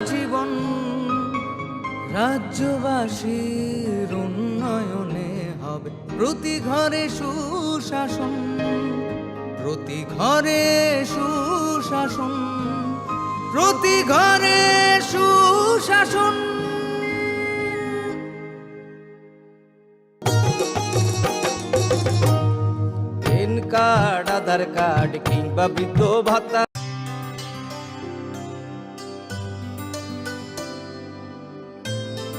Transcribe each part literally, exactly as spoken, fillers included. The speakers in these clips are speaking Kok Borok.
জীবন রাজ্যবাসীর উন্নয়নে হবে প্রতি ঘরে সুশাসন, প্রতি ঘরে সুশাসন, প্রতি ঘরে সুশাসন। প্যান কার্ড, আধার কার্ড কিংবা বৃদ্ধ ভাতা।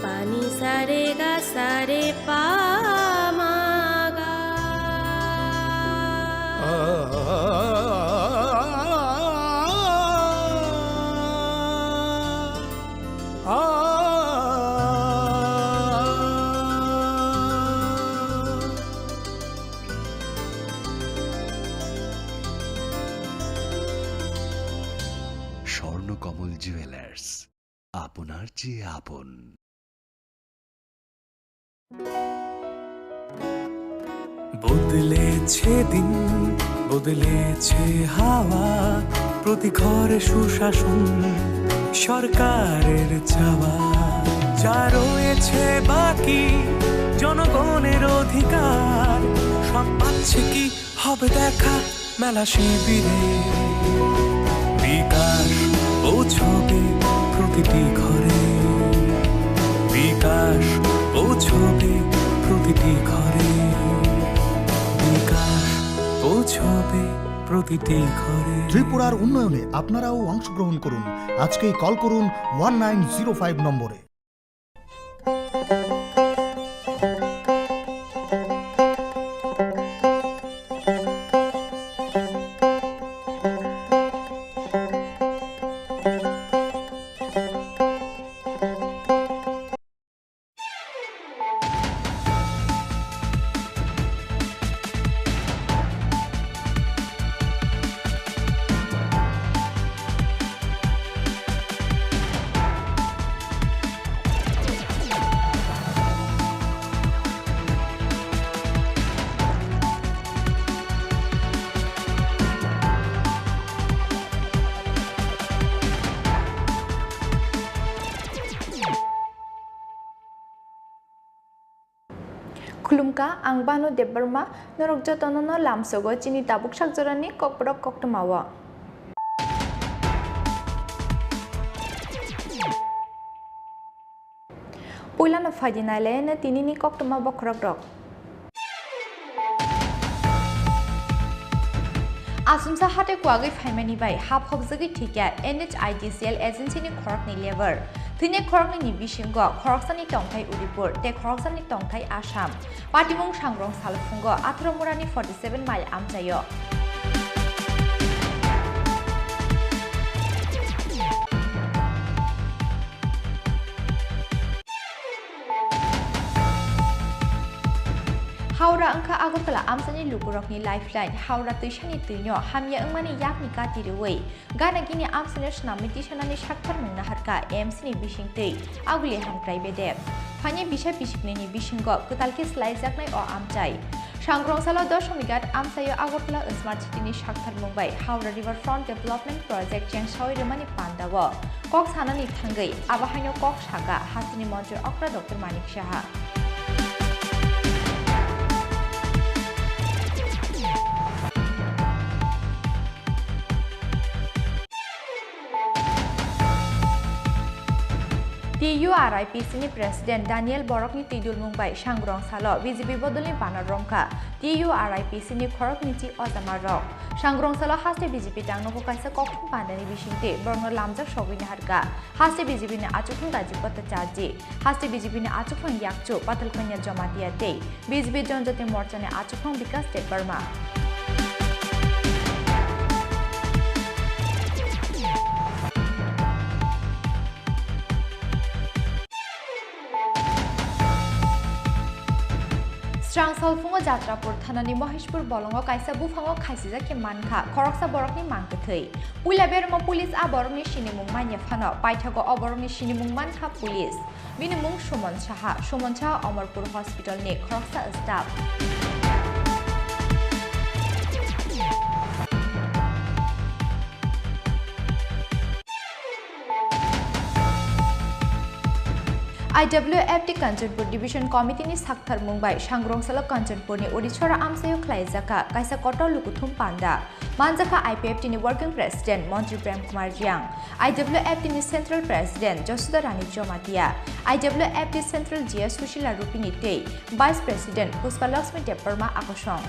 Pani sare ga sare pa ma ga. Swarnakamal jewellers, আপনার চেয়ে আপন। বদলেছে দিন, বদলেছে হাওয়া, প্রতি ঘরে সুশাসন সরকারের চাওয়া। যা রয়েছে বাকি জনগণের অধিকার, সব পাচ্ছে কি হবে দেখা মেলা শিবিরে। বিকাশ পৌঁছবে প্রতিটি ঘরে, বিকাশ পৌঁছবে প্রতিটি ঘরে, বিকাশ পৌঁছবে প্রতিটি ঘরে। ত্রিপুরার উন্নয়নে আপনারাও অংশগ্রহণ করুন। আজকেই কল করুন ওয়ান নাইন জিরো ফাইভ নম্বরে। Khulumkha, ang Banu Debbarma, norok jotono no lamsogo chini tabuk sakjorani kokborok koktwmao. Puilano phaidi nailaina tinini koktwma bokhorokrok. Asumsa hate kuagwi phaimani bai hap hopjagwi thikya N H I D C L agency ni khoroknwi labour. Thwinai khoroknwini bisingo khoroksani tongthai Udipur tei khoroksani tongthai Assam. Patimung sangrong salphungo atharo murani forty seven mile amchaio. Howrah wngkha Agartala amchaini lukurokni lifeline. Howrah twisani twino hamya wngmani yakni kati rwui gana gini amchaino swnamwi tisanani saktharmung naharkha M C ni bisingtwi Aguli Hamkrai Bedep. Phani bisa bisiknwini bisingo kwtal khe swlaijaknai o amchai. Sangrongsalo Dosomighat amchaio Agartala Smart City ni saktharmung bai Howrah River Front Development Project chengsaui rwmani pandao kok sanani thangwi abo haino kok sakha hasteni montri okra Doctor Manik Saha. T U R I P C ni President Daniel Borokni twidulmung bai Sangrong salo B J P bodolni banner romkha T U R I P C ni khoroknwi chi ojama rok. Sangrong salo haste B J P tangnogo kaisa kokthum pandani bisingtwi borokno lamjak sogwi naharkha. Haste B J P ni achukhung Rajiv Bhattacharjee, haste B J P ni achukhung yakchu Patalkonya Jamatia tei B J P Janjati Morcha ni achukhung Bikash Debbarma. Srang salphungo Jatrapur thanani Moheshpur bolongo kaisa buphango khaisijak khe mankha khoroksa borokni mang kwthwi. Puila bermo police a borokni sinimung manya phano paithago o borokni sinimung mankha police. Bini mung Suman Saha. Suman Saha Amarpur Hospital ni khoroksa staff. I W F T Kanchanpur Division Committee ni saktharmung bai Sangrongsalo Kanchanpur ni Odiswara amchaio khlaijakha kaisa kotor lukuthum panda. Manjakha I P F T ni Working President Montri Prem Kumar Riang, I W F T ni Central President Josuda Rani Jomatia, I W F T Central G S Sushila Rupini tei Vice President Pushpa Lakshmi Debbarma akosong.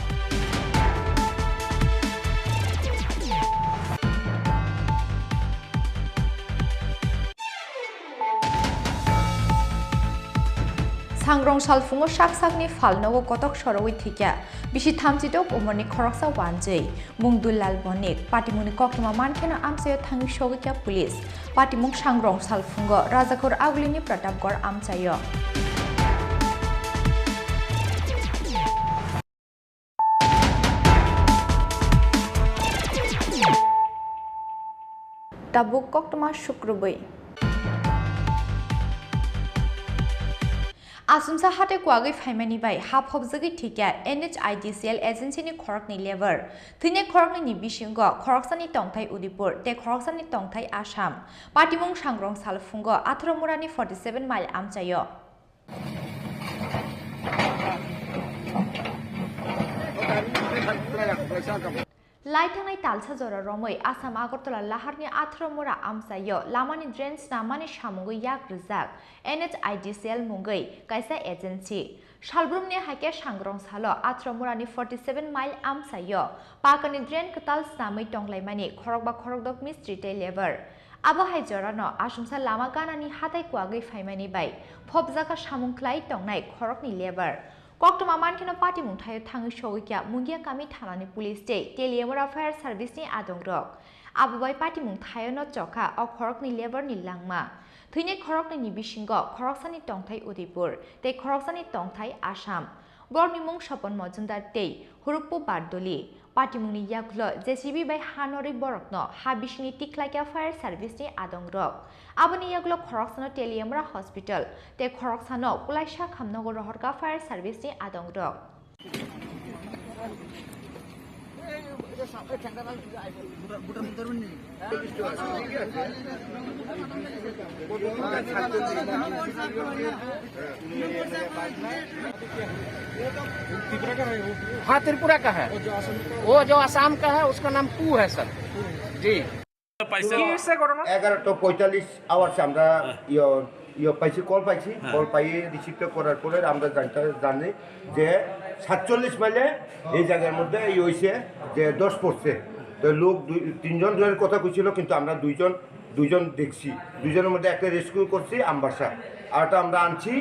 Sangrong salphungo sak sakni phalnogo kotok sorowi thwikya bisi thamchitok umorni khoroksa wanjwi mung Dullal Bonik. Patimungni koktwma mankheno amchaio thangwi sogwikya police. Patimung Sangrong salphungo Rajakhor Agulini Pratapgarh amchaio. Tabuk koktwma sukrubwi. Asumsa hatai kwagwi phaimani bai ha phobjagwi thwikya N H I D C L agency ni khoroknwi labour. Thwinai khoroknwi ni bisingo khoroksani tongthai Udaipur tei khoroksani tongthai Assam. Patimung Sangrong salphungo atharo murani forty seven mile amchaio. Lai thangnai talsa jora romwi Assam Agartala Laharni atharo mura amchaio lamani drain snammani samungwi yak rijak N H I D C L mungwi kaisa agency. Salbrumni haikhe Sangrong salo atharo murani forty seven mile amchaio pakani drain kwtal snamwi tonglaimani khorokba khorokdok mistri tei labour. Abo hai jorano asumsa lama ganani hatai kwagwi phaimani bai phobjakha samung khlai tongnai khoroknwi labour. Koktwma mankheno patimung thaio thangwi sogwikya Mungia kami thanani police tei Teliamura fire service ni adongrok. Abo bai patimung thaiono chokha o khoroknwi labour ni langma. Thwinai khoroknwi ni bisingo khoroksani tongthai Udaipur tei khoroksani tongthai Assam. Borokni mung Sopon Mojumdar tei Hurukpu Bardoli. Patimungni yagulo J C B bai ha norwi borokno ha bisingni tikhlaikha fire service ni adongrok. Aboni yagulo khoroksano Teliamura Hospital tei khoroksano Kulaisa Khamnogo rohorkha fire service ni adongrok. हाँ, त्रिपुरा का है। वो जो आसाम का है, उसका नाम कू है, सर। जी। পাইছে। কি হয়েছে ঘটনা? এগারোটা পঁয়তাল্লিশ আওয়ার্স আমরা হ্যাঁ। ইয়ে, ইয়ে পাইছি, কল পাইছি। হ্যাঁ। কল পাইয়ে রিসিভটা করার পরে আমরা জানতে, জানি যে সাতচল্লিশ মাইলে এই জায়গার মধ্যে এই হয়েছে যে দশ পড়ছে। তো লোক দুই, তিনজন ধরে কথা কইছিল, কিন্তু আমরা দুইজন, দুইজন দেখছি। দুইজনের মধ্যে একটা রেস্কিউ করছি আমবাসা, আর একটা আমরা আনছি,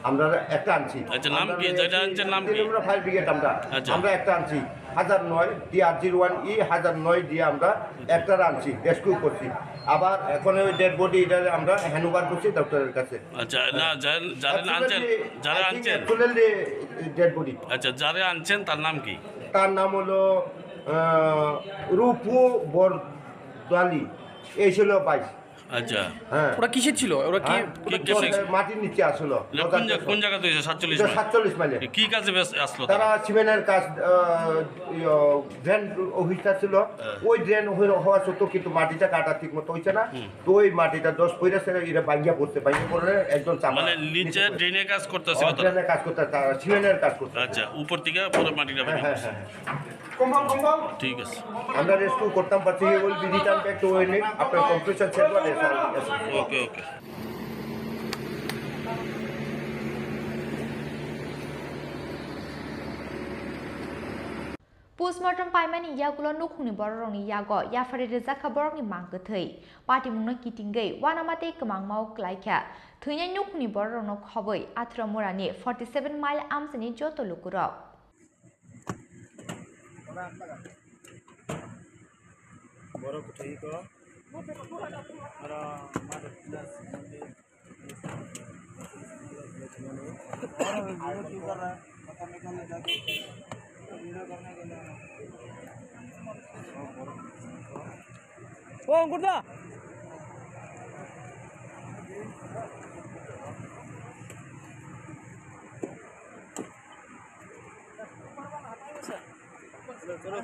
আমরা একটা আনছি। আচ্ছা, নাম আমরা কি? যেটা আনছেন নাম কি? ত্রিপুরা ফায়ার ব্রিগেড আমরা, আচ্ছা। আমরা একটা আনছি, হাজার নয়, টি আর জিরো ওয়ান ই হাজার নয় দিয়ে আমরা একটা আনছি, রেস্কিউ করছি। আবার এখন ওই ডেড বডি এটা আমরা হ্যান্ড ওভার করছি ডক্টরের কাছে। আচ্ছা, না, যার-, যারা আনছেন, actually, যারা I think আনছেন। Actually dead body. আচ্ছা, যারা আনছেন তার নাম কি? তার নাম হলো, আহ, রূপু বরদালি। এই ছিল বাইশ। আচ্ছা। হ্যাঁ। ওরা কিসের ছিল? ওরা কি, হ্যাঁ? ওরা কি, কিসের? মাটির নিচে আসলো। না, কোন জায়গা, কোন জায়গা থেকে? সাতচল্লিশ এটা মাইল। সাতচল্লিশ মাইলে। কি কাজে ব্যস্ত আসলো তারা? তারা সিমেন্টের কাজ, আহ, ইয়ো, ড্রেন অফিসটা ছিল। হ্যাঁ। ওই ড্রেন হয়ে, হওয়া সত্ত্বেও কিন্তু মাটিটা কাটা ঠিক মতো হইছে না। হুম। তো ওই মাটিটা দশ পইরা সেটা এটা ভাঙ্গিয়া পড়ছে, ভাঙ্গিয়া পড়লে একদম চাপা মানে নিচে নিচে পড়ে। ড্রেনের কাজ করতেছে ও, তারা? ড্রেনের কাজ করতে, তারা সিমেন্টের কাজ করতে। আচ্ছা, উপর থেকে পরে মাটিটা হ্যাঁ, বেরিয়ে হ্যাঁ, গেছে। হ্যাঁ। ঠিক আছে। আমরা রেস্কিউ করতাম পারছি, he will be return back to ওই নেই, আপনার কনফিউশন সেট করে এসে। ওকে, ওকে। Postmortem paimani yagulo nukhungni bororokni yago yaphari rijak kha borokni mang kwthwi. Patimungno kitingwi uanama tei kwmangmao kwlaikha. Thwinai nukhungni bororokno khobwi Athra Murani forty seven mile amchaini joto lukurok. Borok kwthwi kok. Oro Mother Teresa Mandi. ও, অঙ্কুর দা। चलो, चलो,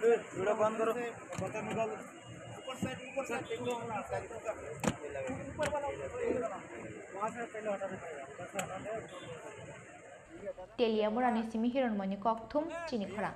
ए, वीडियो बंद करो। पता निकालो। ऊपर साइड, ऊपर साइड देखो। ऊपर वाला, ऊपर वाला। Teliamurani simi Hironmoni kokthum chini khorang.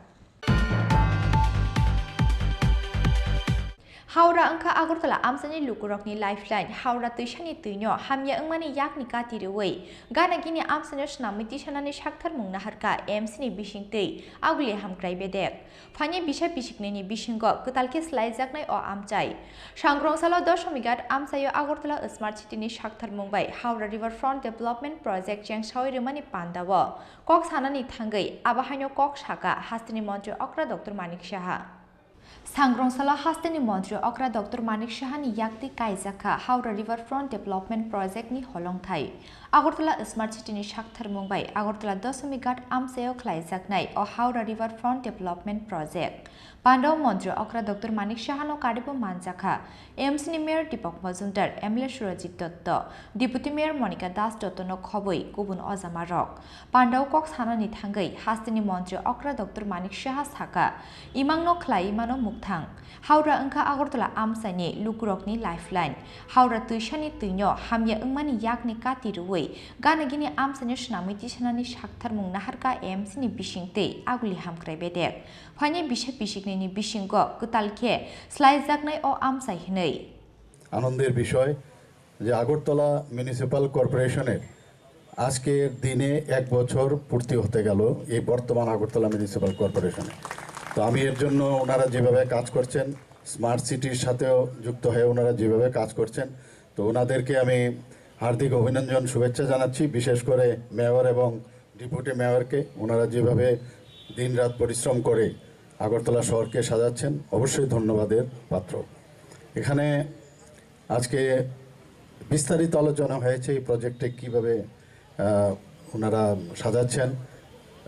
Howrah wngkha Agartala amchaini lukurokni lifeline. Howrah twisani twino hamya wngmani yakni kati rwui gana gini amchaino swnamwi tisanani saktharmung naharkha A M C ni bisingtwi aguli hamkrai bedek. Phaini bisa bisiknwini bisingo kwtal khe slaijaknai o amchai. Sangrong salo Dosomighat amchaio Agartala Smart City ni saktharmung bai Howrah River Front Development Project chengsaui rwmani pandao kok sanani thangwi abo haino kok saka hasteni montri okra Doctor Manik Saha. Sangrong salo hasteni montri okra Doctor Manik Saha ni yaktwi kaijakha Howrah River Front Development Project ni holongthai. Agartala Smart City ni saktharmung bai Agartala Dosomighat amchaio khlaijaknai o Howrah River Front Development Project. Pandao montri okra Doctor Manik Sahano karibo manjakha M C ni Mayor Deepak Majumdar, M L A Surajit Dotto, Deputy Mayor Monika Das Dotto no khobwi kubun ojamarok. Pandao kok sanani thangwi hasteni montri okra Doctor Manik Saha saka, imangno khlai mano mukthang. Howrah wngkha Agartala amchaini lukurokni lifeline. Howrah twisani twino hamya wngmani yakni kati rwui gana gini amchaino swnamwi tisanani saktharmung naharkha A M C ni bisingtwi aguli hamkrai bedek. Phaini bisa bisiknwini bisingo kwtal khe slaijaknai o amchai hwnwi. আনন্দের বিষয় যে আগরতলা মিউনিসিপ্যাল কর্পোরেশনের আজকের দিনে এক বছর পূর্তি হতে গেল এই বর্তমান আগরতলা মিউনিসিপ্যাল কর্পোরেশনে। তো আমি এর জন্য ওনারা যেভাবে কাজ করছেন, স্মার্ট সিটির সাথেও যুক্ত হয়ে ওনারা যেভাবে কাজ করছেন, তো ওনাদেরকে আমি হার্দিক অভিনন্দন, শুভেচ্ছা জানাচ্ছি। বিশেষ করে মেয়র এবং ডেপুটি মেয়রকে, ওনারা যেভাবে দিনরাত পরিশ্রম করে আগরতলা শহরকে সাজাচ্ছেন, অবশ্যই ধন্যবাদের পাত্র। এখানে আজকে বিস্তারিত আলোচনা হয়েছে এই প্রজেক্টে কীভাবে, আহ, ওনারা সাজাচ্ছেন,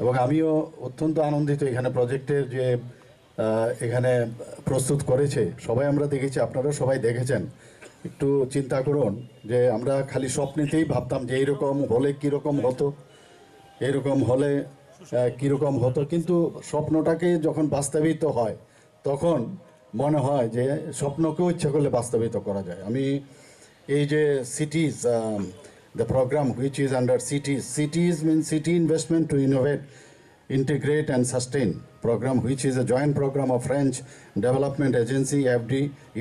এবং আমিও অত্যন্ত আনন্দিত এখানে প্রজেক্টের যে, আহ, এখানে প্রস্তুত করেছে। সবাই আমরা দেখেছি, আপনারা সবাই দেখেছেন। একটু চিন্তা করুন যে আমরা খালি স্বপ্নেতেই ভাবতাম যে এইরকম হলে কীরকম হতো, এইরকম হলে, আহ, কীরকম হতো, কিন্তু স্বপ্নটাকে যখন বাস্তবিত হয়, তখন মনে হয় যে স্বপ্নকেও ইচ্ছা করলে বাস্তবিত করা যায়। আমি এই যে সিটিজ, আম, the program which is under CITES, CITES means City Investment to Innovate, Integrate and Sustain program, which is a joint program of French Development Agency, F D,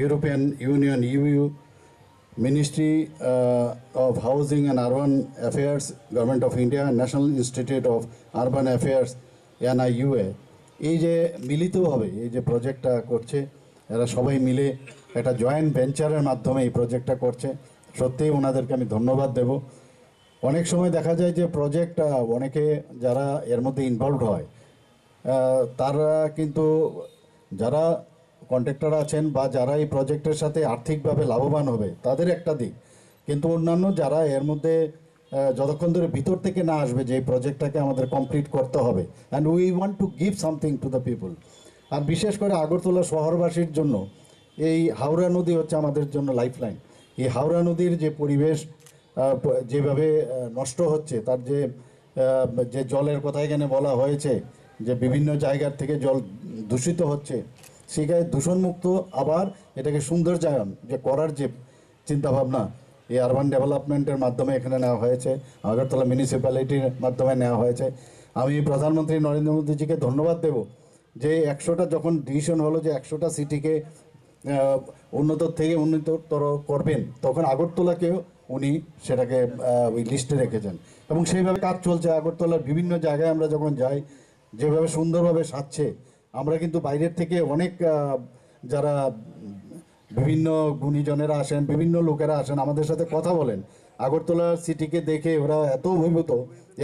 European Union, E U, Ministry, uh, of Housing and Urban Affairs, Government of India, National Institute of Urban Affairs, এনআইইউএ, এই যে মিলিতভাবে এই যে প্রজেক্টটা করছে, এরা সবাই মিলে একটা জয়েন্ট ভেঞ্চারের মাধ্যমে এই প্রজেক্টটা করছে, সত্যিই ওনাদেরকে আমি ধন্যবাদ দেব। অনেক সময় দেখা যায় যে প্রজেক্ট, আহ, অনেকে যারা এর মধ্যে ইনভলভড হয়, আহ, তারা কিন্তু, যারা কন্ট্রাক্টর আছেন বা যারা এই প্রজেক্টের সাথে আর্থিকভাবে লাভবান হবে, তাদের একটা দিক, কিন্তু অন্যান্য যারা এর মধ্যে, আহ, যতক্ষণ ধরে ভিতর থেকে না আসবে যে এই প্রজেক্টটাকে আমাদের কমপ্লিট করতে হবে, and we want to give something to the people। আর বিশেষ করে আগরতলা শহরবাসীর জন্য এই হাওড়া নদী হচ্ছে আমাদের জন্য লাইফলাইন। এই হাওড়া নদীর যে পরিবেশ, আহ, প-, যেভাবে, আহ, নষ্ট হচ্ছে, তার যে, আহ, যে জলের কথা এখানে বলা হয়েছে, যে বিভিন্ন জায়গার থেকে জল দূষিত হচ্ছে, সেখানে দূষণমুক্ত আবার এটাকে সৌন্দর্যায়ন যে করার যে চিন্তাভাবনা, এই আরবান ডেভেলপমেন্টের মাধ্যমে এখানে নেওয়া হয়েছে, আগরতলা মিউনিসিপ্যালিটির মাধ্যমে নেওয়া হয়েছে। আমি প্রধানমন্ত্রী নরেন্দ্র মোদীজিকে ধন্যবাদ দেব যে একশোটা যখন ডিসিশন হলো যে একশোটা সিটিকে, আহ, উন্নত থেকে উন্নততর করবেন, তখন আগরতলাকেও উনি সেটাকে, আহ, ওই লিস্টে রেখেছেন। এবং সেইভাবে কাজ চলছে। আগরতলার বিভিন্ন জায়গায় আমরা যখন যাই, যেভাবে সুন্দরভাবে সাজছে, আমরা কিন্তু বাইরের থেকে অনেক, আহ, যারা বিভিন্ন গুণীজনেরা আসেন, বিভিন্ন লোকেরা আসেন, আমাদের সাথে কথা বলেন। আগরতলা সিটিকে দেখে ওরা এত অভিভূত,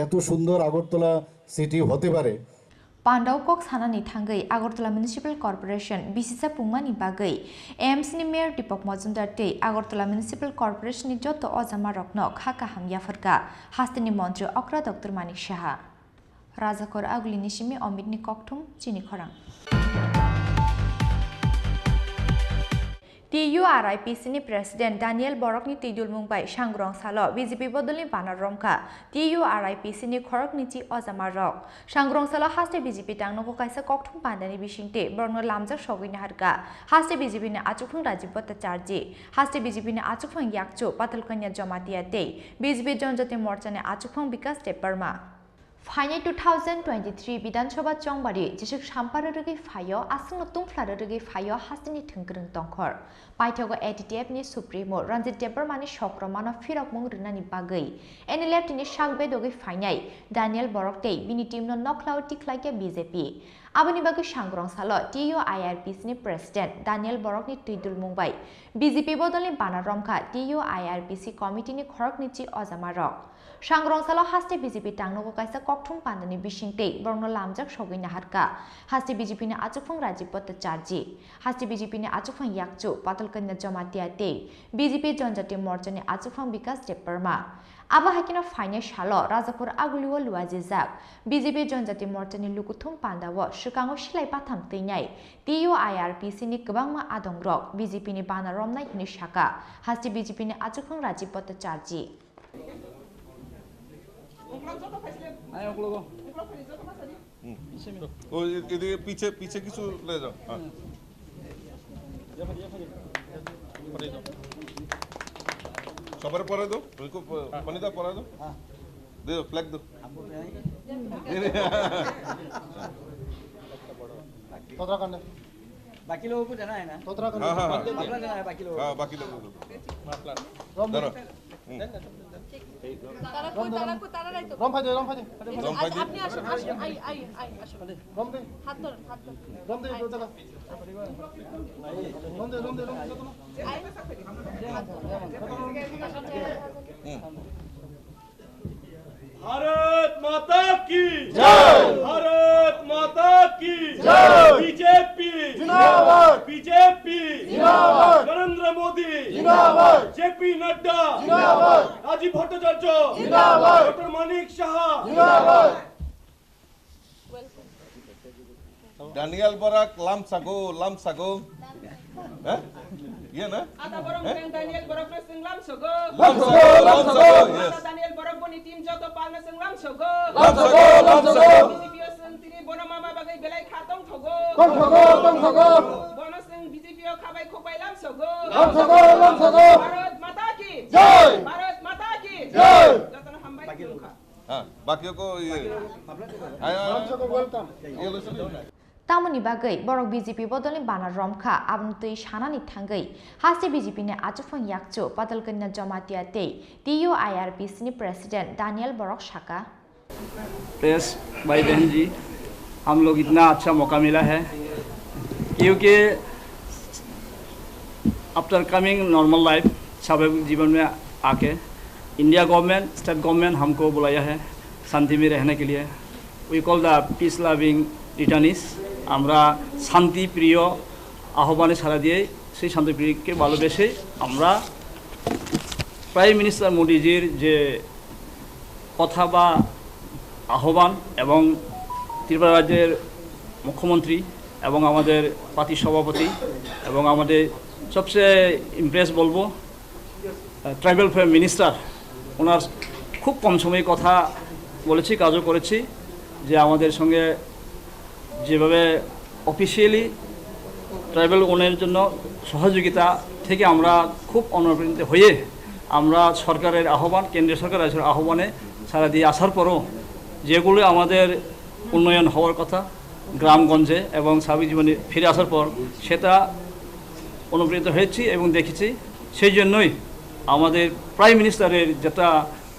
এত সুন্দর আগরতলা সিটি হতে পারে। Pandao kok sanani thangwi Agartala Municipal Corporation bisisa pungmani bagwi A M C ni Mayor Deepak Majumdar tei Agartala Municipal Corporation ni joto ojamarokno kha kaham yapharkha hasteni montri okra Doctor Manik Saha. Rajakor Agulini simi Omitni kokthum chini khorang. T U R I P C ni President Daniel Borokni twidulmung bai Sangrong salo B J P bodolni bana romkha T U R I P C ni khoroknwi chi ojama rok. Sangrong salo haste B J P tangnogo kaisa kokthum pandani bisingtwi borokno lamjak sogwi naharkha. Haste B J P ni achukphang Rajiv Bhattacharjee, haste B J P ni achukphang yakchu Patalkanya Jamatia tei B J P Janjati Morcha ni achukphang Bikas Debbarma. Phainai two thousand twenty-three Bidhan Sabha chongbari jesuk sampar rwgwi phaio, aswkno tungphla rwgwi phaio hasteni thwngkwrwng tongkhor. Paithago A T T F ni Supremo Ranjit Debbarma ni sokromano phirokmung rwnani bagwi N L F T ni sak bedogwi phainai Daniel Borok tei bini team no nokhlao tikhlaikha B J P. Aboni bagwi Sangrong salo T U I R P C ni President Daniel Borok ni twidulmung bai B J P bodolni bana romkha T U I R P C committee ni khoroknwi chi ojama rok. Sangrong salo haste B J P tangnogo kaisa kokthum pandani bisingtwi borokno lamjak sogwi naharkha. Haste B J P ni achukphang Rajiv Bhattacharjee, haste B J P ni achukphang yakchu Patalkanya Jamatia tei B J P Janjati Morcha ni achukphang Bikas Debbarma. Abo hai kheno phainai salo Rajapur Agulio luajijak B J P Janjati Morcha ni lukuthum pandao swkango silai patham twinai T U I R P C ni kwbangma adongrok B J P ni bana romnai hwnwi sakha haste B J P ni achukphang Rajiv Bhattacharjee. আয় ওগুলো গো। হুম। পিছে নে। ও, এ-, এদিকে পিছে, পিছে কিছু নিয়ে যাও। হ্যাঁ। পরে দাও। সবার পরে দাও। ওই কো-, প-, হ্যাঁ। পানি দাও, পরে দাও। হ্যাঁ। দে, ফ্ল্যাগ দাও। हमको पहनाएंगे? তোতরা কান্ডে। बाकी लोगों को देना है ना? তোতরা কান্ডে। হ্যাঁ, হ্যাঁ, হ্যাঁ। माफलर देना है बाकी लोगों को। হ্যাঁ, বাকি লোক। মাফলার। রম ধরো। হুম। তারা কই, তারা কই, তারা নাই তো। রম ফাই দে, রম ফাই দে। এই যে, রম ফাই আজ দে। আপনি আসুন, আসুন, আই, আই, আই, আসুন। রম দে। হাত ধরুন, হাত ধরুন। রম দে, আই। দরজা খা। রম দে, রম দে, রম দে, যত না। আই। হাত ধরুন। হুম। ভারত মাতা কি জয়। ভারত মাতা কি জয়। বিজেপি জিন্দাবাদ। বিজেপি জিন্দাবাদ। নরেন্দ্র মোদি জিন্দাবাদ। জেপি নাড্ডা জিন্দাবাদ। রাজীব ভট্টাচার্য জিন্দাবাদ। ডক্টর মানিক সাহা জিন্দাবাদ। Daniel Borak lamsago, lamsago. Eh? Iya na? Ata borok Eh? Daniel Borok na sing lamsago. Lamsago, lamsago, yes. Ata Daniel Borok boni team joto pal na sing lamsago. Lamsago, lamsago. B J P o sing tini bono mama bagai belai kha tong thogo. Tong thogo, tong thogo. Bono sing B J P o khabai khokbai lamsago. Lamsago, lamsago. Bharat Mata ki Jai. Bharat Mata ki Jai. Jotono hambai khulumkha. Ha, bakyo ko ye. Ayo, ayo. Welcome. Ye lo sini. Tamoni bagwi borok B J P bodolni bana romkha, aboni twi sanani thangwi haste B J P ni achukphang yakchu Patalkanya Jamatia tei T U I R P C ni President Daniel Borok saka. Press भाई बहन जी, हम लोग इतना अच्छा मौका मिला है, क्योंकि आफ्टर कमिंग नॉर्मल लाइफ, स्वाभाविक जीवन में आके, इंडिया गवर्नमेंट, स्टेट गवर्नमेंट हमको बुलाया है शांति में रहने के लिए। We call the peace loving returnees। আমরা শান্তি প্রিয় আহ্বানে সাড়া দিয়ে সেই শান্তিপ্রিয়কে ভালোবেসে আমরা প্রাইম মিনিস্টার মোদিজির যে কথা বা আহ্বান এবং ত্রিপুরা রাজ্যের মুখ্যমন্ত্রী এবং আমাদের পার্টির সভাপতি এবং আমাদের সবচেয়ে ইমপ্রেস বলবো, আহ, ট্রাইবাল ওয়েলফেয়ার মিনিস্টার, ওনার খুব কম সময়ে কথা বলেছি, কাজও করেছি, যে আমাদের সঙ্গে যেভাবে অফিসিয়ালি ট্রাইবাল ওনের জন্য সহযোগিতা থেকে আমরা খুব অনুপ্রাণিত হয়ে আমরা সরকারের আহ্বান, কেন্দ্রীয় সরকার রাজ্যের আহ্বানে সাড়া দিয়ে আসার পরও যেগুলো আমাদের উন্নয়ন হওয়ার কথা গ্রামগঞ্জে এবং স্বাভাবিক জীবনে ফিরে আসার পর সেটা অনুপ্রাণিত হয়েছি এবং দেখেছি। সেই জন্যই আমাদের প্রাইম মিনিস্টারের যেটা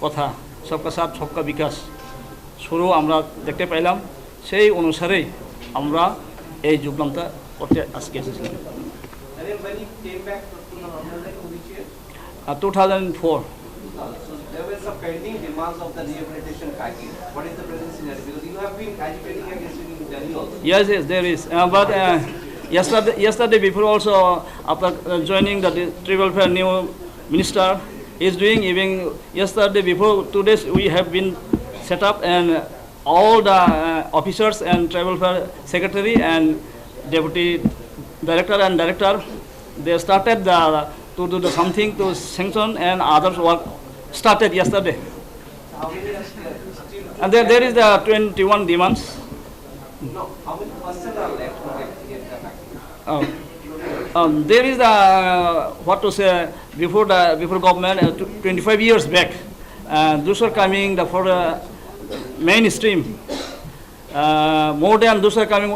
কথা, সবকা সাথ সবকা বিকাশ, শুরু আমরা দেখতে পাইলাম, সেই অনুসারেই আমরা এই যোগদানটা করতে আজকে এসেছি। And then when you came back to the normal life, which year? Uh, two thousand four. So there were some pending demands of the rehabilitation package. What is the present scenario? Because you have been agitating against it in Delhi also. Yes, yes, there is. Uh, but uh, yesterday, yesterday before also, after uh, joining the di- tribal fair new minister is doing, even yesterday before two days we have been set up and all the uh, officers and tribal fair secretary and deputy director and director They started the, to do the something to sanction and others work started yesterday. And there, there is the twenty-one demands. No, how many percent are left to get, get the back? Um, um, there is the, what to say, before the, before government, uh, tw-, twenty-five years back, uh, those are coming the, for the mainstream. Uh, more than those are coming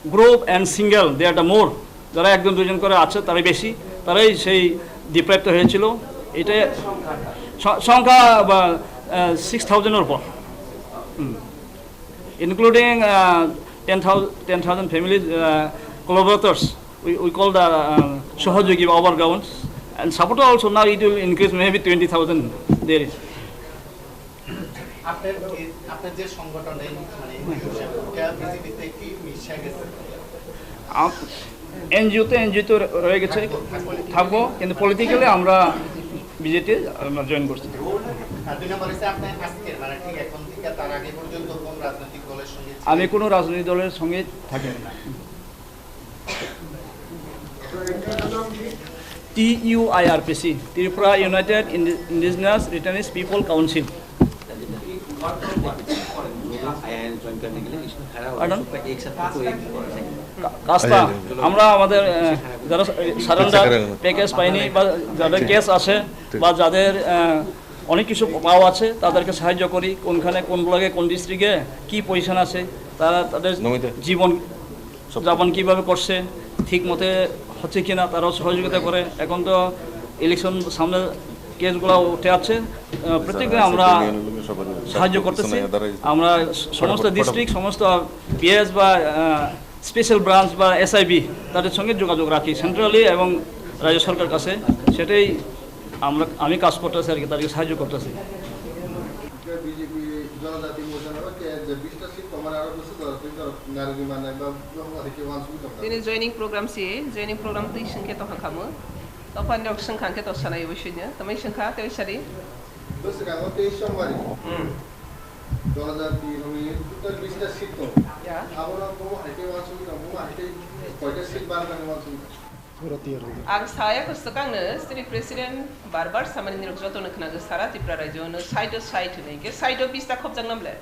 group and single, they are the more. যারা একজন দুজন করে আছে, তারাই বেশি, তারাই সেই ডিপ্রাইভড হয়েছিল। এটা স-, সংখ্যা বা সিক্স থাউজেন্ডের উপর, including ten thousand, ten thousand families কোলাবোরেটর্স, we, we call the সহযোগী বা ওভারগ্রাউন্ডস, and support also now it will increase maybe twenty thousand there is. আপনার এই, আপনার যে সংগঠন এই মানে এনজিও হিসাবে, এটা বিজেপিতে কি মিশে গেছে? আম-, এনজিওতে এনজিওতে র-, রয়ে গেছে, থাকবো, থাকবো। থাকবো, কিন্তু পলিটিক্যালি আমরা বিজেপি আমরা জয়েন করছি। আর দুই নম্বর হচ্ছে আপনি আজকে মানে ঠিক এখন থেকে তার আগে পর্যন্ত কোন রাজনৈতিক দলের সঙ্গে ছিলেন? আমি কোনো রাজনৈতিক দলের সঙ্গে থাকি না। T U I R P C, Tripura United Indi-, Indigenous Retirees People Council। IIL join করতে গেলে খড়া হলো, pardon? সবটা এক সাথে তো এক করে। কা-, কাজটা আমরা আমাদের, আহ, যারা সারেন্ডার প্যাকেজ পায়নি বা যাদের কেস আছে বা যাদের, আহ, অনেক কিছু পাওয়া আছে, তাদেরকে সাহায্য করি। কোনখানে, কোন ব্লকে, কোন ডিস্ট্রিক্টে কী পজিশন আছে, তারা তাদের জীবন যাপন কিভাবে করছে, ঠিক মতে হচ্ছে কিনা, তারাও সহযোগিতা করে। এখন তো ইলেকশন সামনে, কেসগুলো উঠে আছে, আহ, প্রত্যেকদিন আমরা সাহায্য করতেছি। আমরা স-, সমস্ত ডিস্ট্রিক্ট, সমস্ত পিএস বা, আহ, স্পেশাল ব্রাঞ্চ বা এসআইবি, তাদের সঙ্গে যোগাযোগ রাখি সেন্ট্রালি এবং রাজ্য সরকার কাছে। সেটাই আমরা, আমি কাজ করতেছি আর কি, তাদেরকে সাহায্য করতেছি। বিজেপি জনজাতি মোর্চা নামে কে যে বিশটা সিট কমার আরো কিছু দরকার, দরকার নারী বিমান নাই বা ব্রহ্মঘাটে কেউ আনসুবিধা হবে না। Tini joining program si, joining program twi sengkhe tongkha khamu. Tophan rok sengkha khe to sanai wi sini. Tamai sengkha tei sari. Bwswk ang o tei somwari. Hmm. Jala jati rokni total bista seat tongo. Ya. Abono bomo hai khe uansugwi tongo, bomo hai khe koita seat bana thangwi uansugwi tongo. Ang saya ko swkangno chini president bar bar samani nirok jotono khnago sara Tripura rajyo no side o side hinwi khe side o bista khopjak namle.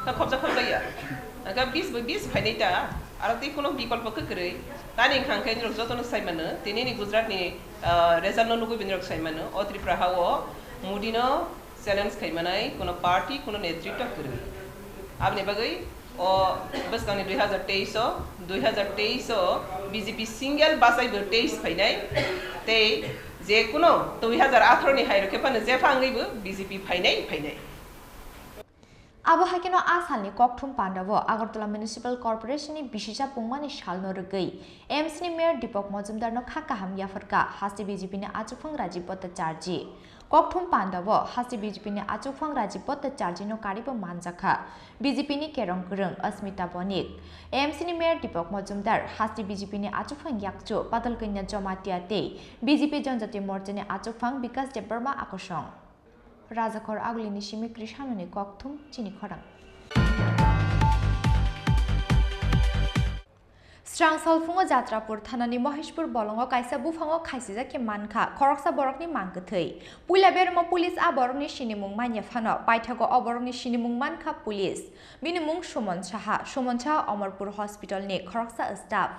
Ta khopjak khopjak ya. Aga bis bai bis phainai ta. Aro tei kuno bikolpo kwkrwi. Tani wngkha khe nirok jotono sai mano. Tini ni Gujarat ni, ah, result no nugwi nirok sai mano. O Tripura ha o Modi no challenge khai manai kuno party, kuno netritwa kwrwi. Aboni bagwi o bwskangni dui hazar teis o, dui hazar teis o B J P single bachai bo teis phainai, tei je kuno dui hazar atharo ni hai rokhe phano jepha wngwi bo B J P phainai, phainai. Abo hai kheno a salni kokthum pandao Agartala Municipal Corporation ni bisija pungmani salno rwgwi M C ni Mayor Deepak Majumdar no kha kaham yapharkha haste B J P ni achukphang Rajiv Bhattacharjee. Kokthum pandao haste B J P ni achukphang Rajiv Bhattacharjee no karibo manjakha B J P ni kerong kwrwng Asmita Bonik. M C ni Mayor Deepak Majumdar haste B J P ni achukphang yakchu Patalkanya Jamatia tei B J P Janjati Morcha ni achukphang Bikash Debbarma akosong. Rajakhor Agulini simi Krishanoni kokthum chini khorang. Srang salphungo Jatrapur thanani Moheshpur bolongo kaisa buphango khaisijak khe mankha khoroksa borokni mang kwthwi. Puila bermo police a borokni sinimung manya phano paithago o borokni sinimung mankha police. Bini mung Suman Saha, Suman Saha Omorpur Hospitalni khoroksa staff.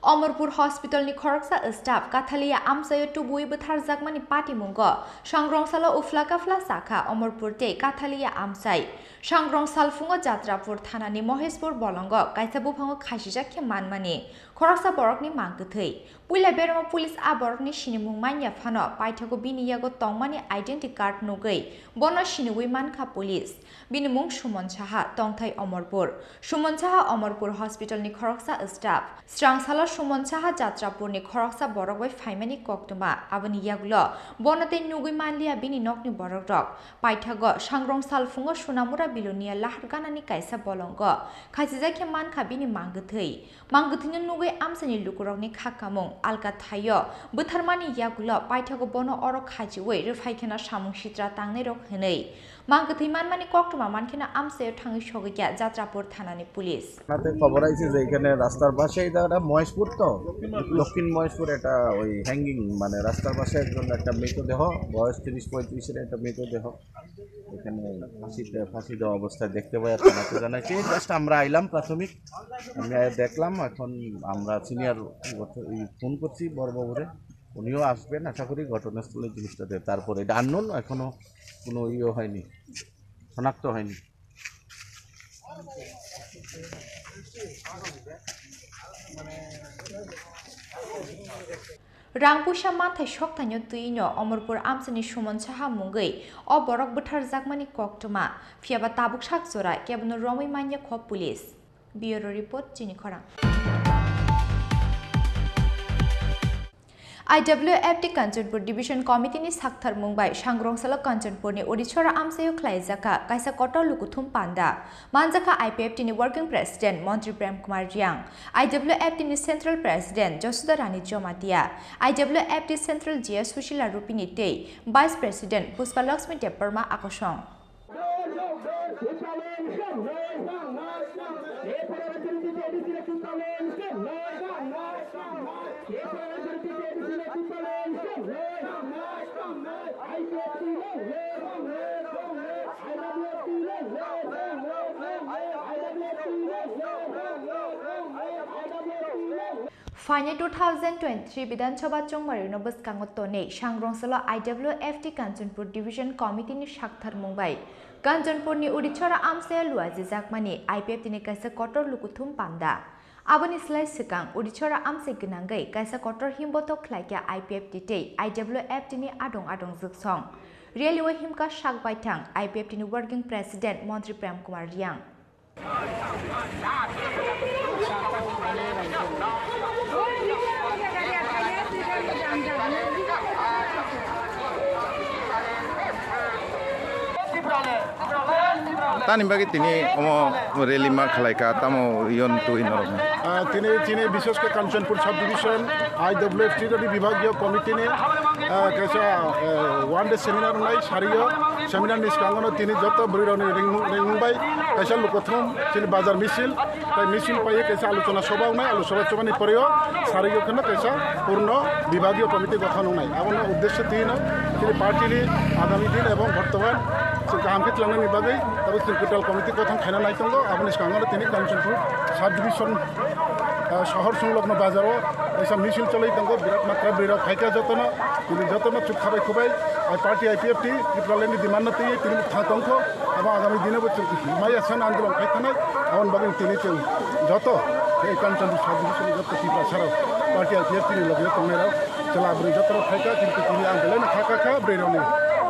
Omorpur Hospitalni khoroksa staff Kathalia amchaio tubuwi bwtharjakmani patimungo sangrong salo uphla kaphla sakha Omorpur tei Kathalia amchai. Sangrong salphungo Jatrapur thanani Moheshpur bolongo kaisa buphango khaisijak khe manmani khoroksa borokni mang kwthwi. Puila bermo police a borokni sinimung manya phano paithago bini yago tongmani identity card nugwi bono siniwi mankha police. Bini mung Suman Saha, tongthai Omorpur. Suman Saha Omorpur Hospitalni khoroksa staff. Srang salo Suman Saha Jatrapurni khoroksa borok bai phaimani koktwma. Aboni yagulo bono tei nugwi manliya bini nokni borokrok. Paithago sangrong salphungo Sunamura Bilonia lahar ganani kaisa bolongo khaisijak khe mankha bini mang kwthwi. Mang kwthwino nugwi amchaini lukurokni kha kamung alka thaio bwtharmani yagulo paithago bono oro khachiwi rwphai kheno samung sitra tangnairok hwnwi. Mang kwthwi manmani koktwma mankheno amchaio thangwi sogwikha Jatrapur thanani police. Nate khobor aise je ekhane rastar base ei jagata Moheshpur তো দক্ষিণ মহেশপুর একটা ওই হ্যাঙ্গিং, মানে রাস্তার পাশে একজন একটা মৃতদেহ, বয়স তিরিশ পঁয়ত্রিশের একটা মৃতদেহ এখানে ফাঁসিতে, ফাঁসি দেওয়া অবস্থায় দেখতে পাই, থানাতে জানাইছি। জাস্ট আমরা আইলাম প্রাথমিক, আমি আয়া দেখলাম। এখন আমরা সিনিয়র ফোন করছি বড়বাবুরে, উনিও আসবেন আশা করি ঘটনাস্থলে জিনিসটাতে। তারপরে এটা আননোন, এখনো কোনো ইয়ে হয়নি, শনাক্ত হয়নি। Rang puisa manthai soktaino twi no Omorpur amchaini Suman Saha mungwi o borok bwtharjakmani koktwma, phiyaba tabuk sak jora kebono romwi manya kho police. Bureau report, Chini Khorang. I W F T Kanchanpur Division Committee ni sakthar mung bai Sangrongsalo Kanchanpur ni Odisora amchaio khlaijak kha kaisa kotor lukuthum panda. Manjakha I P F T ni Working President Montri Prem Kumar Riang, I W F T ni Central President Josuda Rani Jomatia, I W F T Central G S Sushila Rupini tei Vice President Pushpa Lakshmi Debbarma akosong. Phainai two thousand twenty-three Bidhan Sabha chongmarino bwskango tonwi Sangrongsalo I W F T Kanchanpur Division Committee ni sakthar mung bai Kanchanpur ni Urichora amchaya luajijakmani I P F T ni kaisa kotor lukuthum panda. Aboni slai swkang Urichora amchai gwnangwi kaisa kotor himbotok khlaikha I P F T tei I W F T ni adong adong jwksong. Rally o himkha sak baithang I P F T ni Working President Montri Prem Kumar Riang. Tani bagwi tini omo rally ma khlai ka, tamo yon twi norok. Ah, tini, tini bishesh khe Kanchanpur sub division I W F T ni bibhagiyo committee ni, ah, kaisa, eh, one day seminar wngnai sariyo. Seminar ni swkango no tini joto bwrwi rok ni ringmung, ringmung bai kaisa lukothum chini bazar misil. Tai misil pai kaisa alochona sobha wngnai, alochona sobha ni pore o sari o kheno kaisa purno bibhagiyo committee gothon wngnai. Abono uddesho twi no chini party ni agami din ebong bortoman chwng kaham khe tlangnani bagwi abo chwng kwtal committee gothon khaina nai tongo. Aboni swkango tini Kanchanpur sub division, ah, sohor songlogno bazar o kaisa misil cholwi tongo, birat matra bwrwi rok phaikha jotono, tini jotono chuk khabai khubai, ah, party I P F T Tipraland ni demand no twi tini thang tongkho. Abo agami dino bo chwng maya san andolon khai thanai, aboni bagwi tini chwng joto ei Kanchanpur sub division ni joto Tiprasa rok party I P F T ni loge tongnai rok chwla bwrwi joto rok phaikha, kintu tini ang belai no kha kha kha bwrwi rok ni,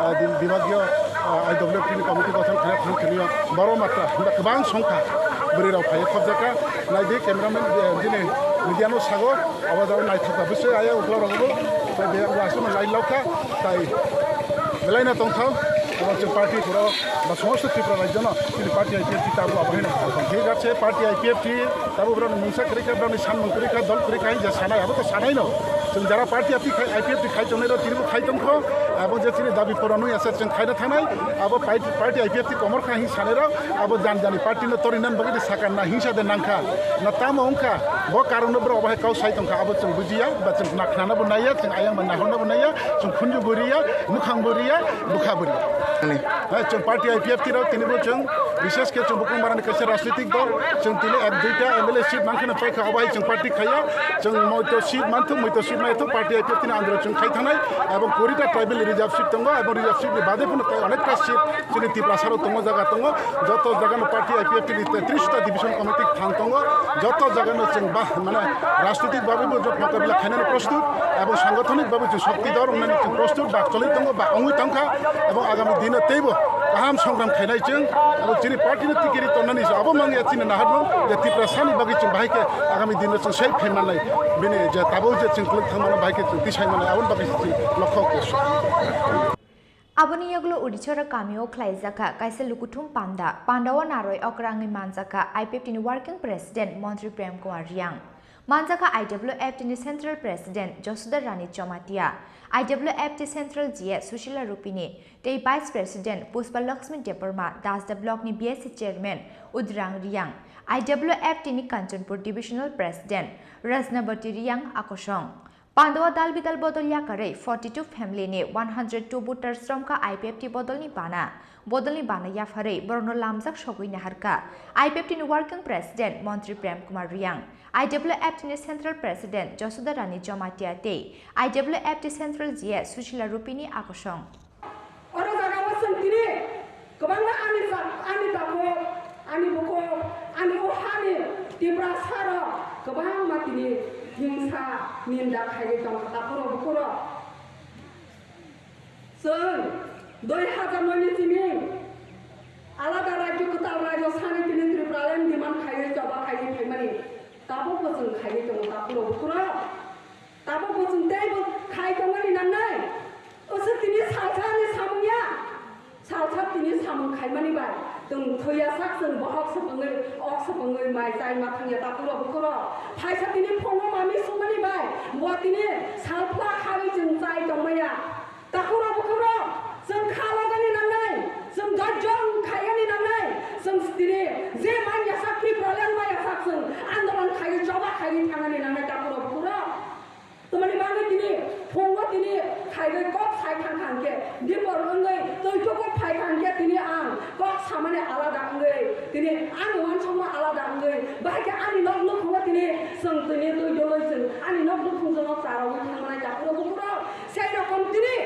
ah, di-, bibhagiyo, ah, I W F T ni committee gothon khaina thang thwngyo boro matra hwnba kwbang songkha bwrwi rok phaiwi khobjakha. Naidi cameraman, eh, bini media no sago, abo jabo naithok kha bwswk aya ukla rok bo, tei biyang bo aswk no line lok kha, tai belai no tongthok. Abo chwng party pura ba somosto Tripura rajyo no chini party I P F T tabuk abo haino kha. Thik ache, party I P F T tabuk borok ni mungsa kwrwi kha, borok ni sanmung kwrwi kha, dol kwrwi kha, hingja sanai, abo to sanai no. Chwng jara party I P F T khai, I P F T khai tongnai rok tini bo khai tongkho, abo je chini dabi pura nui asa chwng khaina thanai, abo pai-, party I P F T komor kha hing sanai rok, abo jan jani party no tori nan bagwi de saka na hingsa de nangkha, na tamo wngkha, bo karon no borok obo hai kau sai tongkha, abo chwng bujiya, ba chwng na khnana bo naiya, chwng ayang ba nahorna bo naiya, chwng khunju bo riya, mukhang bo riya, bwkha bo riya. Ani. Hai, chwng party I P F T rok tini bo chwng, bishesh khe chwng Bukrung Barani kaisa rajnitik dol, chwng tini ek duita M L A seat mankhe no paikha, obo hai chwng party khaiya, chwng moito seat manthok, moito seat maithok, party I P F T ni andro chwng khai thanai, ebong kurita tribal reserve seat tongo, ebong reserve seat ni bade phano tai onekta seat chini Tiprasa rok tongo, jaga tongo, joto jaga no party I P F T ni tris ta division committee thang tongo, joto jaga no chwng ba, mane rajnitik babe bo jot mokabila khainani prostut, ebong sangothonik babe chwng shokti dor wngnani chwng prostut, ba choli tongo, ba wngwi tongkha, ebong agami dino teibo kaham songram khainai chwng, ebong chini party no tikiri tongnani se abo mangya chini naharno je Tiprasa ni bagwi chwng bahai khe agami dino chwng save khai mannai, bini je tabuk je chwng kwlwk thangmano bahai khe chwng tisai mannai, aboni bagwi chwng lokhok. Aboni yagulo Urichora kamio khlaijakha kaisa lukuthum panda. Pandao naroi okra wngwi manjakha I P F T ni Working President Montri Prem Kumar Riang. Manjakha I W F T ni Central President Josuda Rani Chomatia, I W F T Central G S Sushila Rupini tei Vice President Pushpa Lakshmi Debbarma, Dasda Block ni B S C Chairman Udrang Riang, I W F T ni Kanchanpur Divisional President Rajnabati Riyang akosong. Pandawa dal bidal bodol yakarwi forty two family ni one hundred two voters romkha I P F T bodolni bana. Bodolni bana yapharwi borokno lamjak sogwi naharkha I P F T ni Working President Montri Prem Kumar Riyang, I W F T ni Central President Josoda Rani Jamatia tei I W F T Central G S Sushila Rupini akosong. Oro jaga o chwng tini kwbangma ani ja-, ani takhuk, ani bukhuk, ani o hani Tiprasa rok kwbangma tini hingsa ninda khaiwi tongkha takhuk rok bukhuk rok. Chwng dui hazar noi ni simi alada rajyo kwtal rajyo sani tini Tripuraland demand khaiwi choba khaiwi phaimani tabukbo chwng khaiwi tongo takhuk rok bukhuk rok. Tabuk bo chwng teibo khai tongmani nangnai. Aswk tini salsa ni samung ya. Salsa tini samung khaimani bai. Chwng thwiya sak chwng bohok swpwngwi, ok swpwngwi mai chai ma thangya takhuk rok bukhuk rok. Phaisa tini phungo mami sumani bai. Bo tini salphla khawi chwng chai tongmaya. Takhuk rok bukhuk rok, chwng kha logani nangnai. Chwng gajong khaigani nangnai. Chwng tini je manya sak Tripuraland manya sak chwng andolon khaiwi choba khaiwi thangani nangnai takhuk rok bukhuk rok. Tamani bagwi tini phungo tini khaigwi kok sai thang thang khe, dipor wngwi twi tubup phai thang khe tini ang kok samani alada wngwi, tini ani uansukma alada wngwi, bahai khe ani nok nukhungo tini chwng tini twi dwlwi chwng ani nok nukhung chwngno charogwi thangmanai takhuk rok bukhuk rok. Sei rokom tini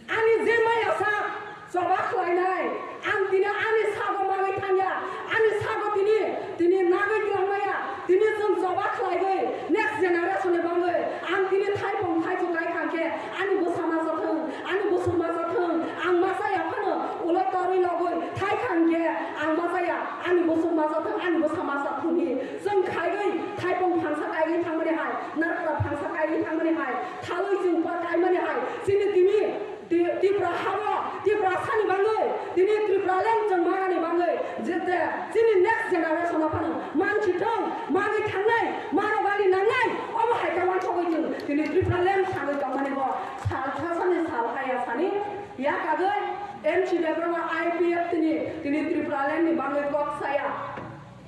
ani je maya sak choba khlainai, ang tini ani sago manwi thangya, ani sago tini, tini nagwi twlangmaya, tini chwng choba khlaiwi next generation ni bagwi ang tini thaipung thaichuk kai thang khe ani bwsa ma chathwng, ani bwswk ma chathwng, ang ma chaya phano ulo torwi logwi thai thang khe ang ma chaya, ani bwswk ma chathwng, ani bwsa ma chathwng hi chwng khaiwi thaipung phangsa kaiwi thangmani hai, narwkra phangsa kaiwi thangmani hai, thalwi chwng pa kaimani hai, chini tini Ti-, Tipra habo, Tiprasani bagwi, tini Tripuraland chwng manani bagwi, jete chini next generation o phano mansi thung, manwi thangnai, marogani nangnai, omo hai khe uansugwi chwng tini Tripuraland thangwi tongmani bo sal thasani sal haya sani yakagwi M C Debbarma I P F tini, tini Tripuraland ni bagwi kok saya.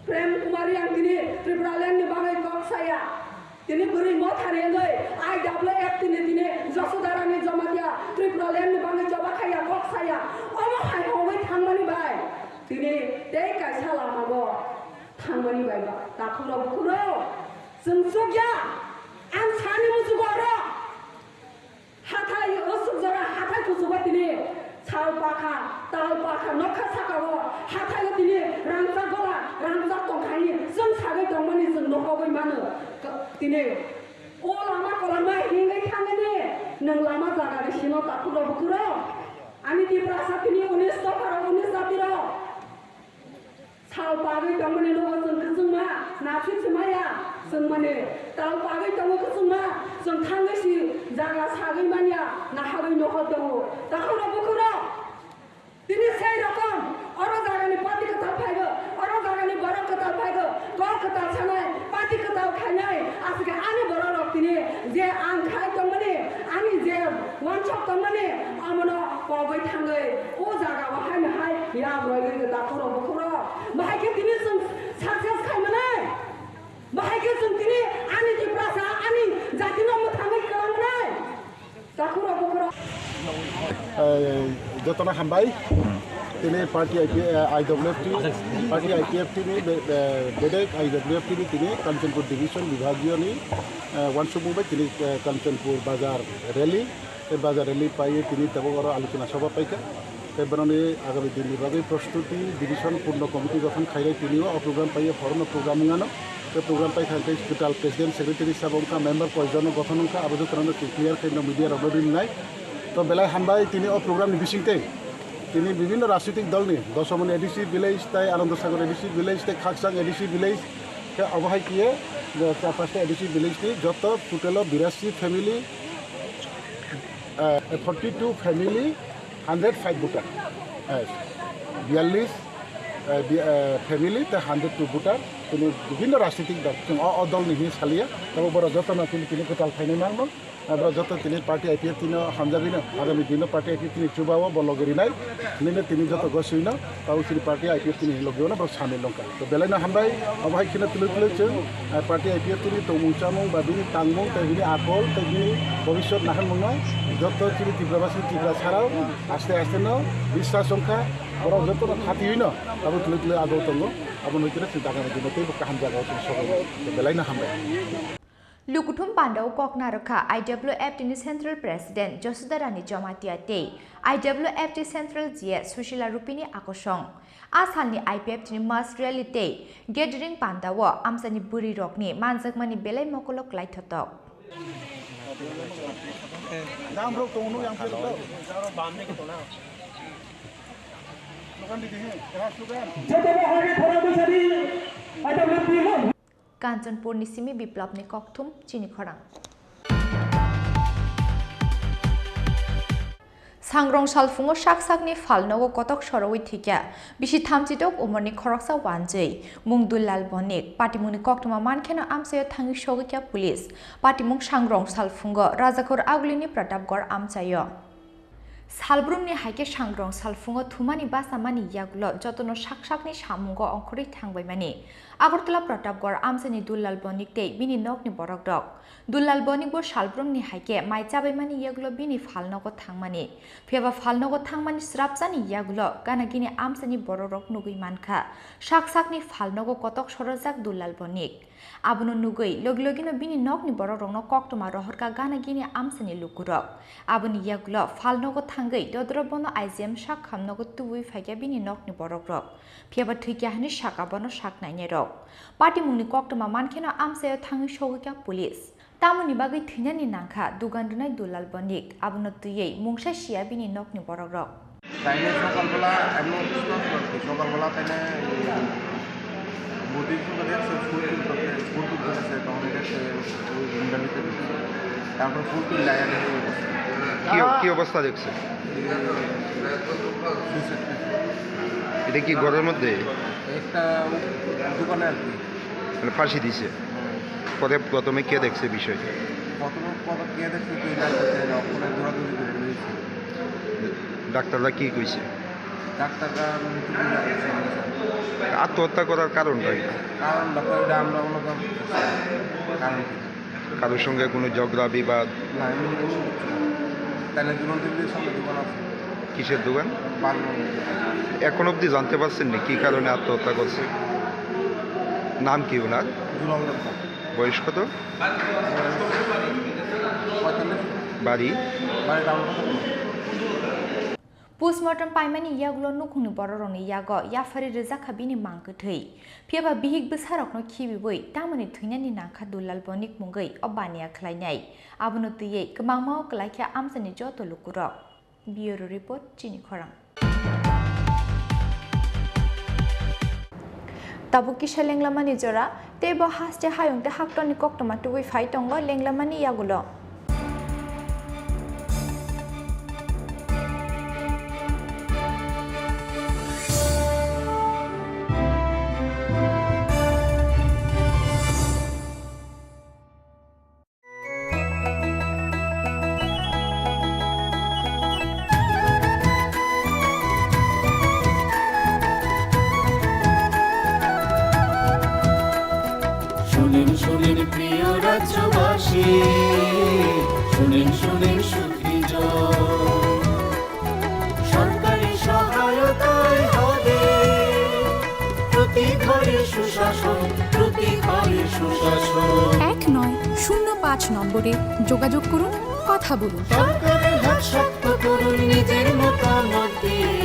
Prem Kumar Riyang tini Tripuraland ni bagwi kok saya. Tini bwrwi mothani wngwi I W F tini tini Josodarani Jamatia Tripuraland ni bagwi choba khaya kok saya. Omo hai hongwi thangmani bai tini tei kaisa lama bo thangmani bai ba takhuk rok bukhuk rok chwng chukya. Ang sani muchungo oro. Hathai o sukjora hathai kuchugo tini sal pakha, tal pakha, nokha sakao hathai o tini rangchak gola, rangchak tongkhaini chwng sagwi tongmani chwng nokhogwi mano. Tini o lama kolama hingwi thangani nwng lama jaga ni sino takhuk rok bukhuk rok. Ani Tiprasa tini unis dopha rok, unis jati rok. Sal pagwi tongmani nogo chwng kwchwngma, naphik se maya chwng mani. Tal pagwi tongo kwchwngma, chwng thangwi si jaga sagwi manya, nahagwi nohor tongo. Takhuk rok bukhuk rok, tini sei rokom, oro jagani party kwtal phaigo, oro jagani borok kwtal phaigo, kok kwtal sanai, party kwtal khainai, aswkhe ani borok rok tini je ang khai tongmani, ani je wansok tongmani, omono pogwi thangwi o jaga o haino hai yak roigwi gwi takhuk rok bukhuk rok. Bahai khe tini chwng success khai manai. Bahai khe chwng tini ani Tiprasa, ani jatino mwthangwi kwlang manai. Takhuk rok bukhuk rok. Eh, jotono hambai. Tini party I P, eh, I W F T, party I P F T ni be-, be-, bedek I W F T ni tini Kanchanpur division bibhagiyo ni, eh, wansukmung bai tini, eh, Kanchanpur bazar rally. Tei bazar rally paiwi tini tabuk oro alochona sabha paikha. Tei borokni agami dinni bagwi prostuti division purno committee gothon khainai tini o program paiwi horono program wngano. Tei program paikha hwnkhe kwtal president secretary sabo wngkha, member koijono gothon wngkha, abo jotono clear khaino media rokno rinai. To belai hambai tini o program ni bisingtwi tini bibinno rajnitik dolni Dosomoni A D C village tei Anando Sagar A D C village tei Khaksang A D C village khe obo hai kiye char pasta A D C village ni joto total o birasi family, eh, forty two family, hundred five voter, eh, biyallis, eh, bi-, eh, family tei hundred two voter, tini bibinno rajnitik dol, chwng o, o dol ni hwnwi saliya, tabo borok joto no tini, tini kwtal khainai mangno. Abro joto tini party I P F T no hamjagwi no, agami dino party I P F T ni chuba o bo logi rinai, nini tini joto gosui no, tabo chini party I P F T ni logi o no bo samil longkha. To belai no hambai, abo hai kheno tului tului chwng, ah, party I P F T ni tongmung chamung ba bini tangmung tei bini akol tei bini bobiswt naharmung no joto chini Tripura basi Tripura sarao aste aste no biswas wngkha, borok joto no khatiwi no abo tului tului agoi tongo, abo no khe chwng daga no dino tei bo kaham jaga o chwng sogwi no. To belai no hambai. Lukuthum Panda o kok narwkha I W F T ni Central President Josuda Rani Jamatia tei I W F T Central G S Sushila Rupini akosong. A salni I P F T ni mass rally tei gathering panda o amchani bwrwi rokni manjakmani belai mokolo kwlai thotok. Joto bahai ni khorang bwsadi I W F T hwn. Kanchanpurni simi Biplabni kokthum chini khorang. Sangrong salphungo sak sakni phalnogo kotok sorowi thwikya bisi thamchitok umorni khoroksa wanjwi mung Dullal Bonik. Patimungni koktwma mankheno amchaio thangwi sogwikya police. Patimung Sangrong salphungo Rajakhor Agulini Pratapgarh amchaio. Salbrumni hai khe Sangrong salphungo thumani bachamani yagulo jotono sak sakni samungo ongkhorwi thangbaimani Agartala Pratapgarh amchaini Dullal Bonik tei bini nokni borokrok. Dullal Bonik bo salbrumni hai khe mai chabaimani yagulo bini phalnogo thangmani, phiyaba phalnogo thangmani srapchani yagulo gana gini amchaini borokrok nugwi mankha sak sakni phalnogo kotok sorojak Dullal Bonik. Abono nugwi logi logino bini nokni borokrokno koktwma rohorkha gana gini amchaini lukurok. Aboni yagulo phalnogo thangwi dodro bono I G M sak khamnogo tubui phaikha bini nokni borokrok. Phiyaba thwikya hwnwi sakha bono sak nainairok. Patimungni koktwma mankheno amchaio thangwi sogwikha police. Tamoni bagwi thwinani nangkha dugan rwnai Dullal Bonik, abono twiwi mungsa siya bini nokni borokrok. তাইলে সকালবেলা এমন অবস্থা হতো আর কি, সকালবেলা তাইলে এই বটির সঙ্গে দেখছে ফুল তুলতেছে, ফুল তুলতেছে, তখন দেখছে ওই রুমটার ভিতরে ঢুকছে। তারপর ফুল তুললে আয়া দেখে ওই অবস্থা। কি অ-, কি অবস্থা দেখছে? সুইসাইড করছে। এটা কি ঘরের মধ্যে? একটা দোকানে আর কি। মানে ফাঁসি দিছে। হুম। পরে প্রথমে কে দেখছে বিষয়টা? প্রথমে, প্রথমে কে দেখছে তুই জানতে চাই না, ওখানে দৌড়াদৌড়ি করে রয়েছে। ডাক্তাররা কি কইছে? ডাক্তাররা মৃত ঘোষণা করছে। আত্মহত্যা করার কারণটা কি? কারণ ডাক্তার, এটা আমরা মনে করি কারণ কি? কারোর সঙ্গে কোনো ঝগড়া বিবাদ? না, এমনি, এমনি কিছু না। তাহলে দুরন্ত সামনে দোকান আছে। কিসের দোকান? বালুর দোকান। এখন অবধি জানতে পারছেন না কি কারণে আত্মহত্যা করছে? নাম কি ওনার? দুলাল দত্ত। বয়স কত? পঁয়তাল্লিশ। বাড়ি? বাড়ি Ramakrishna. Postmortem paimani yagulo nukhungni bororokni yago yaphari rwjakha bini mang kwthwi. Phiyaba bihik bwsarokno khibiwi tamoni thwinani nangkha Dullal Bonik mungwi o baniya khlainai. Abono twiwi kwbangma o kwlaikha amchaini joto lukurok. Bureau Report, Chini Khorang. Tabuk kisa lenglamani jora, tei bo haste hayung tei haktorni koktwma tubui phai tongo lenglamani yagulo. শুনেন, শুনেন প্রিয় রাজ্যবাসী, শুনেন, শুনেন সুখী জন। সরকারি সহায়তায় হবে প্রতি ঘরে সুশাসন, প্রতি ঘরে সুশাসন। এক নয় শূন্য পাঁচ নম্বরে যোগাযোগ করুন, কথা বলুন। সরকারের হাত শক্ত করুন নিজের মতামত দিয়ে।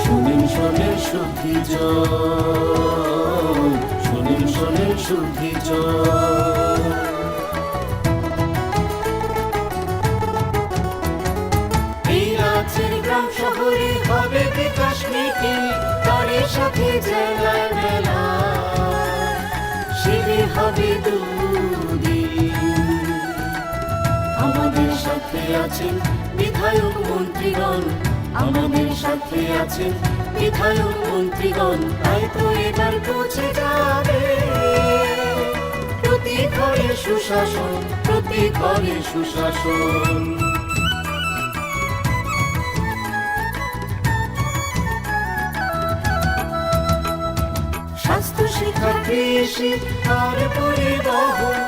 শুনেন, শুনেন সুখী জন, শুনেন, শুনেন সুখী জন। এই রাজ্যের গ্রাম শহরে হবে বিকাশ মিটিং, তারই সাথে জেলায় মেলা, শিবির হবে দুদিন। আমাদের সাথে আছেন বিধায়ক মন্ত্রীগণ, আমাদের সাথে আছেন বিধায়ক মন্ত্রীগণ, তাই তো এবার পৌঁছে যাবে। ঘরে সুশাসন, প্রতি ঘরে সুশাসন। স্বাস্থ্য, শিক্ষা, কৃষি আর পরিবহন,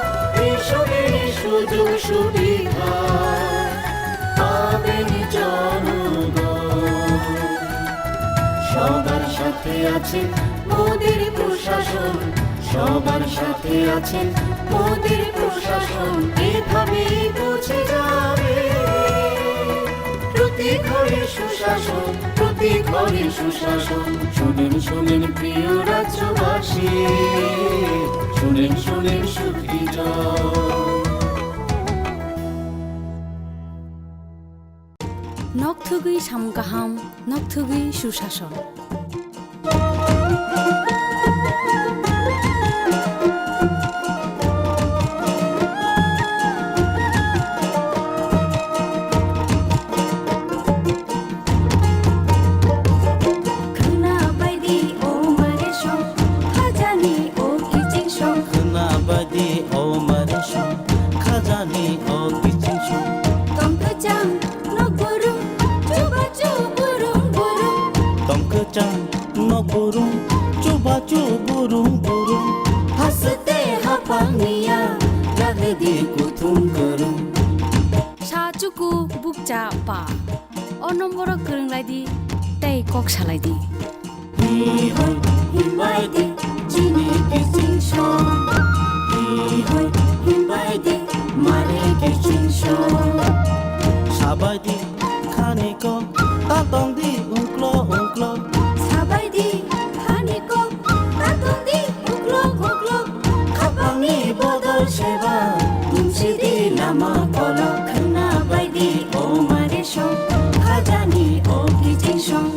এইসবের সুযোগ সুবিধা পাবেন জনগণ। সবার সাথে আছে মোদের প্রশাসন, সবার সাথে আছে মোদের প্রশাসন, এভাবেই পৌঁছে যাবে প্রতি ঘরে সুশাসন, প্রতি ঘরে সুশাসন। শুনেন, শুনেন প্রিয় রাজ্যবাসী, শুনেন, শুনেন সুখী জন। Nokthugwi samung kaham, nokthugwi susason. Khwna baidi o mare song, khajani o kiching song. Khwna baidi o mare song, khajani o kiching song. Tong kwchang nok burung, chubachu burung burung. Tong kwchang nok burung, chubachu burung burung. Haste haphang niya, lagdi kuthum kwrwng. Sa chuku bukcha pa. O nomboro kwrwng lai di, tei kok salai di. Hi hoi, himbai di, chini kiching song. Hi hoi, himbai di, mare kiching song. Sabai di, khani ko, ta tong di, ungklo, ungklo. Sabai di, khani ko, ta tong di, ungklo, ungklo. Khapangni bodol seba, bumsidi lama kolok. Khwna baidi o mare song, khajani o kiching song.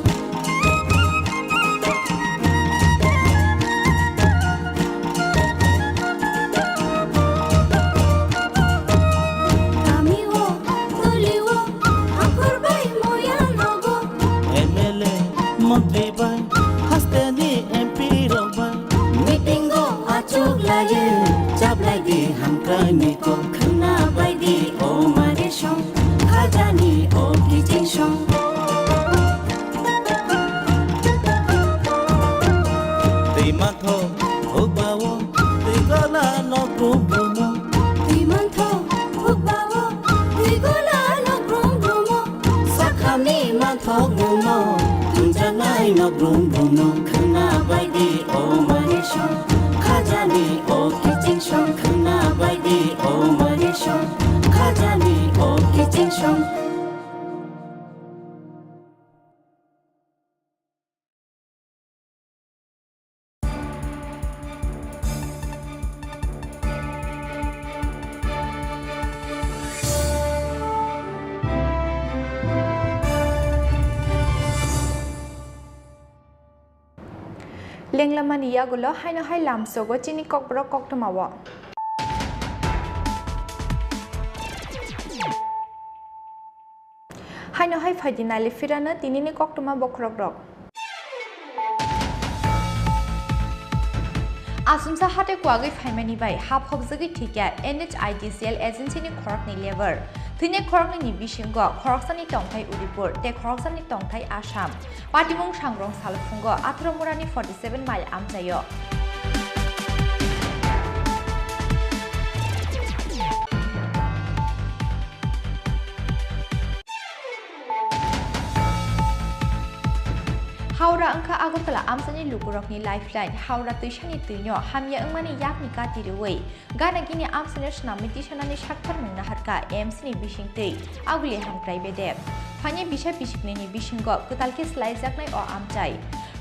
Kami o, toli o, hakhor bai moya nogo. M L A, montri bai, hasteni M P rok bai. Meeting o achuk laye, chablai di hamkrai ni kok. Khwna baidi o mare song, khajani o kiching song. Twi mantho hukbao, twi gola nok brum brumo. Twi mantho hukbao, twi gola nok brum brumo. Sakhamni manthok bumno, thumjaknai nok brum bumno. Khwna baidi o mare song, khajani o kiching song. Khwna baidi o mare song, khajani o kiching song. Lenglamani yagulo haino hai lamsogo chini kokborok koktwmao. Haino hai phaidi nali phirano tinini koktwma bokhorokrok. Asumsa hatai kuagwi phaimani bai ha phobjagwi thwikya N H I D C L agency ni khoroknwi labour. Thwinai khoroknwi ni bisingo khoroksani tongthai Udipur tei khoroksani tongthai Assam. Patimung sangrong salphungo Atharomurani forty seven mile amchaio. Howrah wngkha Agartala amchaini lukurokni lifeline. Howrah twisani twino hamya wngmani yakni kati rwui gana gini amchaino swnamwi tisanani saktharmung naharkha M C ni bisingtwi Aguli Hamkrai bedek. Phani bisa bisiknwini bisingo kwtal khe swlaijaknai o amchai.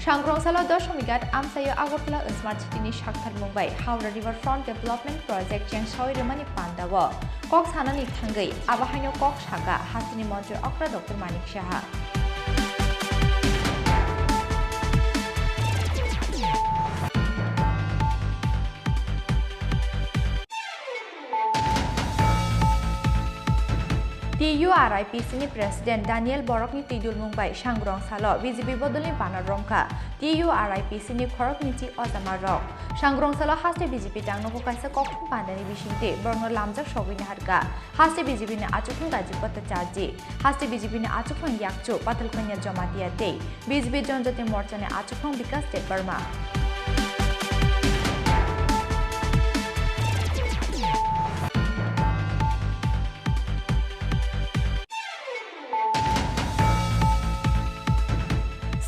Sangrong salo Dosomighat amchaio Agartala Smart City ni saktharmung bai Howrah River Front Development Project chengsaui rwmani pandao kok sanani thangwi abo haino kok sakha hasteni montri okra Doctor Manik Saha. T U R I P C ni President Daniel Borokni twidulmung bai Sangrong salo B J P bodolni banner romkha T U R I P C ni khoroknwi chi ojama rok. Sangrong salo haste B J P tangnogo kaisa kokthum pandani bisingtwi borokno lamjak sogwi naharkha. Haste B J P ni achukthung Rajiv Bhattacharjee, haste B J P ni achukthung yakchu Patalkanya Jamatia tei B J P Janjati Morcha ni achukthung Bikash Debbarma.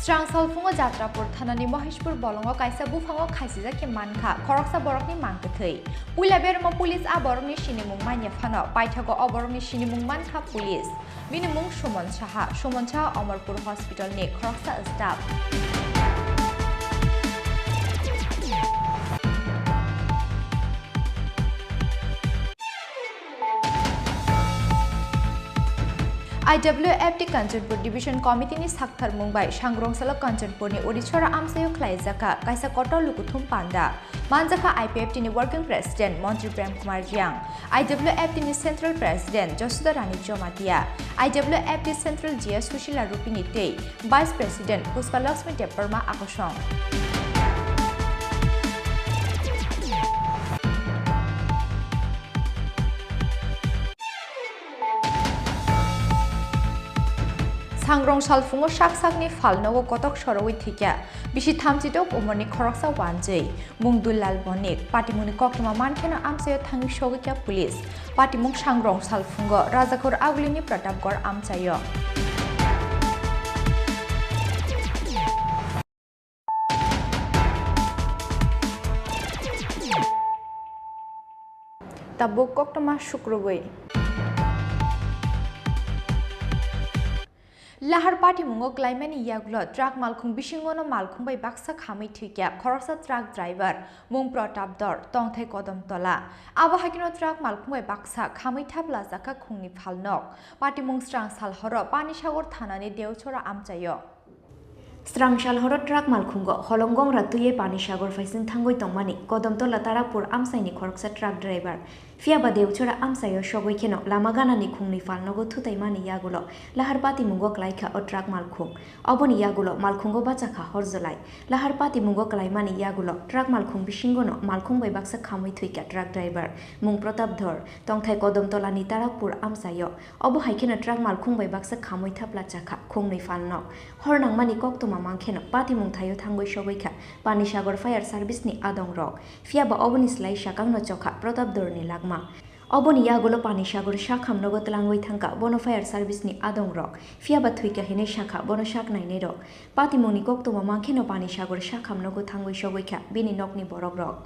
Srang salphungo Jatrapur thanani Moheshpur bolongo kaisa buphango khaisijak khe mankha khoroksa borokni mangkwthwi. Puila bermo police a borokni sinimung manya phano paithago o borokni sinimung mankha police. Bini mung Suman Saha, Suman Saha Amarpur Hospital ni khoroksa staff. I W F T Kanchanpur Division Committee ni saktharmung bai Sangrong salo Kanchanpur ni Odisora amchaio khlaijakha kaisa kotor lukuthum panda. Manjakha I P F T ni Working President Montri Prem Kumar Reang, I W F T ni Central President Josuda Rani Jomatia, I W F T Central G S Sushila Rupini tei Vice President Pushpa Lakshmi Debbarma akosong. Sangrong salphungo sak sakni phalnogo kotok sorowi thwikya bisi thamchitok umorni khoroksa wanjwi. Mung Dullal Bonik, patimungni koktwma mankheno amchaio thangwi sogwikha police. Patimung Sangrong salphungo Rajakhor Agulini Pratapgarh amchaio. Tabuk koktwma sukrubwi. Lahar patimungo klaimani yagulo truck malkhung bisingono malkhung bai baksa khamwi thwikya khoroksa truck driver mung Pratap Dor tongthai Kodom Tola. Abo haikeno truck malkhung bai baksa khamwi thaplajakha khungni phalnok. Patimung srang sal horo Panisagar thanani Deuthora amchaio. Srang sal horo truck malkhungo holong gongra twiwi Panisagar phaising thangwi tongmani Kodom Tola Tarapur amchaini khoroksa truck driver. Phiya ba Deuthora amchaio sogwi kheno lama ganani khungni phalnogo thutaimani yagulo lahar patimungo klaikha o truck malkhung. Oboni yagulo malkhungo bachakha horjolai. Lahar patimungo klaimani yagulo truck malkhung bisingono malkhung bai baksa khamwi thwikha truck driver mung Pratap Dhor, tongthai Kodom Tolani Tarapur amchaio. Obo hai kheno truck malkhung bai baksa khamwi thapla chakha khungnwi phalno. Hor nangmani koktwma mankheno patimung thaio thangwi sogwi kha Panisagar Fire Service ni adongrok. Phiya ba oboni slai sakangno chokha Pratap Dhorni lagma. Oboni yagulo Panisagar sakhamnogo twlangwi thangkha bono Fire Service ni adongrok. Phiya ba thwikha hinwi sakha bono sak nainairok. Patimungni koktwma mankheno Panisagar sakhamnogo thangwi sogwi kha bini nokni borokrok.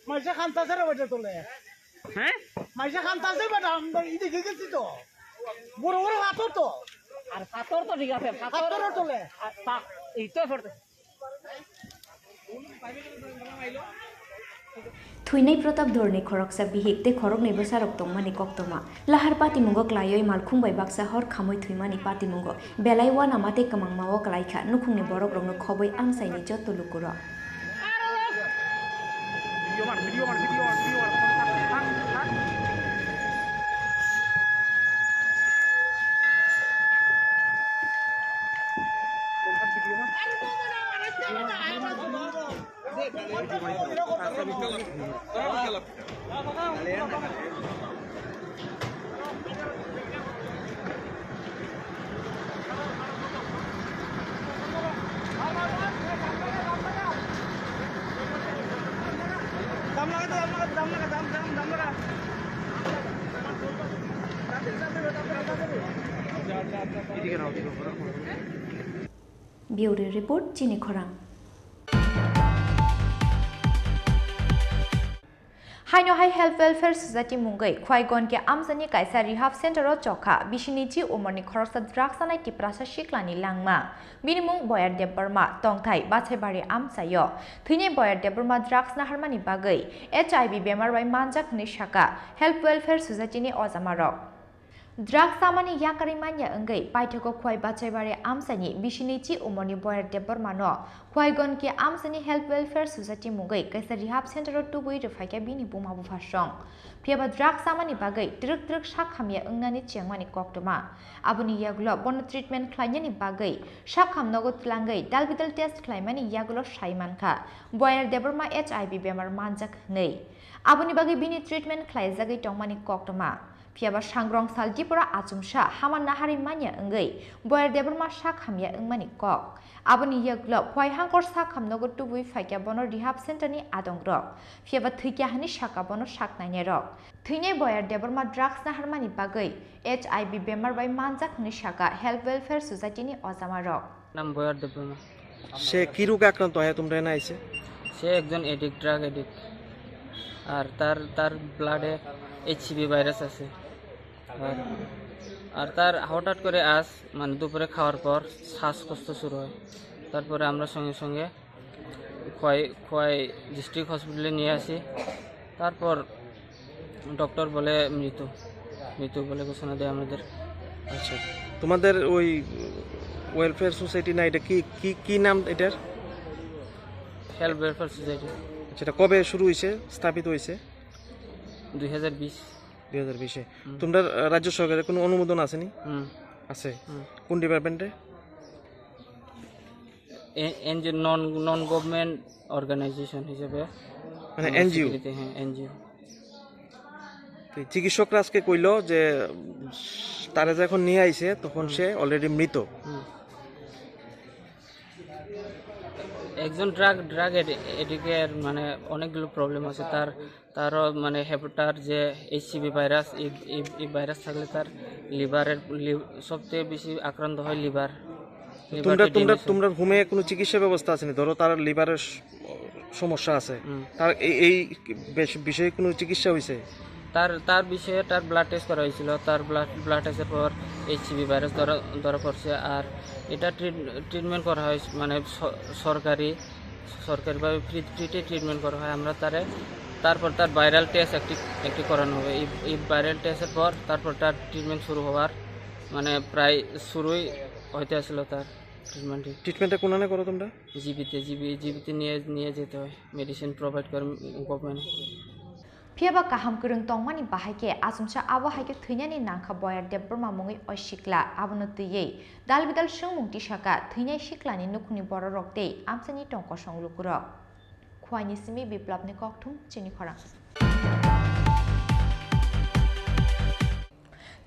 Maisa kanta sara baja tole. Hah? Maisa kanta sara baja, ide gege sito. Boro boro pator to. Ar pator to thik ase, pator. Pator tole. Ar pa-, ito porde. Thwinai Pratap Dhorni khoroksa bihik tei khoroknwi bwsarok tongmani koktwma. Lahar patimungo klaiwi malkhung bai baksa hor khamwi thwimani patimungo belai uanama tei kwmangmao klaikha nukhungni borokrokno khobwi amchaini jotto lukurok. Bureau Report, Chini Khorang. Haino hai Health Welfare Society mungwi Khwaigon ke amsani kaisa rehab center o chokha bisini chi umorni khoroksa drugs sanai Tiprasa siklani langma. Bini mung Boyar Debbarma, tongthai Bachaibari amchaio. Thwinai Boyar Debbarma drugs naharmani bagwi H I V bemar bai manjak hwnwi saka Health Welfare Society ni ojamarok. Drugs samani yakarwi manya wngwi paithago Khwai Bachaibari amchaini bisini chi umorni Boyar Debbarmano Khwaigon ke amchaini Health Welfare Society mungwi kaisa rehab center o tubui rwphaikha bini buma bupha song. Phiyaba drugs samani bagwi twrwk twrwk sak hamya wngnani chengmani koktwma. Aboni yagulo bono treatment khlainani bagwi sak hamnogo twlangwi dalbidal test khlaimani yagulo sai mankha Boyar Debbarma H I V bemar manjak hwnwi. Aboni bagwi bini treatment khlaijagwi tongmani koktwma. Phiyaba sangrong sal Tripura achomsa hama naharwi manya wngwi Boyar Debbarma sak hamya wngmani kok. Aboni yagulo Khwai hangkor sak hamnogo tubui phaikha bono rehab center ni adongrok. Phiyaba thwikha hwnwi saka bono sak nainai rok. Thwinai Boyar Debbarma drugs naharmani bagwi H I V bemar bai manjak hwnwi saka Health Welfare Society ni ojamarok. নাম বয়ার দেববর্মা। সে কি রোগে আক্রান্ত হয়ে তোমরা এনে আইছে? সে একজন এডিক্ট, ড্রাগ এডিক্ট। আর তার, তার ব্লাডে এইচসিভি ভাইরাস আছে। আর, আর তার হঠাৎ করে আজ, মানে, দুপুরে খাওয়ার পর শ্বাসকষ্ট শুরু হয়। তারপরে আমরা সঙ্গে সঙ্গে খোয়াই, খোয়াই ডিস্ট্রিক্ট হসপিটালে নিয়ে আসি। তারপর ডক্টর বলে মৃত, মৃত বলে ঘোষণা দেয় আমাদের। আচ্ছা, তোমাদের ওই ওয়েলফেয়ার সোসাইটি না, এটা কি, কি, কি নাম এটার? Health welfare society. আচ্ছা, এটা কবে শুরু হয়েছে, স্থাপিত হয়েছে? দুই হাজার বিশ। দুই হাজার বিশে। হুম। তোমরা, আহ, রাজ্য সরকারের কোনো অনুমোদন আসেনি? হুম। আছে? হুম। কোন ডিপার্টমেন্টে? এ-, এনজিও, নন, নন গভর্নমেন্ট অর্গানাইজেশন হিসেবে মানে আমরা এনজিও? স্বীকৃতি, হ্যাঁ, এনজিও। তো চিকিৎসকরা আজকে কইলো যে, উম, তারা যখন নিয়ে আইছে, তখন হুম। সে অলরেডি মৃত। হুম। একজন ড্রাগ, ড্রাগ এডি-, এডিক্টের মানে অনেকগুলো প্রবলেম আছে। তার, তারও মানে হেপ-, তার যে এইচসিভি ভাইরাস, এই, এই, এই ভাইরাস থাকলে তার লিভারের, লি-, সবচেয়ে বেশি আক্রান্ত হয় লিভার। লিভার তোমরা, তোমরা, ডিমেশন। তোমরা হোমে কোনো চিকিৎসা ব্যবস্থা আসেনি? ধরো তার লিভারের স-, সমস্যা আছে, হুম। তার এই, এই বেশ-, বিষয়ে কোনো চিকিৎসা হয়েছে? তার, তার বিষয়ে তার ব্লাড টেস্ট করা হয়েছিল। তার ব্লাড, ব্লাড টেস্টের পর এইচসিভি ভাইরাস ধরা, ধরা পড়ছে। আর এটা ট্রিট-, ট্রিটমেন্ট করা হয় মানে স-, সরকারি, সরকারিভাবে ফ্রি, ফ্রিতে ট্রিটমেন্ট করা হয়। আমরা তারে, তারপর তার ভাইরাল টেস্ট একটি, একটি করানো হবে। এই, এই ভাইরাল টেস্টের পর তারপর তার ট্রিটমেন্ট শুরু হওয়ার মানে প্রায় শুরুই হইতে আসলো তার ট্রিটমেন্টটি। ট্রিটমেন্টটা কোনানে করো তোমরা? জিবিতে, জিবি, জিবিতে নিয়ে, নিয়ে যেতে হয়। মেডিসিন প্রোভাইড করে government. Phiyaba kaham kwrwng tongmani bahai khe achomsa abo hai khe thwinani nangkha Boyar Debbarma mungwi o sikla. Abono twiwi dalbidal swngmung tisaka thwinai siklani nukhungni bororok tei amchaini tong kosong lukurok. Khwaini simi Biplabni kokthum chini khorang.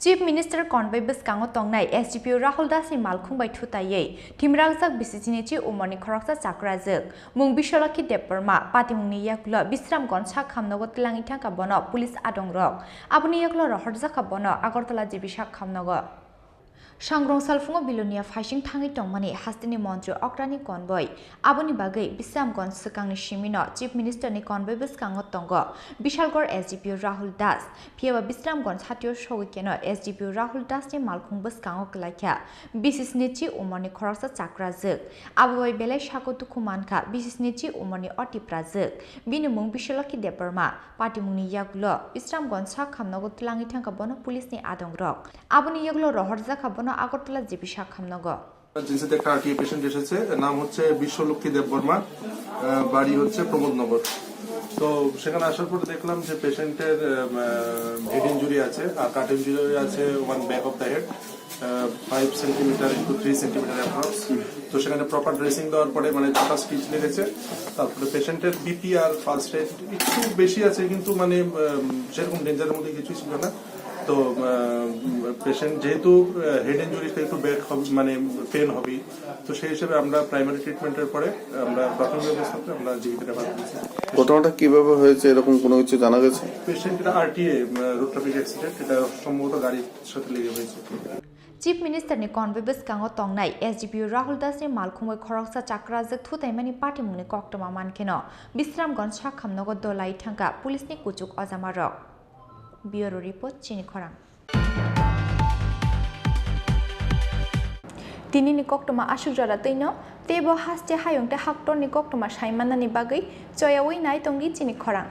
Chief Minister Convoy bwskango tongnai S D P O Rahul Das ni malkhung bai thutaiwi thimrakjak B C C ni chi umorni khoroksa chakrajwk mung Biswalakhi Debbarma, patimungni yakulo Bisramganj sak khamnogo twlangwi thangkha bono police adongrok. Aboni yakulo rohorjakha bono Agartala G B sak khamnogo. Sangrong salphungo Bilonia phaising thangwi tongmani hasteni montri okrani convoy. Aboni bagwi Bisramganj swkangni simino Chief Minister ni convoy bwskango tongo Bishalgarh S D P O Rahul Das. Phiyaba Bisramganj hatio sogwi keno S D P O Rahul Das ni malkhung bwskango kwlaikha B C C ni chi umorni khoroksa chakrajwk. Abo bai belai sako dukhu mankha B C C ni chi umorni o tiprajwk. Bini mung Biswalakhi Debbarma. Patimungni yagulo Bisramganj sak khamnogo twlangwi thangkha bono police ni adongrok. Aboni yagulo rohorjakha bono Agartala G B sak khamnogo. এমার্জেন্সিতে একটা RTI patient এসেছে, নাম হচ্ছে বিশ্বলক্ষ্মী দেববর্মা, আহ, বাড়ি হচ্ছে প্রমোদনগর। তো সেখানে আসার পরে দেখলাম যে পেশেন্টের, আহ, হেড ইনজুরি আছে আর কাট ইনজুরি আছে one back of the head, five centimetre into three centimetre approx. তো সেখানে প্রপার ড্রেসিং দেওয়ার পরে মানে ছটা স্টিচ লেগেছে। তারপরে পেশেন্টের বিপি আর পালস রেট একটু বেশি আছে, কিন্তু মানে, আহ, সেরকম ডেঞ্জারের মধ্যে কিছুই ছিল না। তো, আহ, পেশেন্ট যেহেতু, আহ, হেড ইনজুরিটা একটু ব্যাড হবে, মানে পেন হবে, তো সেই হিসেবে আমরা প্রাইমারি ট্রিটমেন্টের পরে আমরা প্রাথমিক অবস্থাতে আমরা জিবিতে রেফার করেছি। ঘটনাটা কিভাবে হয়েছে, এরকম কোনো কিছু জানা গেছে? পেশেন্ট এটা আরটিএ, আহ, রোড ট্রাফিক অ্যাক্সিডেন্ট, এটা সম্ভবত গাড়ির সাথে লেগে হয়েছে। Chief Minister ni konboi bwskango tongnai S D P O Rahul Das ni malkhungwi khoroksa chakrajwk thutaimani patimungni koktwma mankheno Bisramganj sakhamnogo dolai thangkha police ni kuchuk ojamarok. Bureau report, Chini Khorang. Tinini koktwma aswk jora twino, teibo haste hayung tei haktorni koktwma saimanani bagwi choyaui nai tongdi Chini Khorang.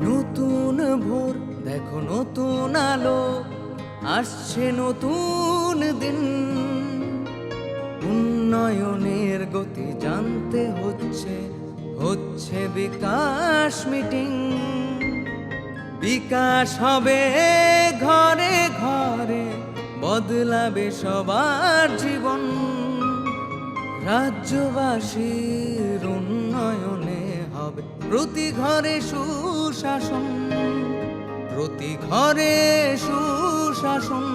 নতুন ভোর, দেখো নতুন আলো, আসছে নতুন দিন। উন্নয়নের গতি জানতে হচ্ছে, হচ্ছে বিকাশ মিটিং। বিকাশ হবে ঘরে ঘরে, বদলাবে সবার জীবন। রাজ্যবাসীর উন্নয়নে হবে প্রতি ঘরে সুশাসন, প্রতি ঘরে সুশাসন,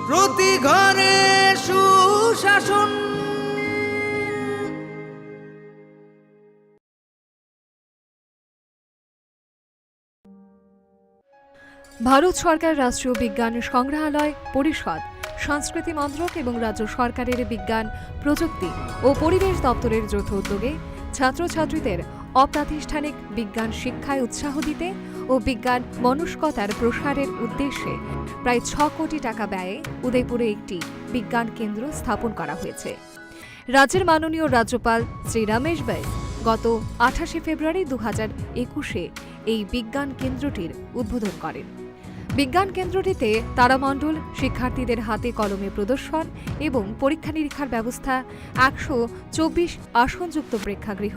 প্রতি ঘরে সুশাসন। ভারত সরকার রাষ্ট্রীয় বিজ্ঞান সংগ্রহালয় পরিষদ, সংস্কৃতি মন্ত্রক এবং রাজ্য সরকারের বিজ্ঞান, প্রযুক্তি ও পরিবেশ দপ্তরের যৌথ উদ্যোগে ছাত্রছাত্রীদের অপ্রাতিষ্ঠানিক বিজ্ঞান শিক্ষায় উৎসাহ দিতে ও বিজ্ঞান মনস্কতার প্রসারের উদ্দেশ্যে প্রায় ছ কোটি টাকা ব্যয়ে উদয়পুরে একটি বিজ্ঞান কেন্দ্র স্থাপন করা হয়েছে। রাজ্যের মাননীয় রাজ্যপাল শ্রী রমেশ বাইস গত আঠাশে ফেব্রুয়ারি দু হাজার একুশে এই বিজ্ঞান কেন্দ্রটির উদ্বোধন করেন। বিজ্ঞান কেন্দ্রটিতে তারামণ্ডল শিক্ষার্থীদের হাতে কলমে প্রদর্শন এবং পরীক্ষা নিরীক্ষার ব্যবস্থা, একশো চব্বিশ আসনযুক্ত প্রেক্ষাগৃহ,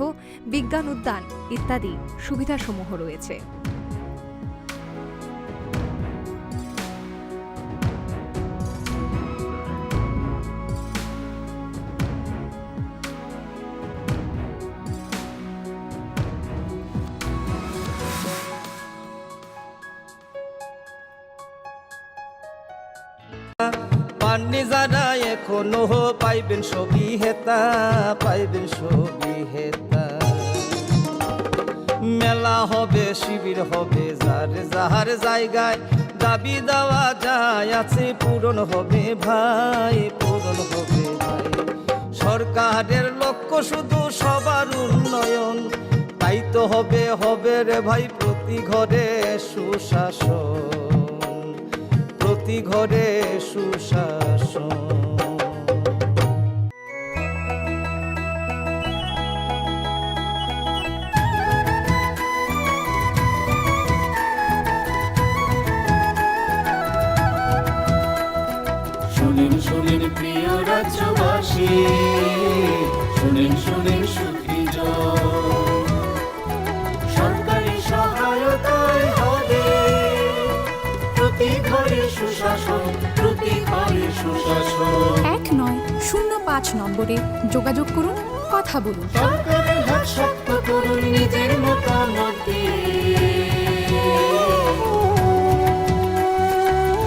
বিজ্ঞান উদ্যান ইত্যাদি সুবিধাসমূহ রয়েছে। পাননি যারা এখনো পাইবেন সবই হেতা, পাইবেন সবই হেতা। মেলা হবে, শিবির হবে, যার যার জায়গায় দাবি দেওয়া যায় আছে, পূরণ হবে ভাই, পূরণ হবে ভাই। সরকারের লক্ষ্য শুধু সবার উন্নয়ন, তাই তো হবে, হবে রে ভাই প্রতি ঘরে সুশাসন। প্রতি ঘরে সুশাসন। শুনেন, শুনেন প্রিয় রাজ্যবাসী, শুনেন, শুনেন সুখী জন। সরকারি সহায়তায় হবে প্রতি ঘরে সুশাসন, প্রতি ঘরে সুশাসন। এক নয় শূন্য পাঁচ নম্বরে যোগাযোগ করুন, কথা বলুন। সরকারের হাত শক্ত করুন নিজের মতামত দিয়ে।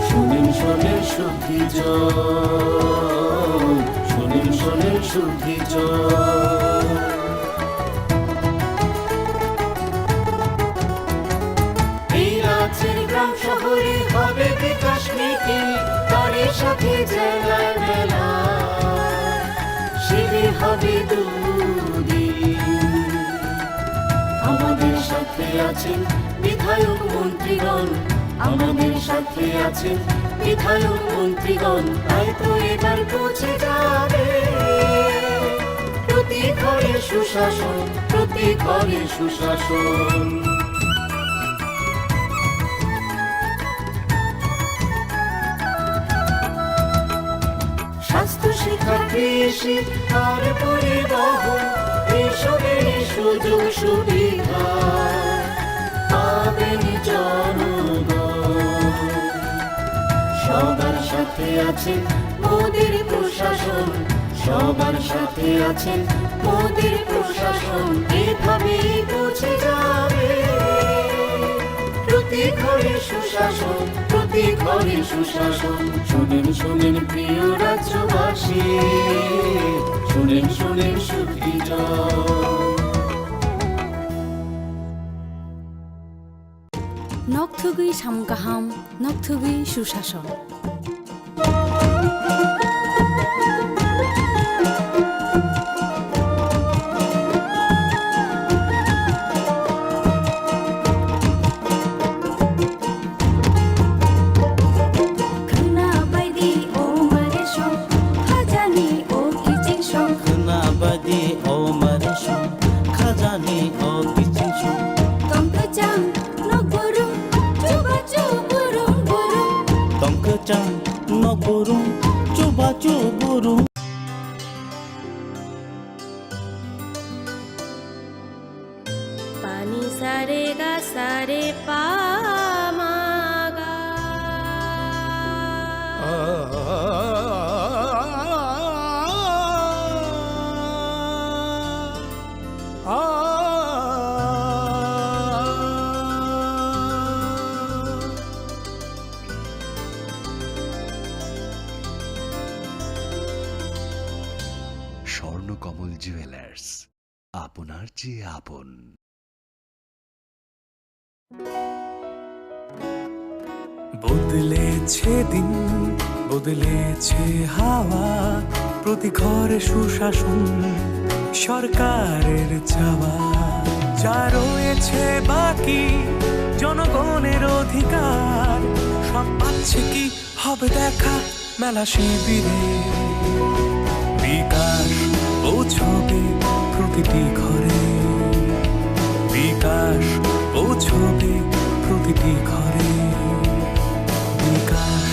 শুনেন, শুনেন সুখী জন, শুনেন, শুনেন সুখী জন। এই রাজ্যের গ্রাম শহরে হবে বিকাশ মিটিং, তারই সাথে জেলার মেলা। শিবির হবে দুদিন। আমাদের সাথে আছেন বিধায়ক মন্ত্রীগণ, আমাদের সাথে আছেন বিধায়ক মন্ত্রীগণ, তাই তো এবার পৌঁছে যাবে প্রতি ঘরে সুশাসন, প্রতি ঘরে সুশাসন। স্বাস্থ্য, শিক্ষা, কৃষি আর পরিবহন, এইসবের সুযোগ সুবিধা পাবেন জনগণ। সবার সাথে আছেন মোদের প্রশাসন, সবার সাথে আছেন মোদের প্রশাসন। এভাবেই পৌঁছে যাবে প্রতি ঘরে সুশাসন, প্রতি ঘরে সুশাসন। শুনেন, শুনেন প্রিয় রাজ্যবাসী, শুনেন, শুনেন সুখী জন। Nokthugwi samung kaham, nokthugwi susason. Khwna baidi o mare song, khajani o kiching song. Khwna baidi o mare song, khajani o kiching song. Tong kwchang nok burum, chuba chu burum burum. Tong kwchang nok burum, chuba chu burum. Pani sare ga sare pa ma ga. Swarnakamal jewellers, আপনার চেয়ে আপন। বদলেছে দিন, বদলেছে হাওয়া, প্রতি ঘরে সুশাসন সরকারের চাওয়া। যা রয়েছে বাকি জনগণের অধিকার, সব পাচ্ছে কি হবে দেখা মেলা শিবিরে। বিকাশ পৌঁছবে প্রতিটি ঘরে, বিকাশ পৌঁছবে প্রতিটি ঘরে, বিকাশ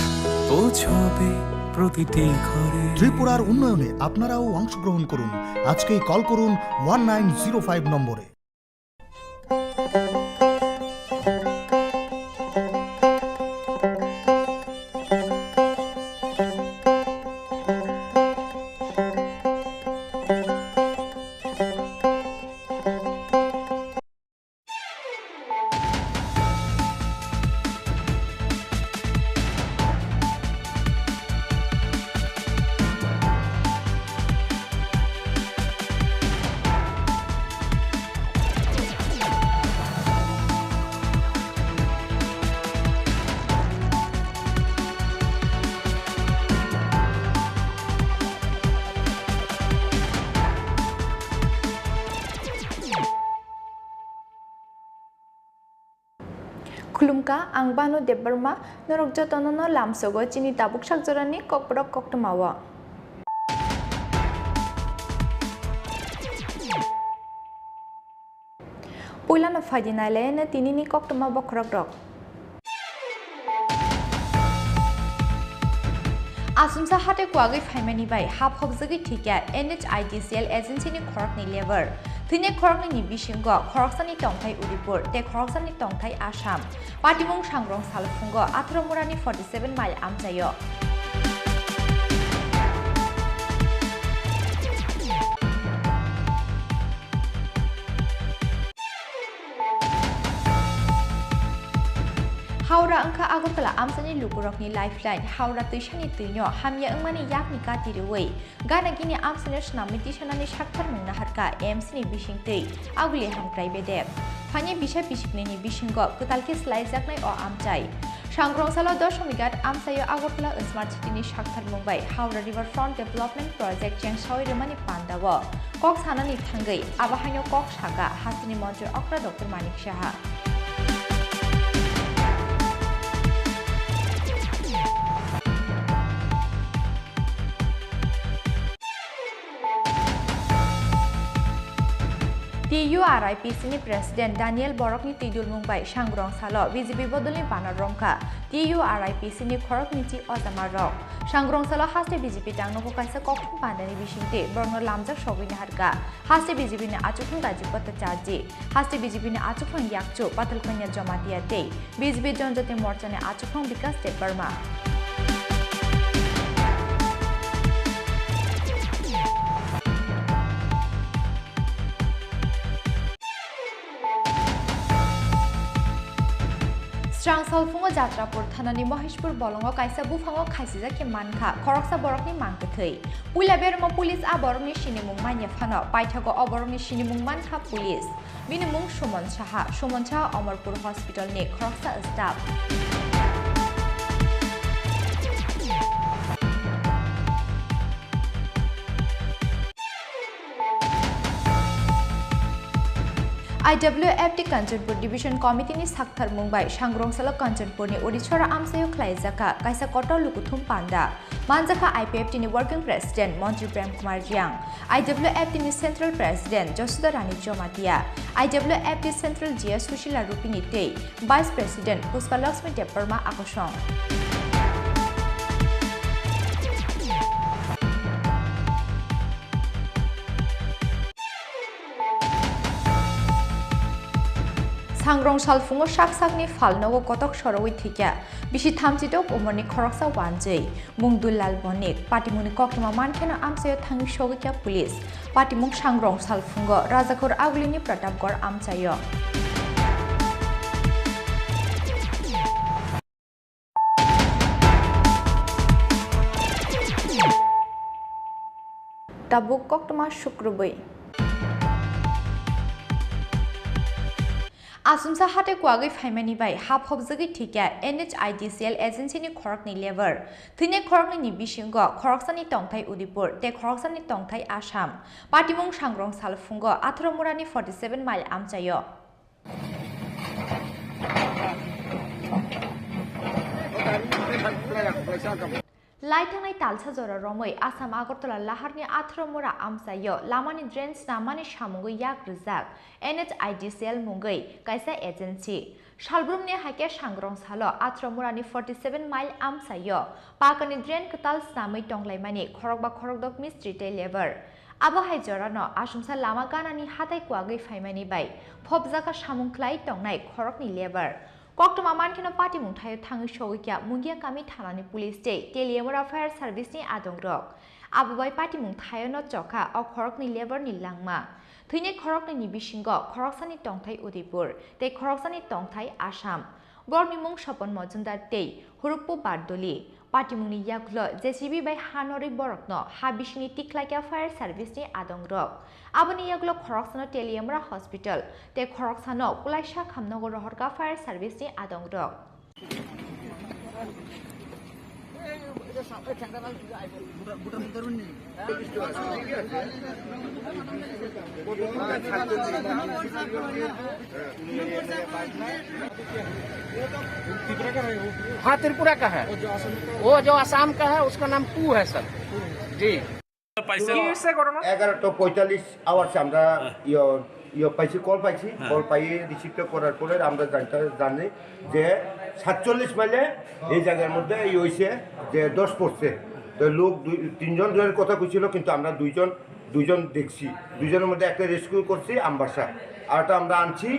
পৌঁছবে প্রতিটি ঘরে। ত্রিপুরার উন্নয়নে আপনারাও অংশগ্রহণ করুন। আজকেই কল করুন ওয়ান নাইন জিরো ফাইভ নম্বরে। Khulumkha, ang Banu Debbarma, norok jotono no lamsogo chini tabuk sakjorani kokborok koktwmao. Puilano phaidi nailaino tinini koktwma bokhorokrok. Asumsa hatai kuagwi phaimani bai ha phobjagwi thwikya N H I D C L agency ni khoroknwi labour. Thwinai khoroknwi ni bisingo khoroksani tongthai Udipur tei khoroksani tongthai Assam. Patimung sangrong salphungo atharo murani forty seven mile amchaio. Howrah wngkha Agartala amchaini lukurokni lifeline. Howrah twisani twino hamya wngmani yakni kati rwui gana gini amchaino swnamwi tisanani sakthar mung naharkha M C ni bisingtwi Aguli hamkrai bedek. Phani bisa bisiknwini bisingo kwtal khe swlaijaknai o amchai. Sangrongsalo Dosomighat amchaio Agartala Smart City ni sakthar mung bai Howrah River Front Development Project chengsaui rwmani pandao kok sanani thangwi abo haino kok saka hasteni montri okra Doctor Manik Saha. T U R I P C ni President Daniel Borokni twidulmung bai Sangrong salo B J P bodolni banner romkha T U R I P C ni khoroknwi chi ojamarok. Sangrong salo haste B J P tangnogo kaisa kokthum pandani bisingtwi borokno lamjak sogwi naharkha. Haste B J P ni achukthung Rajiv Bhattacharjee, haste B J P ni achukthung yakchu Patalkanya Jamatia tei B J P Janjati Morcha ni achukthung Bikash Debbarma. Srang salphungo Jatrapur thanani Moheshpur bolongo kaisa buphango khaisijak khe mankha khoroksa borokni mangkwthwi. Puila bermo police a borokni sinimung manya phano paithago o borokni sinimung mankha police. Bini mung Suman Saha, Suman Saha Amarpur Hospital ni khoroksa staff. I W F T Kanchanpur Division Committee ni saktharmung bai Sangrong salo Kanchanpur ni Odiswara amchaio khlaijakha kaisa kotor lukuthum panda. Manjakha I P F T ni Working President Montri Prem Kumar Reang, I W F T ni Central President Josuda Rani Jomatia, I W F T Central G S Sushila Rupini tei Vice President Pushpa Lakshmi Debbarma akosong. Sangrong salphungo sak sakni phalnogo kotok sorowi thwikya bisi thamchitok umorni khoroksa wanjwi mung Dullal Bonik patimungni koktwma mankheno amchaio thangwi sogwikya police. Patimung Sangrong salphungo Rajakhor Agulini Pratapgarh amchaio. Tabuk koktwma sukrubwi. Asumsa hatai kwagwi phaimani bai ha phobjagwi thwikya N H I D C L agency ni khoroknwi labour. Thwinai khoroknwi ni bisingo khoroksani tongthai Udaipur tei khoroksani tongthai Assam. Patimung Sangrong salphungo atharo murani forty seven mile amchaio. Lai thangnai talsa jora romwi Assam Agartala laharni atharo mura amchaio lamani drain snammani samungwi yak rijak N H I D C L mungwi kaisa agency. Salbrumni haikhe Sangrong salo atharo murani forty seven mile amchaio pakani drain kwtal snamwi tonglaimani khorokba khorokdok mistri tei labour. Abo hai jorano asumsa lama ganani hatai kwagwi phaimani bai phobjakha samung khlai tongnai khorokni labour. Koktwma mankheno patimung thaio thangwi sogwikya Mungia kami thanani police tei Teliamura fire service ni adongrok. Abo bai patimung thaiono chokha o khorokni labour ni langma. Thwinai khoroknwi ni bisingo khoroksani tongthai Udaipur tei khoroksani tongthai Assam. Borokni mung Sopon Mojumdar tei Hurukpu Bardoli. Patimungni yagulo J C B bai ha norwi borokno ha bisingni tikhlaikha fire service ni adongrok. Aboni yagulo khoroksano Teliamura Hospital tei khoroksano Kulaisa Khamnogo rohorkha fire service ni adongrok. हाँ, त्रिपुरा का है। वो जो आसाम का है, उसका नाम टू है, सर। जी। পাইছে? কি হৈছে ঘটনা? এগারোটা পঁয়তাল্লিশ আওয়ার্সে আমরা হ্যাঁ। ইয়ে, ইয়ে পাইছি, কল পাইছি। হ্যাঁ। কল পাইয়ে রিসিভটা করার পরে আমরা জানতে, জানি যে সাতচল্লিশ মাইলে এই জায়গার মধ্যে এই হয়েছে যে দশ পড়ছে। তো লোক দুই, তিনজন জনের কথা কইছিল, কিন্তু আমরা দুইজন, দুইজন দেখছি। দুইজনের মধ্যে একটা রেস্কিউ করছি আমবাসা, আর একটা আমরা আনছি,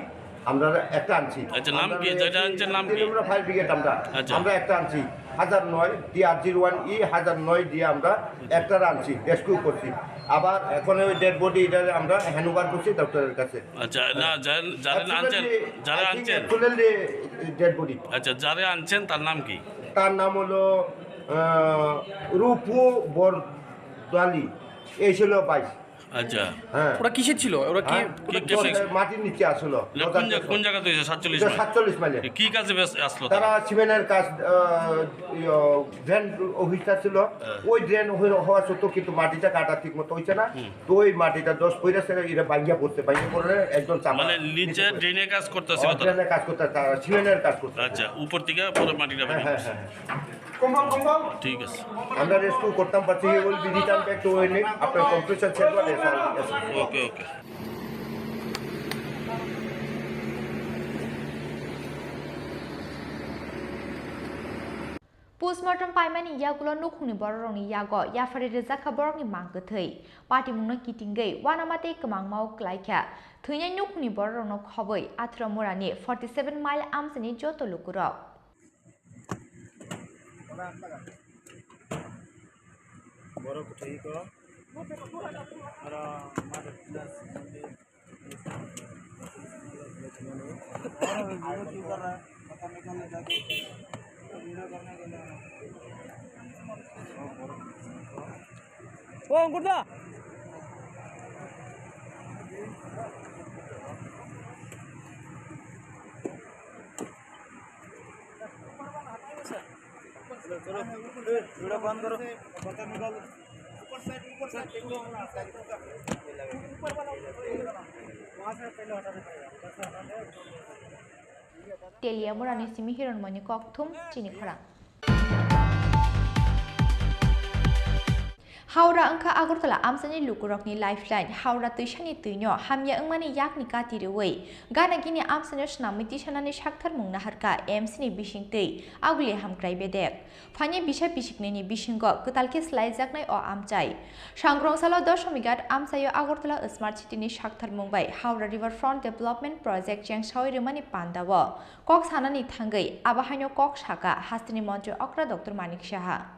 আমরা একটা আনছি। আচ্ছা, নাম আমরা কি? যেটা আনছেন নাম কি? ত্রিপুরা ফায়ার ব্রিগেড আমরা, আচ্ছা। আমরা একটা আনছি, হাজার নয়, D R zero one E হাজার নয় দিয়ে আমরা একটা আনছি, রেস্কিউ করছি। আবার এখন ওই ডেড বডি এটা আমরা হ্যান্ড ওভার করছি ডক্টরের কাছে। আচ্ছা, না, যার-, যারা আনছেন, actually, যারা I think আনছেন। Actually dead body. আচ্ছা, যারা আনছেন তার নাম কি? তার নাম হলো, আহ, রূপু বরদালি। এই ছিল বাইশ। আচ্ছা। হ্যাঁ। ওরা কিসের ছিল? ওরা কি, হ্যাঁ? ওরা কি, কি, কি, দশ, মাটির নিচে আসলো। না, কোন জায়গা, কোন জায়গা থেকে এসে সাতচল্লিশ এটা মাইল? সাতচল্লিশ মাইলে। কি কাজে ব্যস্ত আসলো তারা তারা? সিমেন্টের কাজ, আহ, ইয়ো, ড্রেন অফিসটা ছিল। হ্যাঁ। ওই ড্রেন হয়ে, হওয়া সত্ত্বেও কিন্তু মাটিটা কাটা ঠিক মতো হইছে না। হুম। তো ওই মাটিটা দশ পইরা সেটা এটা ভাঙ্গিয়া পড়ছে, ভাঙ্গিয়া পড়লে একদম চাপা মানে নিচে নিচে পড়ে। ড্রেনের কাজ করতেছে ও, তারা? ড্রেনের কাজ করতে, তারা সিমেন্টের কাজ করতে। আচ্ছা, উপর থেকে পরে মাটিটা হ্যাঁ, বেরিয়ে হ্যাঁ, আসছে। হ্যাঁ। ঠিক আছে। আমরা রেস্কিউ করতাম পারছি, he will be return back to Oinik after completion set what is. Okay, okay. Postmortem paimani yagulo nukhungni bororokni yago yaphari rwjakha borokni mang kwthwi. Patimungno kitingwi uanama tei kwmangmao kwlaikha. Thwinai nukhungni bororokno khobwi Athura Murani forty seven mile amchaini joto lukurok. Borok kwthwi kok. Oro Mother Teresa. Teliamurani simi Hironmoni kokthum chini khorang. Howrah wngkha Agartala amchaini lukurokni lifeline. Howrah twisani twino hamya wngmani yakni kati rwui gana gini amchaino swnamwi tisanani saktharmung naharkha M C ni bisingtwi aguli hamkrai bedek. Phaini bisa bisiknini bisingo kwtal khe slaijaknai o amchai. Sangrongsalo Dosomighat amchaio Agartala Smart City ni saktharmung bai Howrah River Front Development Project chengsaui rwmani pandao kok sanani thangwi abo haino kok saka hasteni montri okra Doctor Manik Saha.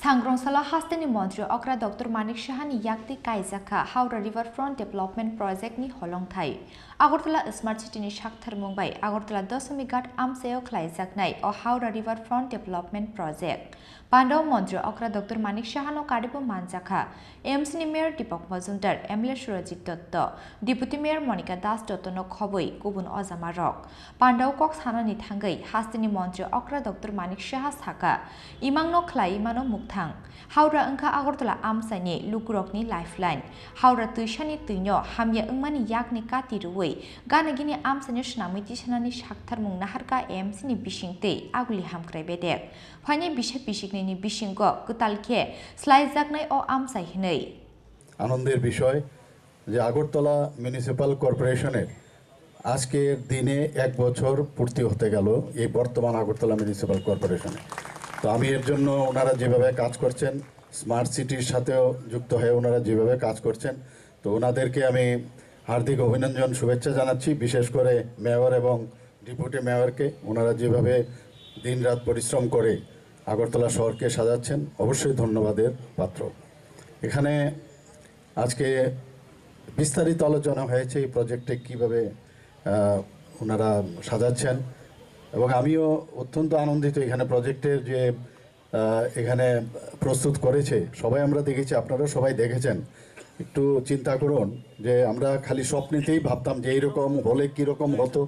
Sangrongsalo hasteni montri okra Doctor Manik Sahani yaktwi kaijakha Howrah River Front Development Project ni holongthai. Agartala Smart City ni saktharmung bai Agartala Dosomighat amchaio khlaijaknai o Howrah River Front Development Project. Pandao montri okra Doctor Manik Sahano karibo manjakha M C ni Mayor Deepak Majumdar, M L A Surajit Dotto, Deputy Mayor Monika Das Dotto no khobwi kubun ojamarok. Pandao kok sanani thangwi hasteni montri okra Doctor Manik Saha saka, imangno khlai mano mukthang. Howrah wngkha Agartala amchaini lukurokni lifeline. Howrah twisani twino hamya wngmani yakni kati rwui gana gini amchaino swnamwi tisanani saktharmung naharkha M C ni bisingtwi aguli hamkrai bedek. Phaini bisa bisiknini bisingo kwtal khe slaijaknai o amchai hwnwi. আনন্দের বিষয় যে আগরতলা মিউনিসিপ্যাল কর্পোরেশনের আজকের দিনে এক বছর পূর্তি হতে গেল এই বর্তমান আগরতলা মিউনিসিপ্যাল কর্পোরেশনে। তো আমি এর জন্য ওনারা যেভাবে কাজ করছেন, স্মার্ট সিটির সাথেও যুক্ত হয়ে ওনারা যেভাবে কাজ করছেন, তো ওনাদেরকে আমি হার্দিক অভিনন্দন, শুভেচ্ছা জানাচ্ছি। বিশেষ করে মেয়র এবং ডেপুটি মেয়রকে, ওনারা যেভাবে দিনরাত পরিশ্রম করে আগরতলা শহরকে সাজাচ্ছেন, অবশ্যই ধন্যবাদের পাত্র। এখানে আজকে বিস্তারিত আলোচনা হয়েছে এই প্রজেক্টে কীভাবে, আহ, ওনারা সাজাচ্ছেন, এবং আমিও অত্যন্ত আনন্দিত এখানে প্রজেক্টের যে, আহ, এখানে প্রস্তুত করেছে, সবাই আমরা দেখেছি, আপনারা সবাই দেখেছেন। একটু চিন্তা করুন যে আমরা খালি স্বপ্নেতেই ভাবতাম যে এইরকম হলে কীরকম হতো,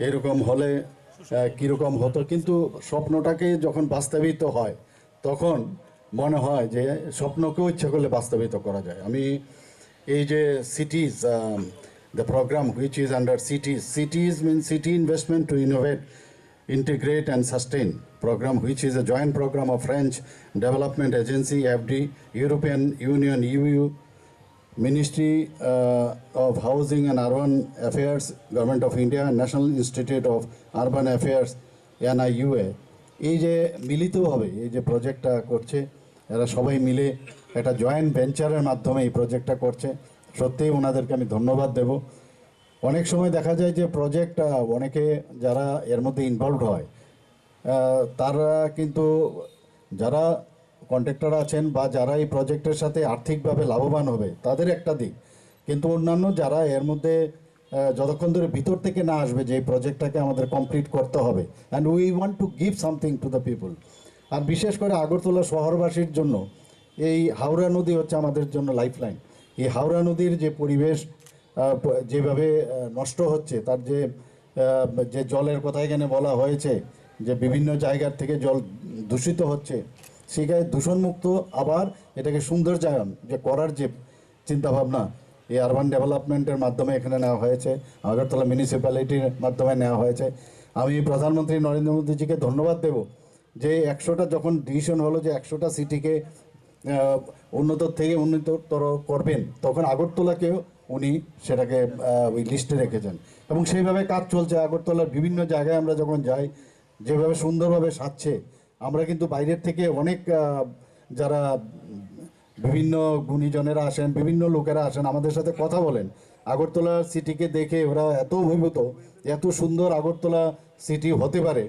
এইরকম হলে, আহ, কীরকম হতো, কিন্তু স্বপ্নটাকে যখন বাস্তবিত হয়, তখন মনে হয় যে স্বপ্নকেও ইচ্ছা করলে বাস্তবিত করা যায়। আমি এই যে সিটিজ, আম, the program which is under সিটিজ, সিটিজ means City Investment to Innovate, Integrate and Sustain program, which is a joint program of French Development Agency, F D, European Union, E U, Ministry, uh, of Housing and Urban Affairs, Government of India, National Institute of Urban Affairs, N I U A, এই যে মিলিতভাবে এই যে প্রজেক্টটা করছে, এরা সবাই মিলে একটা জয়েন্ট ভেঞ্চারের মাধ্যমে এই প্রজেক্টটা করছে, সত্যিই ওনাদেরকে আমি ধন্যবাদ দেব। অনেক সময় দেখা যায় যে প্রজেক্ট, আহ, অনেকে যারা এর মধ্যে ইনভলভড হয়, আহ, তারা কিন্তু, যারা কন্ট্রাক্টর আছেন বা যারা এই প্রজেক্টের সাথে আর্থিকভাবে লাভবান হবে, তাদের একটা দিক, কিন্তু অন্যান্য যারা এর মধ্যে, আহ, যতক্ষণ ধরে ভিতর থেকে না আসবে যে এই প্রজেক্টটাকে আমাদের কমপ্লিট করতে হবে, and we want to give something to the people, আর বিশেষ করে আগরতলা শহরবাসীর জন্য এই হাওড়া নদী হচ্ছে আমাদের জন্য লাইফলাইন। এই হাওড়া নদীর যে পরিবেশ, আহ, প-, যেভাবে, আহ, নষ্ট হচ্ছে, তার যে, আহ, যে জলের কথা এখানে বলা হয়েছে, যে বিভিন্ন জায়গার থেকে জল দূষিত হচ্ছে, সেটাকে দূষণমুক্ত, আবার এটাকে সৌন্দর্যায়ন যে করার যে চিন্তাভাবনা, এই আরবান ডেভেলপমেন্টের মাধ্যমে এখানে নেওয়া হয়েছে, আগরতলা মিউনিসিপ্যালিটির মাধ্যমে নেওয়া হয়েছে। আমি প্রধানমন্ত্রী নরেন্দ্র মোদীজিকে ধন্যবাদ দেব যে একশোটা যখন ডিসিশন হলো যে একশোটা সিটিকে, আহ, উন্নত থেকে উন্নততর করবেন, তখন আগরতলাকেও উনি সেটাকে আহ, ওই লিস্টে রেখেছেন। এবং সেইভাবে কাজ চলছে। আগরতলার বিভিন্ন জায়গায় আমরা যখন যাই, যেভাবে সুন্দরভাবে সাজছে, আমরা কিন্তু বাইরের থেকে অনেক আহ, যারা বিভিন্ন গুণীজনেরা আসেন, বিভিন্ন লোকেরা আসেন, আমাদের সাথে কথা বলেন। আগরতলা সিটিকে দেখে ওরা এত অভিভূত, এত সুন্দর আগরতলা সিটি হতে পারে।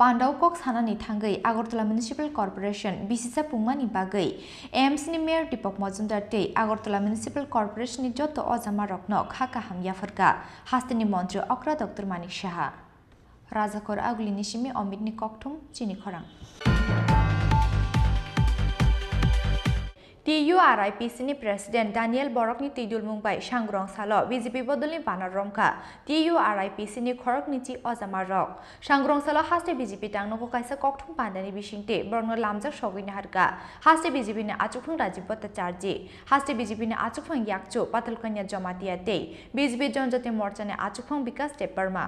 Pandao kok sanani thangwi Agartala Municipal Corporation bisisa pungmani bagwi A M C ni Mayor Deepak Majumdar tei Agartala Municipal Corporation ni joto ojamarokno kha kaham yapharkha hasteni montri okra Doctor Manik Saha. Rajakor Agulini simi Omitni kokthum chini khorang. T U R I P C ni President Daniel Borokni twi dulmung bai Sangrong salo B J P bodolni bana romkha T U R I P C ni khoroknwi chi ojamarok. Sangrong salo haste B J P tangnogo kaisa kokthum pandani bisingtwi borokno lamjak sogwi naharkha. Haste B J P ni achukphang Rajiv Bhattacharjee, haste B J P ni achukphang yakchu Patal Kanya Jamatia tei B J P Janjati Morcha ni achukphang Bikas Debbarma.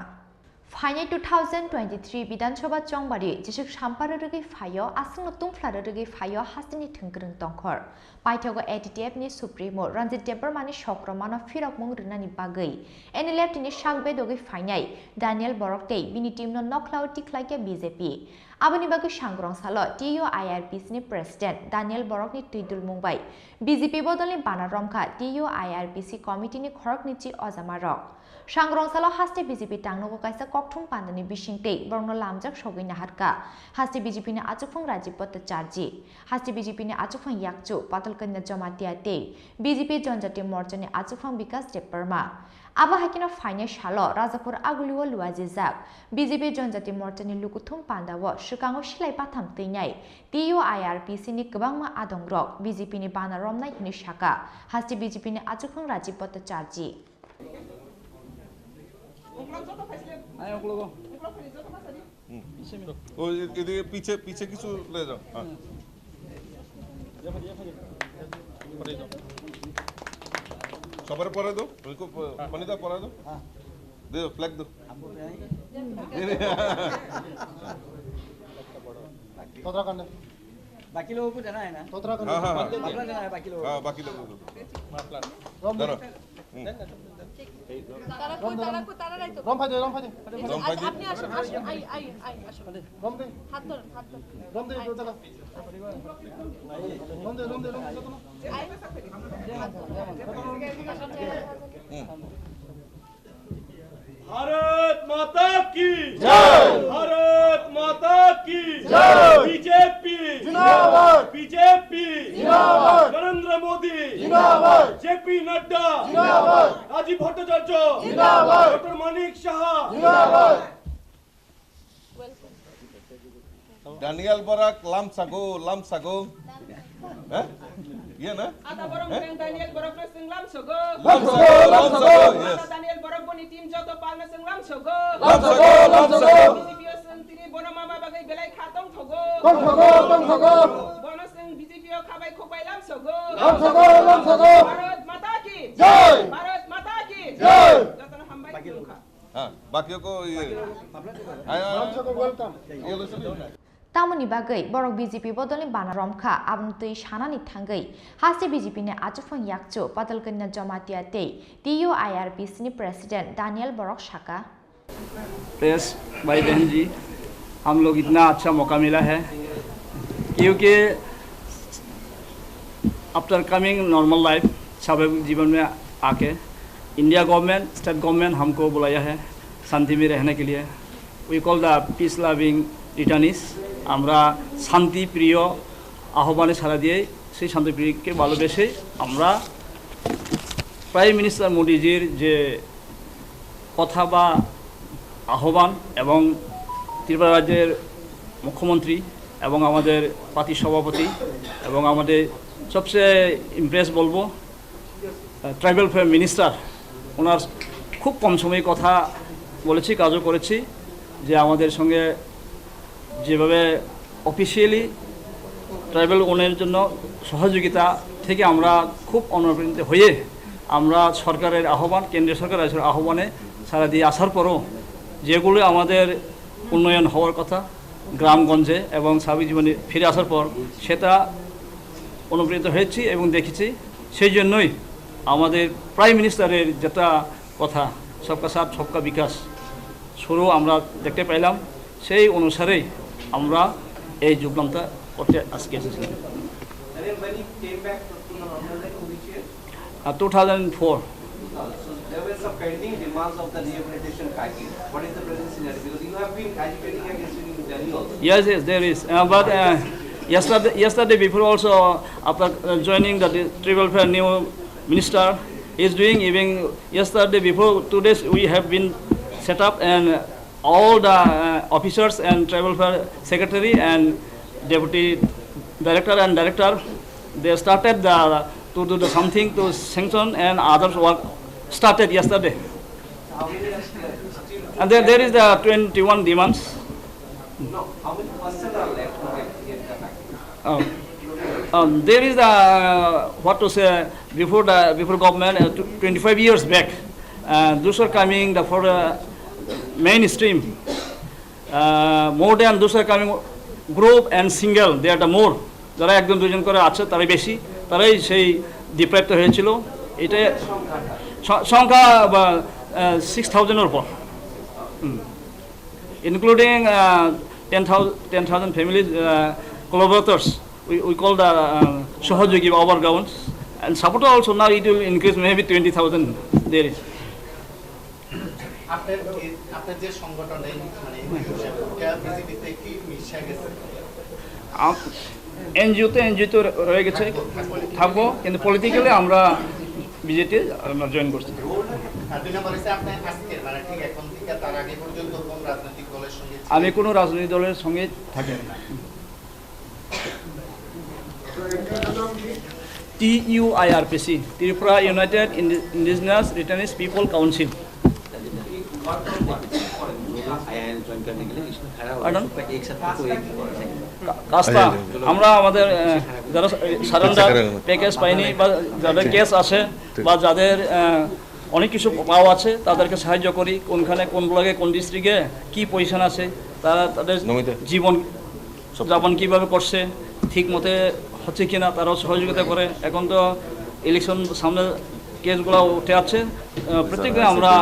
Phainai two thousand twenty-three Bidhan Sabha chongbari jeswk sampar rwgwi phaio, aswkno tungphla rwgwi phaio hasteni thwngkwrwng tongkhor. Paithago A T T F ni Supremo Ranjit Debbarma ni sokromano phirokmung rwnani bagwi N L F T ni sak bedogwi phainai Daniel Borok tei bini team no nokhlao tikhlaikha B J P. Aboni bagwi Sangrong salo T U I R P C ni President Daniel Borok ni twi dulmung bai B J P bodolni bana romkha T U I R P C committee ni khoroknwi chi ojamarok. Sangrong salo haste B J P tangnogo kaisa kokthum pandani bisingtwi borokno lamjak sogwi naharkha. Haste B J P ni achukphang Rajiv Bhattacharjee, haste B J P ni achukphang yakchu Patal Kanya Jamatia tei B J P Janjati Morcha ni achukphang Bikas Debbarma. Abo haikeno phainai salo Rajakhor Agulio luajijak B J P Janjati Morcha ni lukuthum pandao swkango silai batham twinai T U I R P C ni kwbangma adongrok B J P ni bana romnai hwnwi sakha haste B J P ni achukphang Rajiv Bhattacharjee. আয়, ওগুলো গো। হুম। পিছে নিয়ে। ও, এ-, এদিকে পিছে, পিছে কিছু নিয়ে যাও। হ্যাঁ। পরে যাও। সবার পরে দাও। ওই কো-, প-, পানি দাও, পরে দাও। হ্যাঁ। দে, ফ্ল্যাগ দাও। তোরা কান্ডে। বাকি লোক জানা হয় না। তোরা কান্ডে। হ্যাঁ, হ্যাঁ, হ্যাঁ। আপনারা জানা হয় বাকি লোক। হ্যাঁ, বাকি লোক। ধরো। হুম। তারা কই, তারা কই, তারা নাই তো। রম ভাই দে, রম ভাই দে। রম ভাই দে। আপনি আসুন, আসুন, আই, আই, আই, আসুন। রম দে। হাত ধরুন, হাত ধরুন। রম দে, আই। দরজা খোল। রম দে, রম দে, রম দে, যত না। আই। হাত ধরুন। হুম। ভারত মাতা কি জয়। ভারত মাতা কি জয়। বিজেপি জিন্দাবাদ। বিজেপি জিন্দাবাদ। নরেন্দ্র মোদি জিন্দাবাদ। জেপি নাড্ডা জিন্দাবাদ। রাজীব ভট্টাচার্য জিন্দাবাদ। ডক্টর মানিক সাহা জিন্দাবাদ। Daniel Borak lamsago, lamsago. Eh? Iya na? Ada borok Eh? Yang Daniel Borak na sing lamsago. Lamsago, lamsago, yes. Ada Daniel Borak boni team joto pal na sing lamsago. Lamsago, lamsago. B J P o sing tini bono mama bagai belai kha tong thogo. Tong thogo, tong thogo. Bono sing B J P o khabai khokbai lamsago. Lamsago, lamsago. Bharat Mata ki Jai. Bharat Mata ki Jai. Jotono hambai khulumkha. হ্যাঁ, বাকিও কো ইয়ে। আয়, আয়, আয়। Welcome. ইয়ে লইছো নি? Tamoni bagwi borok B J P bodolni bana romkha, aboni twi sanani thangwi haste B J P ni achukphang yakchu Patal Kanya Jamatia tei T U I R P C ni President Daniel Borok sakha. Press भाई बहन जी, हम लोग इतना अच्छा मौका मिला है, क्योंकि आफ्टर कमिंग नॉर्मल लाइफ, स्वाभाविक जीवन में आके इंडिया गवर्नमेंट, स्टेट गवर्नमेंट हमको बुलाया है शांति में रहने के लिए। We call the peace loving returnees। আমরা শান্তি প্রিয় আহ্বানে সাড়া দিয়ে, সেই শান্তি প্রিয়কে ভালোবেসে আমরা প্রাইম মিনিস্টার মোদিজির যে কথা বা আহ্বান এবং ত্রিপুরা রাজ্যের মুখ্যমন্ত্রী এবং আমাদের পার্টির সভাপতি এবং আমাদের সবচেয়ে ইমপ্রেস বলবো, আহ, ট্রাইবাল অ্যাফেয়ার মিনিস্টার, ওনার খুব কম সময়ে কথা বলেছি, কাজও করেছি, যে আমাদের সঙ্গে যেভাবে অফিসিয়ালি ট্রাইবাল উন্নয়নের জন্য সহযোগিতা থেকে আমরা খুব অনুপ্রাণিত হয়ে আমরা সরকারের আহ্বান, কেন্দ্রীয় সরকার, রাজ্য সরকারের আহ্বানে সাড়া দিয়ে আসার পরও যেগুলো আমাদের উন্নয়ন হওয়ার কথা গ্রামগঞ্জে এবং স্বাভাবিক জীবনে ফিরে আসার পর সেটা অনুপ্রাণিত হয়েছি এবং দেখেছি। সেই জন্যই আমাদের প্রাইম মিনিস্টারের যেটা কথা, সবকা সাথ সবকা বিকাশ, শুরু আমরা দেখতে পাইলাম, সেই অনুসারেই আমরা এই যোগদানটা করতে আজকে এসেছিলাম। And then when you came back to the North East, uh, two thousand four. So there were some pending demands of the rehabilitation package. What is the present scenario? Because you have been agitating against it in Delhi also. Yes, yes, there is. Uh, but uh, yesterday, yesterday before also, after uh, joining the di- tribal fair new minister, he is doing even yesterday before two days we have been set up and all the uh, officers and tribal fair secretary and deputy director and director, they started the, to do the something to sanction and others work started yesterday. And there, there is the twenty-one demands. No, how many percent are left to get, get the package? Um, um, there is the, what to say, before the, before government, uh, tw- twenty-five years back, uh, those are coming the, for the mainstream. Uh, more than those are coming group and single, they are the more. যারা একজন দুজন করে আছে, তারাই বেশি, তারাই সেই ডিপ্রাইভড হয়েছিল। এটা স- সংখ্যা বা সিক্স থাউজেন্ডের উপর। হুম। Including uh, ten thousand, ten thousand families, uh, collaborators, we, we call the uh, সহযোগী বা overgrounds, and support also now it will increase maybe twenty thousand there is. আপনার এই- আপনার যে সংগঠন এই মানে বিজেপিতে কি মিশে গেছে? এনজিওতে এনজিওতে রয়ে গেছে, থাকবো, কিন্তু পলিটিক্যালি আমরা বিজেপি আমরা জয়েন করছি। আর দুই নম্বর হচ্ছে আপনি আজকে মানে ঠিক এখন থেকে তার আগে পর্যন্ত কোন রাজনৈতিক দলের সঙ্গে ছিলেন? আমি কোনো রাজনৈতিক দলের সঙ্গে থাকি না। টি ইউআইআরপিসি, Tripura United Indi- Indigenous Retirees People Council। IIM join करने के लिए इसमें खड़ा हो गया, Pardon? सबका एक साथ तो एक ही है। का- কাস্তা, আমরা আমাদের আহ, যারা সারেন্ডার প্যাকেজ পাইনি বা যাদের কেস আছে বা যাদের আহ, অনেক কিছু পাওয়া আছে, তাদেরকে সাহায্য করি। কোনখানে, কোন ব্লকে, কোন ডিস্ট্রিক্টে কি পজিশন আছে, তারা তাদের নমিতা। জীবন যাপন কিভাবে করছে, ঠিক মতে হচ্ছে কিনা, তারাও সহযোগিতা করে। এখন তো ইলেকশন সামনে, কেসগুলো উঠে আছে, আহ, প্রত্যেক দিন আমরা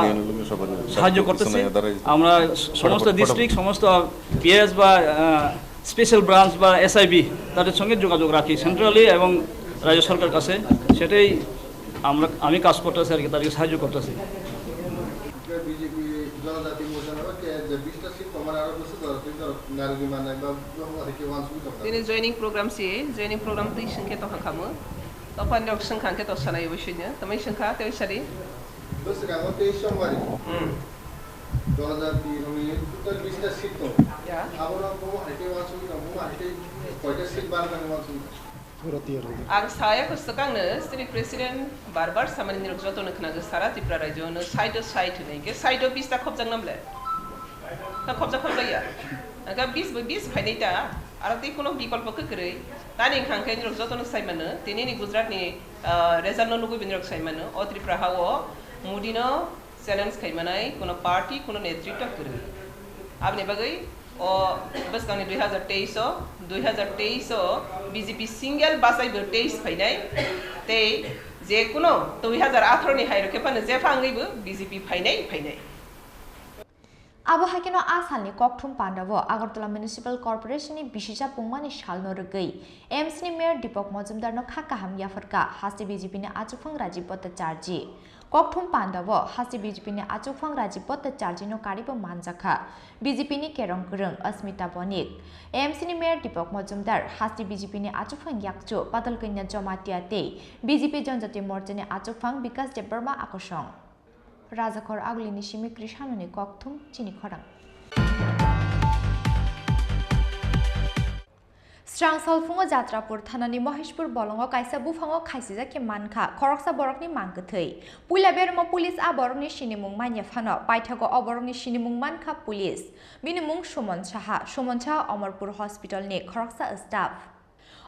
সাহায্য করতেছি। আমরা সমস্ত ডিস্ট্রিক্ট, সমস্ত পিএস বা স্পেশাল ব্রাঞ্চ বা এসআইবি, তাদের সঙ্গে যোগাযোগ রাখি সেন্ট্রালি এবং রাজ্য সরকার কাছে। সেটাই আমরা, আমি কাজ করতেছি আর কি, তাদেরকে সাহায্য করতেছি। বিজেপি জনজাতি মোর্চা নামে কে যে বিশটা সিট কমার আরো কিছু দরকার, নারী বিমান নাই বা ব্রহ্মঘাটে কেউ আনসুবি করতে Tini joining program si, joining program twi sengkhe tongkha khamu. Tophan rok sengkha khe to sanai oisoino, tamai sengkha tei sari. Bwswk ang o tei somwari. Hmm. Dol hajar di rokni total bista seat tongo. Ya. Abono bomo hai khe uansugwi tongo, bomo hai khe koita seat barjani uansugwi tongo. Ang saya ko swkangno chini president bar bar samani nirok jotono khnago sara Tripura rajyo no side o side hinwi khe side o bista khopjak namle. Ta khopjak khopjak ya. Aga bis bai bis phainai ta. Aro tei kuno bikolpo kwkrwi. Tani wngkha khe nirok jotono sai mano. Tini ni Gujarat ni, ah, result no nugwi nirok sai mano. O Tripura ha o Modi no challenge khai manai kuno party, kuno netritwa kwrwi. Aboni bagwi o bwskangni dui hazar teis o, dui hazar teis o B J P single bachai bo teis phainai, tei je kuno dui hazar atharo ni hai rok khe phano jepha wngwi bo B J P phainai, phainai. Abo hai kheno a salni kokthum pandao Agartala Municipal Corporation ni bisija pungmani salno rwgwi M C ni Mayor Deepak Majumdar no kha kaham yapharkha, haste B J P ni achukphang Rajiv Bhattacharjee. Kokthum pandao haste B J P ni achukphang Rajiv Bhattacharjee no karibo manjakha B J P ni kerong kwrwng Asmita Bonik. M C ni Mayor Deepak Majumdar, haste B J P ni achukphang yakchu Padal Kanya Jamatia tei B J P Janjati Morcha ni achukphang Bikash Debbarma akosong. Rajakhor Agulini simi Krishanoni kokthum chini khorang. Srang salphungo Jatrapur thanani Moheshpur bolongo kaisa buphango khaisijak khe mankha khoroksa borokni mang kwthwi. Puila bermo police a borokni sinimung manya phano paithago o borokni sinimung mankha police. Bini mung Suman Saha, Suman Saha Omorpur Hospital ni khoroksa staff.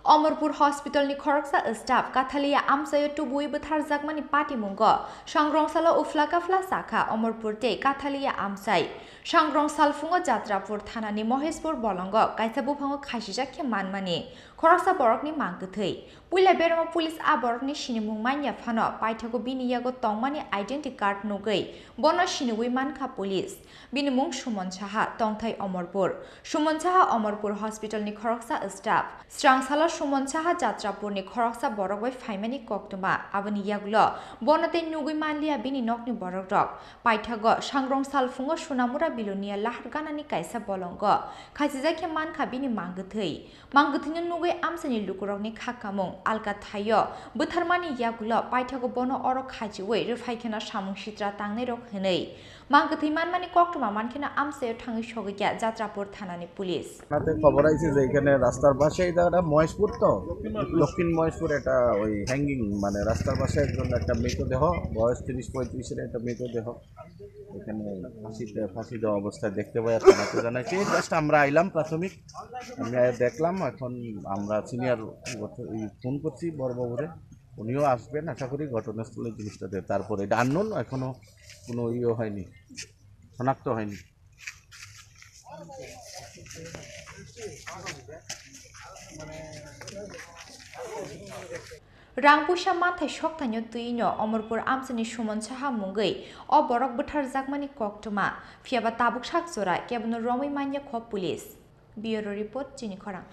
Omorpur Hospital ni khoroksa staff Kathalia amchaio tubuwi bwtharjakmani patimungo sangrongsalo uphla kaphla sakha Omorpur tei Kathalia amchai. Sangrong salphungo Jatrapur thanani Moheshpur bolongo kaisa buphango khaisijak khe manmani Khoroksa borokni mang kwthwi. Puila berama police a borokni sinimung manya phano paithago bini yago tongmani identity card nugwi bono siniwi mankha police. Bini mung Suman Saha, tongthai Omorpur. Suman Saha Omorpur hospitalni khoroksa staff. Srangsalo Suman Saha Jatrapurni khoroksa borok bai phaimani koktwma. Aboni yagulo bono tei nugwi manliya bini nokni borokrok. Paithago Sangrong salphungo Sunamura Bilonia lahar ganani kaisa bolongo khachijak khe mankha bini mang kwthwi. Mang kwthwino nugwi amchaini lukurokni kha kamung alka thaio bwtharmani yagulo paithago bono oro khachiwi rwphai kheno samung sitra tangnairok hwnwi. Mang kwthwi manmani koktwma mankheno amchaio thangwi sogwi kha Jatrapur thanani police. থানাতে খবর আইছে যে এখানে রাস্তার পাশে, এটা একটা মহেশপুর তো, দক্ষিণ মহেশপুর, এটা ওই হ্যাঙ্গিং, মানে রাস্তার পাশে একজন একটা মৃতদেহ, বয়স তিরিশ পঁয়ত্রিশের একটা মৃতদেহ এখানে ফাঁসিতে, ফাঁসি দেওয়া অবস্থায় দেখতে পাই, থানাতে জানাইছি। জাস্ট আমরা আইলাম প্রাথমিক, আমি আয়া দেখলাম, এখন আমরা সিনিয়র ফোন করছি বড়বাবুরে, উনিও আসবেন আশা করি ঘটনাস্থলে জিনিসটাতে। তারপরে এটা আননোন, এখনো কোনো ইয়ে হয়নি, শনাক্ত হয়নি। Rang puisa manthai soktaino twi no Omorpur amchaini Suman Saha mungwi o borok bwtharjakmani koktwma, phiyaba tabuk sak jora kebono romwi manya kho police. Bureau report, Chini Khorang.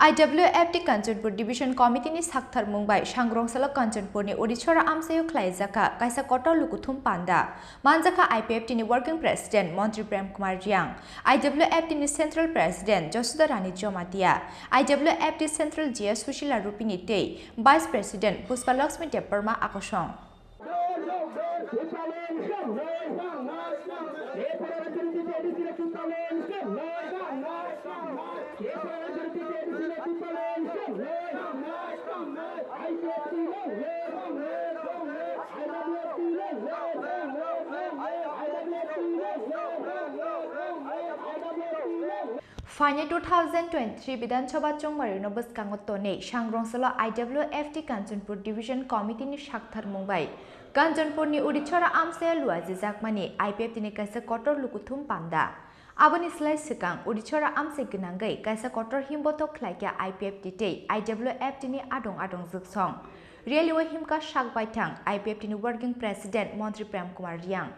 I W F T Kanchanpur Division Committee ni sakthar mung bai Sangrongsalo Kanchanpur ni Odiswara amchaio khlaijak kha kaisa kotor lukuthum panda. Manjakha I P F T ni Working President Montri Prem Kumar Riang, I W F T ni Central President Josuda Rani Jomatia, I W F T Central G S Susila Rupini tei Vice President Pushpa Lakshmi Debbarma akosong. Phainai two thousand twenty-three Bidhan Sabha chongmarino bwskango tonwi Sangrongsalo I W F T Kanchanpur Division Committee ni sakthar mung bai Kanchanpur ni Odiswara amchaya luajijakmani I P F T ni kaisa kotor lukuthum panda. Aboni slai swkang Odiswara amchai gwnangwi kaisa kotor himbothok khlaikha I P F T tei I W F T ni adong adong jwksong. Rally o himkha sak baithang I P F T ni Working President Montri Prem Kumar Riang.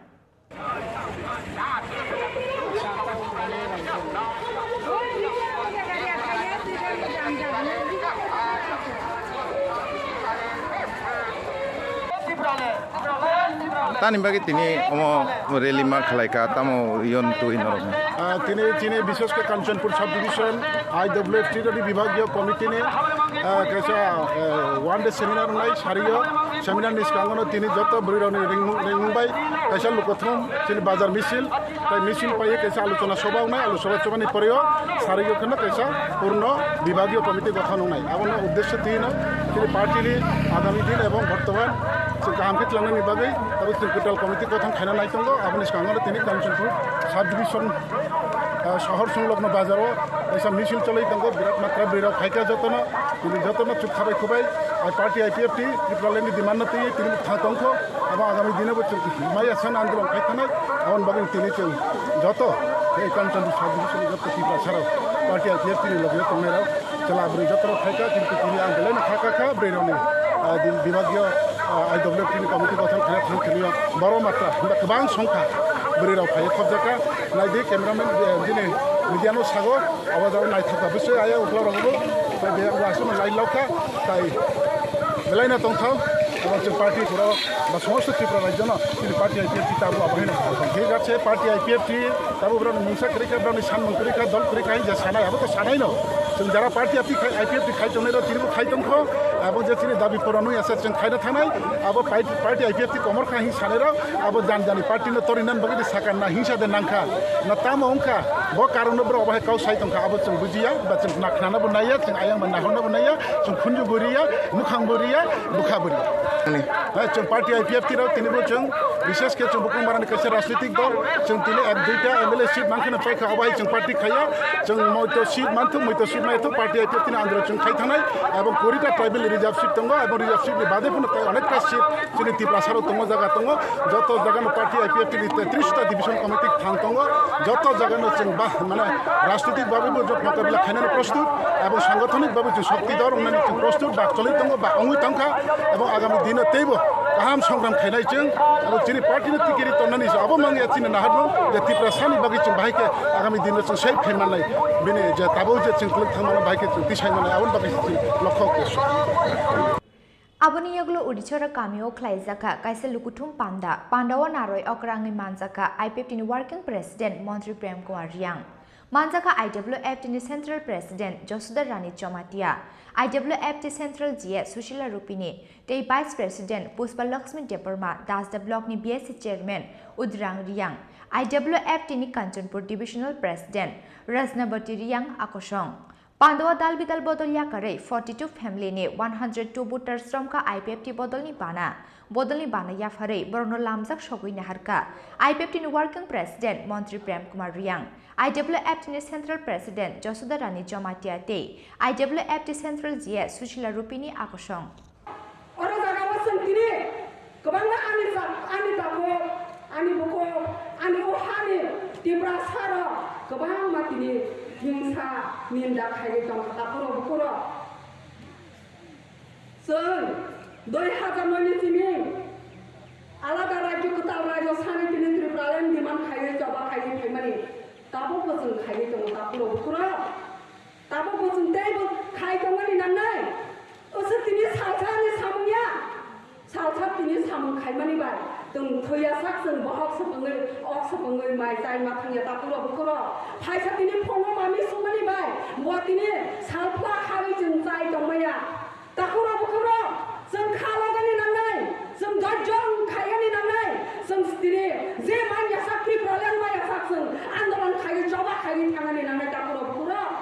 Tani bagwi tini omo rally ma khlai ka, tamo yon twi norok. Ah, tini, tini bishesh khe Kanchanpur sub division I W F T ni bibhagiyo committee ni, ah, kaisa, eh, one day seminar wngnai sario. Seminar ni swkango no tini joto bwrwi rok ni ringmung, ringmung bai kaisa lukuthum chini bazar misil. Tai misil paiwi kaisa alochona sobha wngnai, alochona sobha ni pore o sario kheno kaisa purno bibhagiyo committee gothon wngnai. Abono uddesho twino chini party ni agami din ebong bortoman chwng kaham khe tlangnani bagwi abo chwng kwtal committee gothon khaina nai tongo. Aboni swkango tini Kanchanpur sub division, ah, sohor songlogno bazar o kaisa misil cholwi tongo, birat matra bwrwi rok phaikha jotono, tini jotono chuk khabai khubai, ah, party I P F T Tipraland ni demand no twiwi tini thang tongkho. Abo agami dino bo chwng maya san andolon khai thanai, aboni bagwi tini chwng joto ei Kanchanpur sub division ni joto Tiprasa rok party I P F T ni logi o tongnai rok chwla bwrwi joto rok khai kha, kintu tini ang belai no kha kha kha bwrwi rok ni, ah, di-, bibhagiyo, ah, I W F T ni committee gothon khaina thang thwngwi o boro matra hwnba kwbang song kha bwrwi rok phaiwi khobjak kha. Nai di cameraman, eh, bini media no sago, abo jabo naithok kha bwswi aya ukla rok bo, tai biyang bo aswk no line lok kha, tai belai no tongthok, abo chwng party borok ba somosto Tripura rajyo no chini party I P F T tabuk abo haino kha. Thik ache, party I P F T tabuk borok ni mungsa kwrwi kha, borok ni sanmung kwrwi kha, dol kwrwi kha, hwnja sanai, abo to sanai no. Chwng jara party I P F T khai tongnai rok tini bo khai tongkho, abo je chini dabi puron wngya se chwng khaina thanai, abo pai-, party I P F T komor kha hing sanai rok, abo jan jani party no tori nan bagwi de saka na hingsa de nangkha, na tamo wngkha, bo karon no borok obo hai kau sai tongkha, abo chwng bujiya, ba chwng na khnana bo naiya, chwng ayang ba nahorna bo naiya, chwng khunju bo riya, mukhang bo riya, bwkha bo riya. Ani. Hai chwng party I P F T rok tini bo chwng Bishesh khe chwng Bukrung Barani kaisa rajnitik dol, chwng tini ek duita M L A seat mankhe no paikha, obo hai chwng party khaiya, chwng moito seat manthok, moito seat maithok, party I P F T ni andolon chwng khai thangnai, ebong kuri ta tribal reserve seat tongo, ebong reserve seat ni bade phano tai onekta seat chini Tiprasa rok tongo, jaga tongo, joto jaga no party I P F T ni tris ta division committee thang tongo, joto jaga no chwng ba, mane rajnitik babe bo jot mokabila khainani prostut, ebong sangothonik babe chwng shokti dor wngnani chwng prostut, ba choli tongo, ba wngwi tongkha, ebong agami dino teibo kaham songram khainai chwng, abo chini party no tikiri tongnani se abo mangya chini naharno je Tiprasani bagwi chwng bahai khe agami dino chwng save khai mannai, bini je tabuk je chwng kwlwk thang mano bahai khe chwng tisai mannai, aboni bagwi chwng lokhok khe. Aboni yagulo Urichara kamio khlaijakha kaisa lukuthum panda. Pandao naroi okrangwi manjakha I P F T ni working president Montri Prem Kumar Riang. Manjakha I W F T ni Central President Josuda Rani Jomatia, I W F T Central G A Sushila Rupini, tei Vice President Pushpa Lakshmi Debbarma, Dasda Block ni B S C Chairman Udrang Riang, I W F T ni Kanchanpur Divisional President Rasnabati Riang akosong. Pandao dal bidal bodol yakarwi forty two family ni one hundred two voters romkha I P F T bodolni bana. Bodolni bana yapharwi borokno lamjak sogwi naharkha I P F T ni working president Montri Prem Kumar Riang, I W F T ni Central President Josuda Rani Jomatia tei I W F T Central G A Sushila Rupini akosong. Oro jaga o chwng tini kwbangma ani cha-, ani takhuk, ani bukhuk, ani o hani Tiprasa rok kwbangma tini hingsa ninda khaiwi tongkha takhuk rok bukhuk rok. Chwng dui hazar noi ni simi alada rajyo kwtal rajyo sani tini Tripuraland demand khaiwi choba khaiwi phaimani tabukbo chwng khaiwi tongo takhuk rok bukhuk rok. Tabuk bo chwng teibo khai tongmani nangnai. Oso tini salsa ni samung ya. Salsa tini samung khaimani bai. Chwng thwiya sak chwng bohok swpwngwi, ok swpwngwi mai chai ma thangya takhuk rok bukhuk rok. Phaisa tini phungo mami sumani bai. Bo tini salphla khawi chwng chai tongmaya. Takhuk rok bukhuk rok. Chwng kha logani nangnai. Chwng dojjong khaigani nangnai. Chwng tini je manya sak Tripuraland manya sak chwng andolon khaiwi choba khaiwi thangani nangnai takhuk rok bukhuk rok.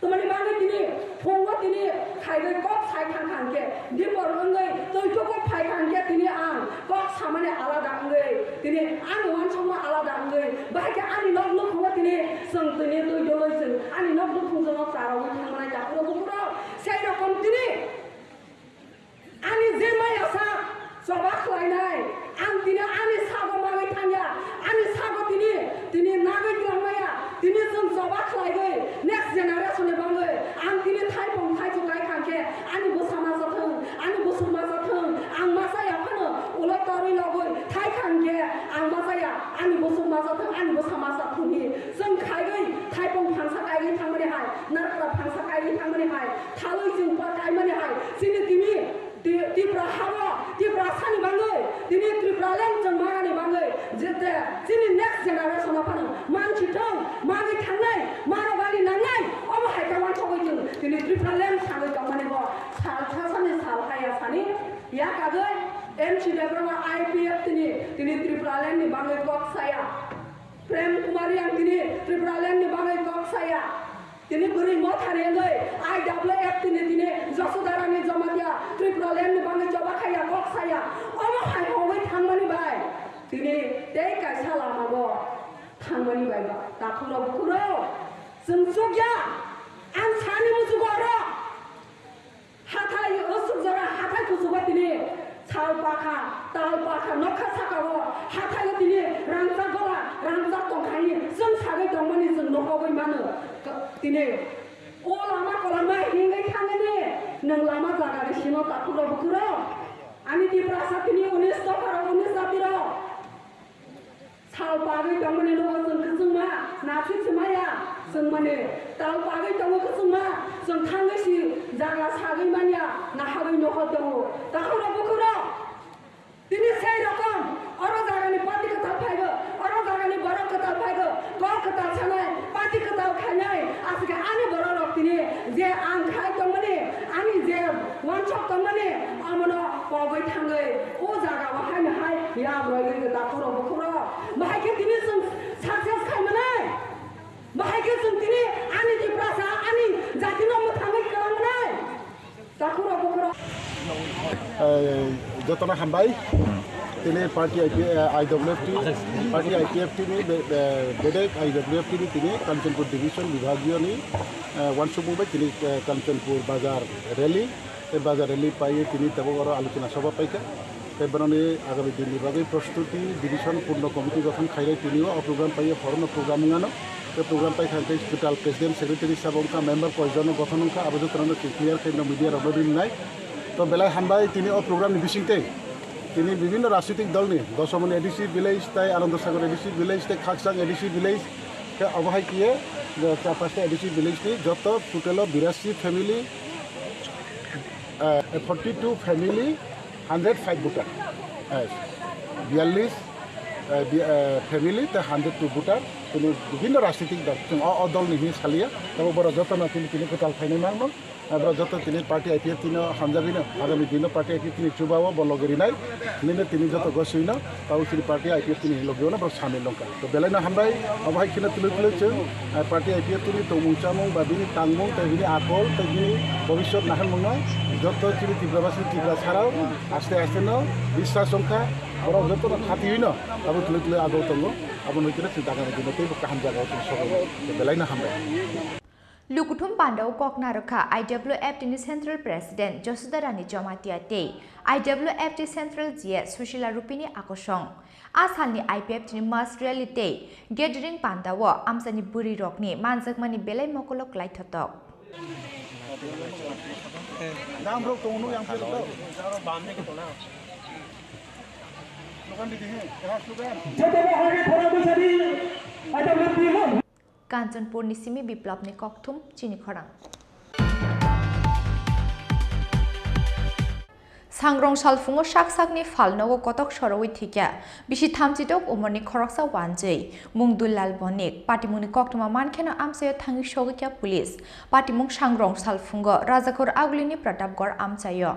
Tamani bagwi tini phungo tini khaigwi kok sai thang thang khe, dipor wngwi twi tubup phai thang khe tini ang kok samani alada wngwi, tini ani uansukma alada wngwi, bahai khe ani nok nukhungo tini chwng tini twi dwlwi chwng ani nok nukhung chwngno charogwi thangmanai takhuk rok bukhuk rok. Sei rokom tini Ani je maya sak choba khlainai, ang tini ani sago manwi thangya, ani sago tini, tini nagwi twlangmaya, tini chwng choba khlaigwi next generation ni bagwi ang tini thaipung thaichuk kai thang khe ani bwsa masa thung, ani bwswk masa thung, ang masa ya phano ulo torwi logwi thai thang khe ang masa ya, ani bwswk masa thung, ani bwsa masa thungni chwng khaigwi thaipung phangsa kaigwi thangmani hai, narkra phangsa kaigwi thangmani hai, Thalwi chwng pa kaimani hai, chini tini Ti-, Tipra habo, Tiprasani bagwi, tini Tripuraland chwng manani bagwi, jete chini next generation o phano mansi thung, manwi thangnai, marogani nangnai, omo hai khe uansugwi chwng tini Tripuraland sangwi tongmani bo sal sasani sal haya sani yakagwi M C Debbarma I P F tini, tini Tripuraland ni bagwi kok saya. Prem Kumar Riang tini Tripuraland ni bagwi kok saya. Tini bwrwi mothani wngwi I W F tini tini Josodarani Jamatia Tripuraland ni bagwi choba khaya kok saya. Omo hai hongwi thangmani bai tini tei kaisa lama bo thangmani bai ba takhuk rok bukhuk rok. Chwng chukya ang sani muchungo oro. Hathai, o sukjora hathai kuchugo tini sal pakha, tal pakha, nokha sakao, hathai o tini rangchak gola, rangchak tongkhaini, chwng sagwi tongmani chwng nohogwi mano. Ka-, tini o lama kolama hingwi thangani, nwng lama jaga ri sino takhuk rok bukhuk rok. Ani Tiprasa tini unis dopharo, unis jati rok. Sal pagwi tongmani nogo chwng kwchwngma, naphik se maya, chwng mani tal pagwi tongo kwchwngma, chwng thangwi si jaga sagwi manya, naharwi nohor tongo. Takhuk rok bukhuk rok, tini sei rokom, oro jagani party kwtal phaigo, oro jagani borok kwtal phaigo, kok kwtal sanai, party kwtal khainai, aswkhe ani borok rok tini je ang khai tongmani, ani je wansok tongmani, omono pogwi thangwi o jaga o haino hai yam roigwi gwnang khoro bukhoro. Bahai khe tini chwng success khai manai. Bahai khe chwng tini ani Tiprasa, ani jatino mwthangwi kwlang manai. Takhoro bukhoro. Eh, jotono hambai. Tini party I P, eh, I W F T, party I P F T ni be-, be-, bedek I W F T ni tini Kanchanpur division bibhagiyo ni, eh, wansukmung bai tini, eh, Kanchanpur bazar rally, tei bazar rally paiwi tini tabuk oro alochona sabha paikha. Tei boroni agami dinni bagwi prostuti division purno committee gothon khainai tini o program paiwi horono program wngano. Tei program paikha tei total president secretary sabo wngkha, member koijono gothon wngkha, abo jotono clear khaino media rokno rinai. To belai hambai tini o program ni bisingtwi. Tini bibhinno rajnitik dolni Dosomoni A D C village tei Anandasagar A D C village tei Khaksang A D C village khe obo hai kiye je char pasta A D C village ni joto total o birasi family, eh, forty two family, hundred five voter. Eh, biyallis, eh, bi-, eh, family tei hundred two voter. Tini bibhinno rajnitik dol chwng o, o dolni hwnwi saliya. Tabo borok jotono tini tini kwtal khainai mangno. Abo joto tini party I P F T no hamjagwi no, agami dino party I P F T ni chuba o bo logi rinai, nini tini joto goswi no, tabo chini party I P F T ni logi o no borok samil wngkha. To belai no hambai, abo hai kheno tului tului chwng, ah, party I P F T ni tongmung chamung ba bini tangmung tei bini akol tei bini bobiswt naharmung no joto chini Tripura basi Tripura sarao aste aste no biswas wngkha, borok joto no khatiwi no abo tului tului agoi tongo, abo no khe chwng dagani dino teibo kaham jaga o chwng sogwi no. To belai no hambai. Lukuthum Bandao kok narwkha I W F T ni Central President Josuda Rani Jamatia tei I W F T Central G A Sushila Rupini akosong. A salni I P F T ni mass rally tei gathering pandao amchani bwrwirokni manjakmani belai mokolo kwlaithotok. Jotono hari khorang bwsadi I W F T no. Kanchanpurni simi Biplabni kokthum chini khorang. Sangrong salphungo sak sakni phalnogo kotok sorowi thwikya bisi thamchitok umorni khoroksa wanjwi mung Dullal Bonik. Patimungni koktwma mankheno amchaio thangwi sogwikya police. Patimung Sangrong salphungo Rajakhor Agulini Pratapgarh amchaio.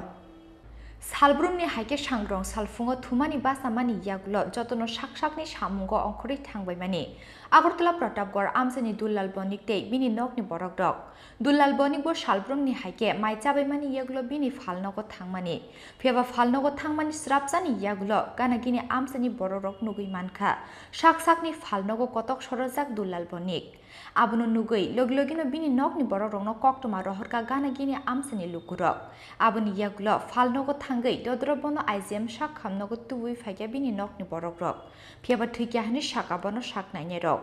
Salbrumni hai khe Sangrong salphungo thumani bachamani yagulo jotono sak sakni samungo ongkhorwi thangbaimani Agartala Pratapgarh amchaini Dullal Bonik tei bini nokni borokrok. Dullal Bonik bo salbrumni hai khe mai chabaimani yagulo bini phalnogo thangmani. Phiyaba phalnogo thangmani srapchani yagulo gana gini amchaini borokrok nugwi mankha. Sak sakni phalnogo kotok sorojak Dullal Bonik. Abono nugwi logi logino bini nokni borokrokno koktwma rohorkha gana gini amchaini lukurok. Aboni yagulo phalnogo thangwi dodro bono I G M sak khamnogo tubui phaikha bini nokni borokrok. Phiyaba thwikya hwnwi sakha bono sak nainairok.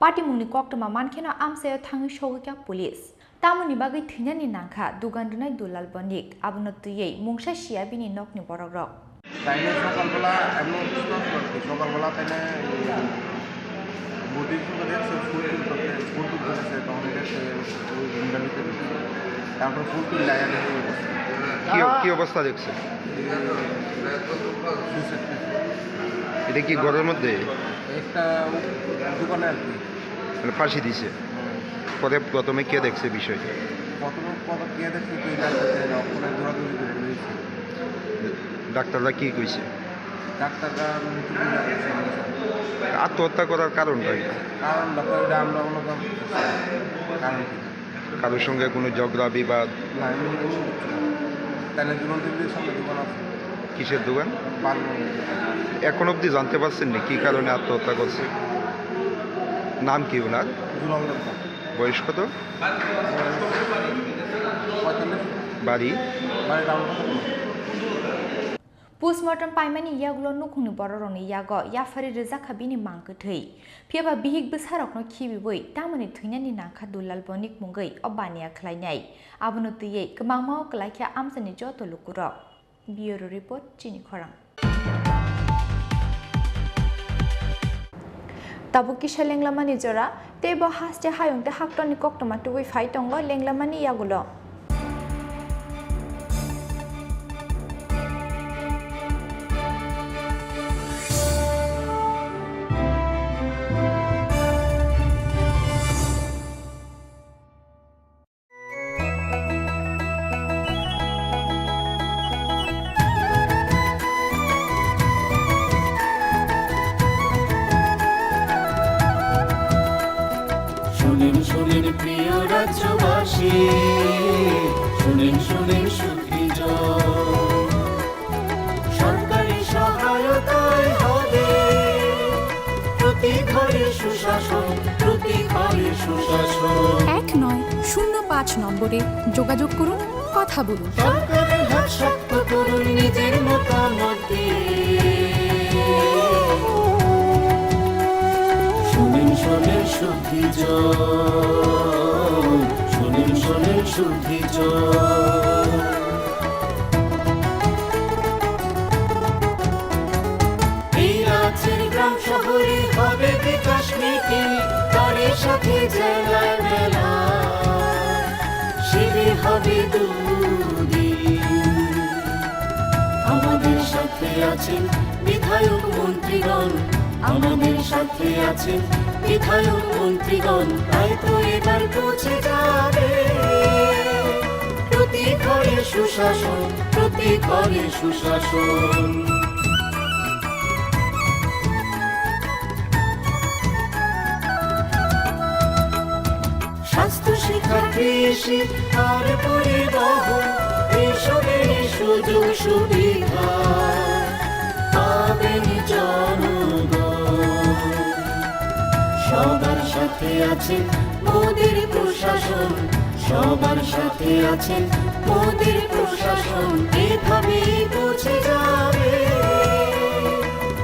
Patimungni koktwma mankheno amchaio thangwi sogwikha police. Tamoni bagwi thwinani nangkha dugan rwnai Dullal Bonik, abono twiwi mungsa siya bini nokni borokrok. Taino sokalbela emon sokalbela taino boti sokalbela full tuilse, full tuilse, tongni full tuilse, tampore full tuilse. কি অ-, কি অবস্থা দেখছে? এটা কি ঘরের মধ্যে? একটা দোকানে আর কি। মানে ফাঁসি দিছে। হুম। পরে প্রথমে কে দেখছে বিষয়টা? প্রথমে, প্রথমে কে দেখছে, তুই জানতে চাই না, ওখানে দৌড়াদৌড়ি করে রয়েছে। ডাক্তাররা কি কইছে? ডাক্তাররা মৃত ঘোষণা করছে আমাদের সামনে। আত্মহত্যা করার কারণটা কি? কারণ ব্যাপারে আমরা কোনো কারণ কি? কারোর সঙ্গে কোনো ঝগড়া বিবাদ? না, এমনি, এমনি কিচ্ছু না। তাহলে দুর্গন্ধ সামনে দোকান আছে। কিসের দোকান? বালুর। এখন অবধি জানতে পারছেন না কি কারণে আত্মহত্যা করছে? নাম কি ওনার? দুলাল দেবনাথ। বয়স কত? বয়স পঁয়তাল্লিশ। বাড়ি? বাড়ি Ramakrishna. Postmortem paimani yagulo nukhungni bororokni yago yaphari rwjakha bini mang kwthwi. Phiyaba bihik bwsarokno khibiwi tamoni thwinani nangkha Dullal Bonik mungwi o baniya khlainai. Abono twiwi kwmangma o kwlaikha amchaini joto lukurok. Bureau Report, Chini Khorang. Tabuk kisa lenglamani jora, tei bo haste hayung tei haktorni koktwma tubui phai tongo lenglamani yagulo. শুনেন, শুনেন প্রিয় রাজ্যবাসী, সুশাসন, প্রতি ঘরে সুশাসন। এক নয় শূন্য পাঁচ নম্বরে যোগাযোগ করুন, কথা বলুন। সরকারের হাত শক্ত করুন নিজের মতামত দিয়ে। শোনেন, শোনেন শুদ্ধি জন, শোনেন, শোনেন শুদ্ধি জন। এই রাজ্যের গ্রাম শহরে হবে বিকাশ মিটিং, তারই সাথে জেলায় মেলা, শিবির হবে দুদিন। আমাদের সাথে আছেন বিধায়ক মন্ত্রীগণ, আমাদের সাথে আছেন বিধায়ক মন্ত্রীগণ, তাই তো এবার পৌঁছে যাবে প্রতি ঘরে সুশাসন, প্রতি ঘরে সুশাসন। স্বাস্থ্য, শিক্ষা, কৃষি আর পরিবহন, এইসবেরই সুযোগ সুবিধা পাবেন জনগণ। সবার সাথে আছে মোদের প্রশাসন, সবার সাথে আছে মোদের প্রশাসন, এভাবেই পৌঁছে যাবে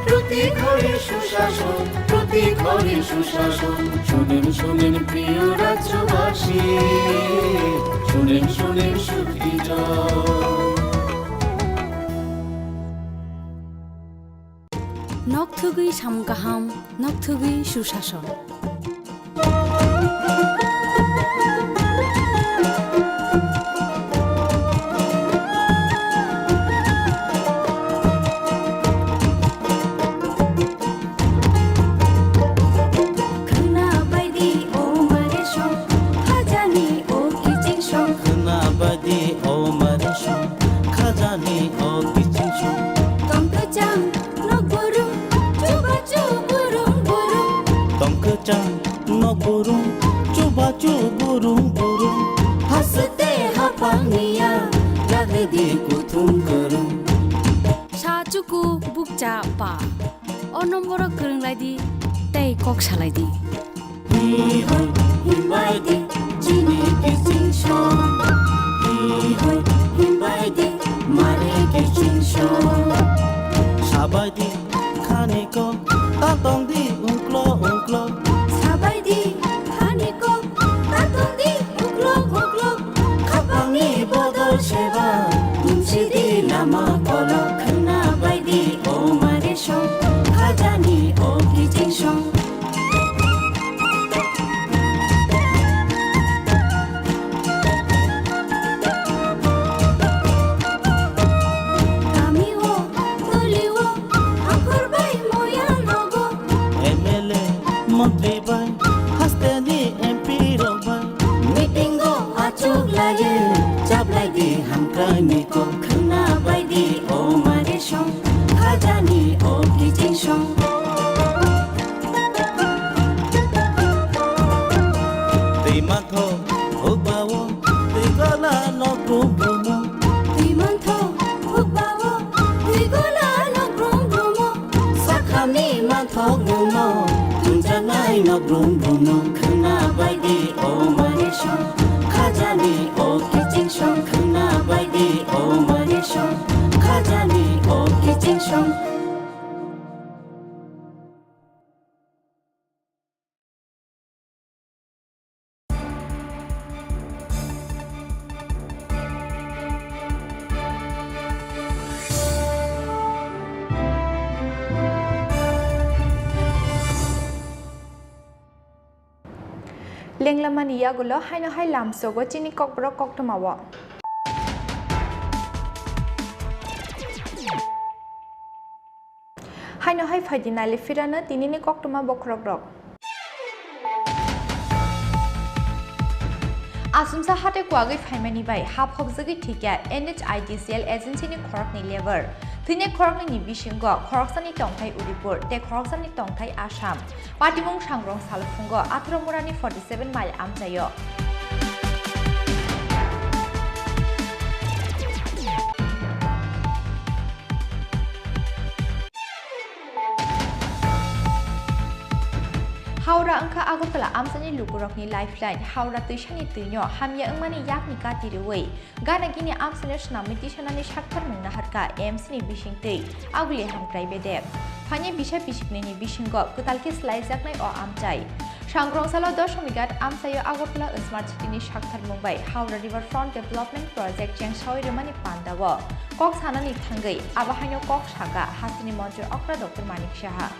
প্রতি ঘরে সুশাসন, প্রতি ঘরে সুশাসন। শোনেন, শোনেন প্রিয় রাজ্যবাসী, শোনেন, শোনেন সুখী জন। Nokthugwi samung kaham, nokthugwi susason. Khwna baidi o mare song, khajani o kiching song. Khwna baidi o mare song, khajani o kiching song. Tongkwchang nok burum, chubachu burum burum. Tongkwchang nok burum, chubachu burum burum. Haste haphang niya, jagdi kuthum kwrwng. Sa chuku bukcha pa. O nomboro kwrwng lai di tei kok salai di. Hi hoi himbai di chini kiching song. Hi hoi himbai di mare kiching song. Sabai di khani kok, ta tong di ungklo ungklo. Sabai di khani kok, ta tong di ungklo ungklo. Khapangni bodol seba, tumsi di lama kolok. Khwna bai di o mare song, khajani o kiching song. Kami o, toli o, hakhor bai moya nogo. M L A, montri bai, haste ni M P rok bai. Meeting o achuk laye, chaplai di hamkrai ni kok. Khwna bai di o mare song, khajani o kiching song. Twi mantho hukbao, twi gola nok brum brumo. Twi mantho hukbao, twi gola nok brum brumo. Sakhamni manthok bumno, tunjaknai nok brum bumno. Khwna bai di o mare song, khajani o kiching song. Khwna bai di o mare song, khajani o kiching song. Lenglamani yagulo haino hai lamsogo chini kokborok koktwmao. Haino hai phaidi nali phirano tinini koktwma bokhorokrok. Asumsa hate kuagwi phaimani bai ha phobjagwi thikya N H I D C L agency ni khoroknwi lebar. Thwinai khoroknwi ni bisingo khoroksani tongthai Udipur tei khoroksani tongthai Assam. Patimung sangrong salphungo Atharomurani forty seven mile amchaio. Howrah wngkha Agartala amchaini lukurokni lifeline. Howrah twisani twino hamya wngmani yakni kati rwui gana gini amchaino swnamwi tisanani saktharmung naharkha A M C ni bisingtwi Aguli Hamkrai bedek. Phaini bisa bisiknwini bisingo kwtal khe swlaijaknai o amchai. Sangrongsalo Dosomighat amchaio Agartala Smart City ni saktharmung bai Howrah River Front Development Project chengsaui rwmani pandao kok sanani thangwi abo haino kok sakha hasteni montri okra Doctor Manik Saha.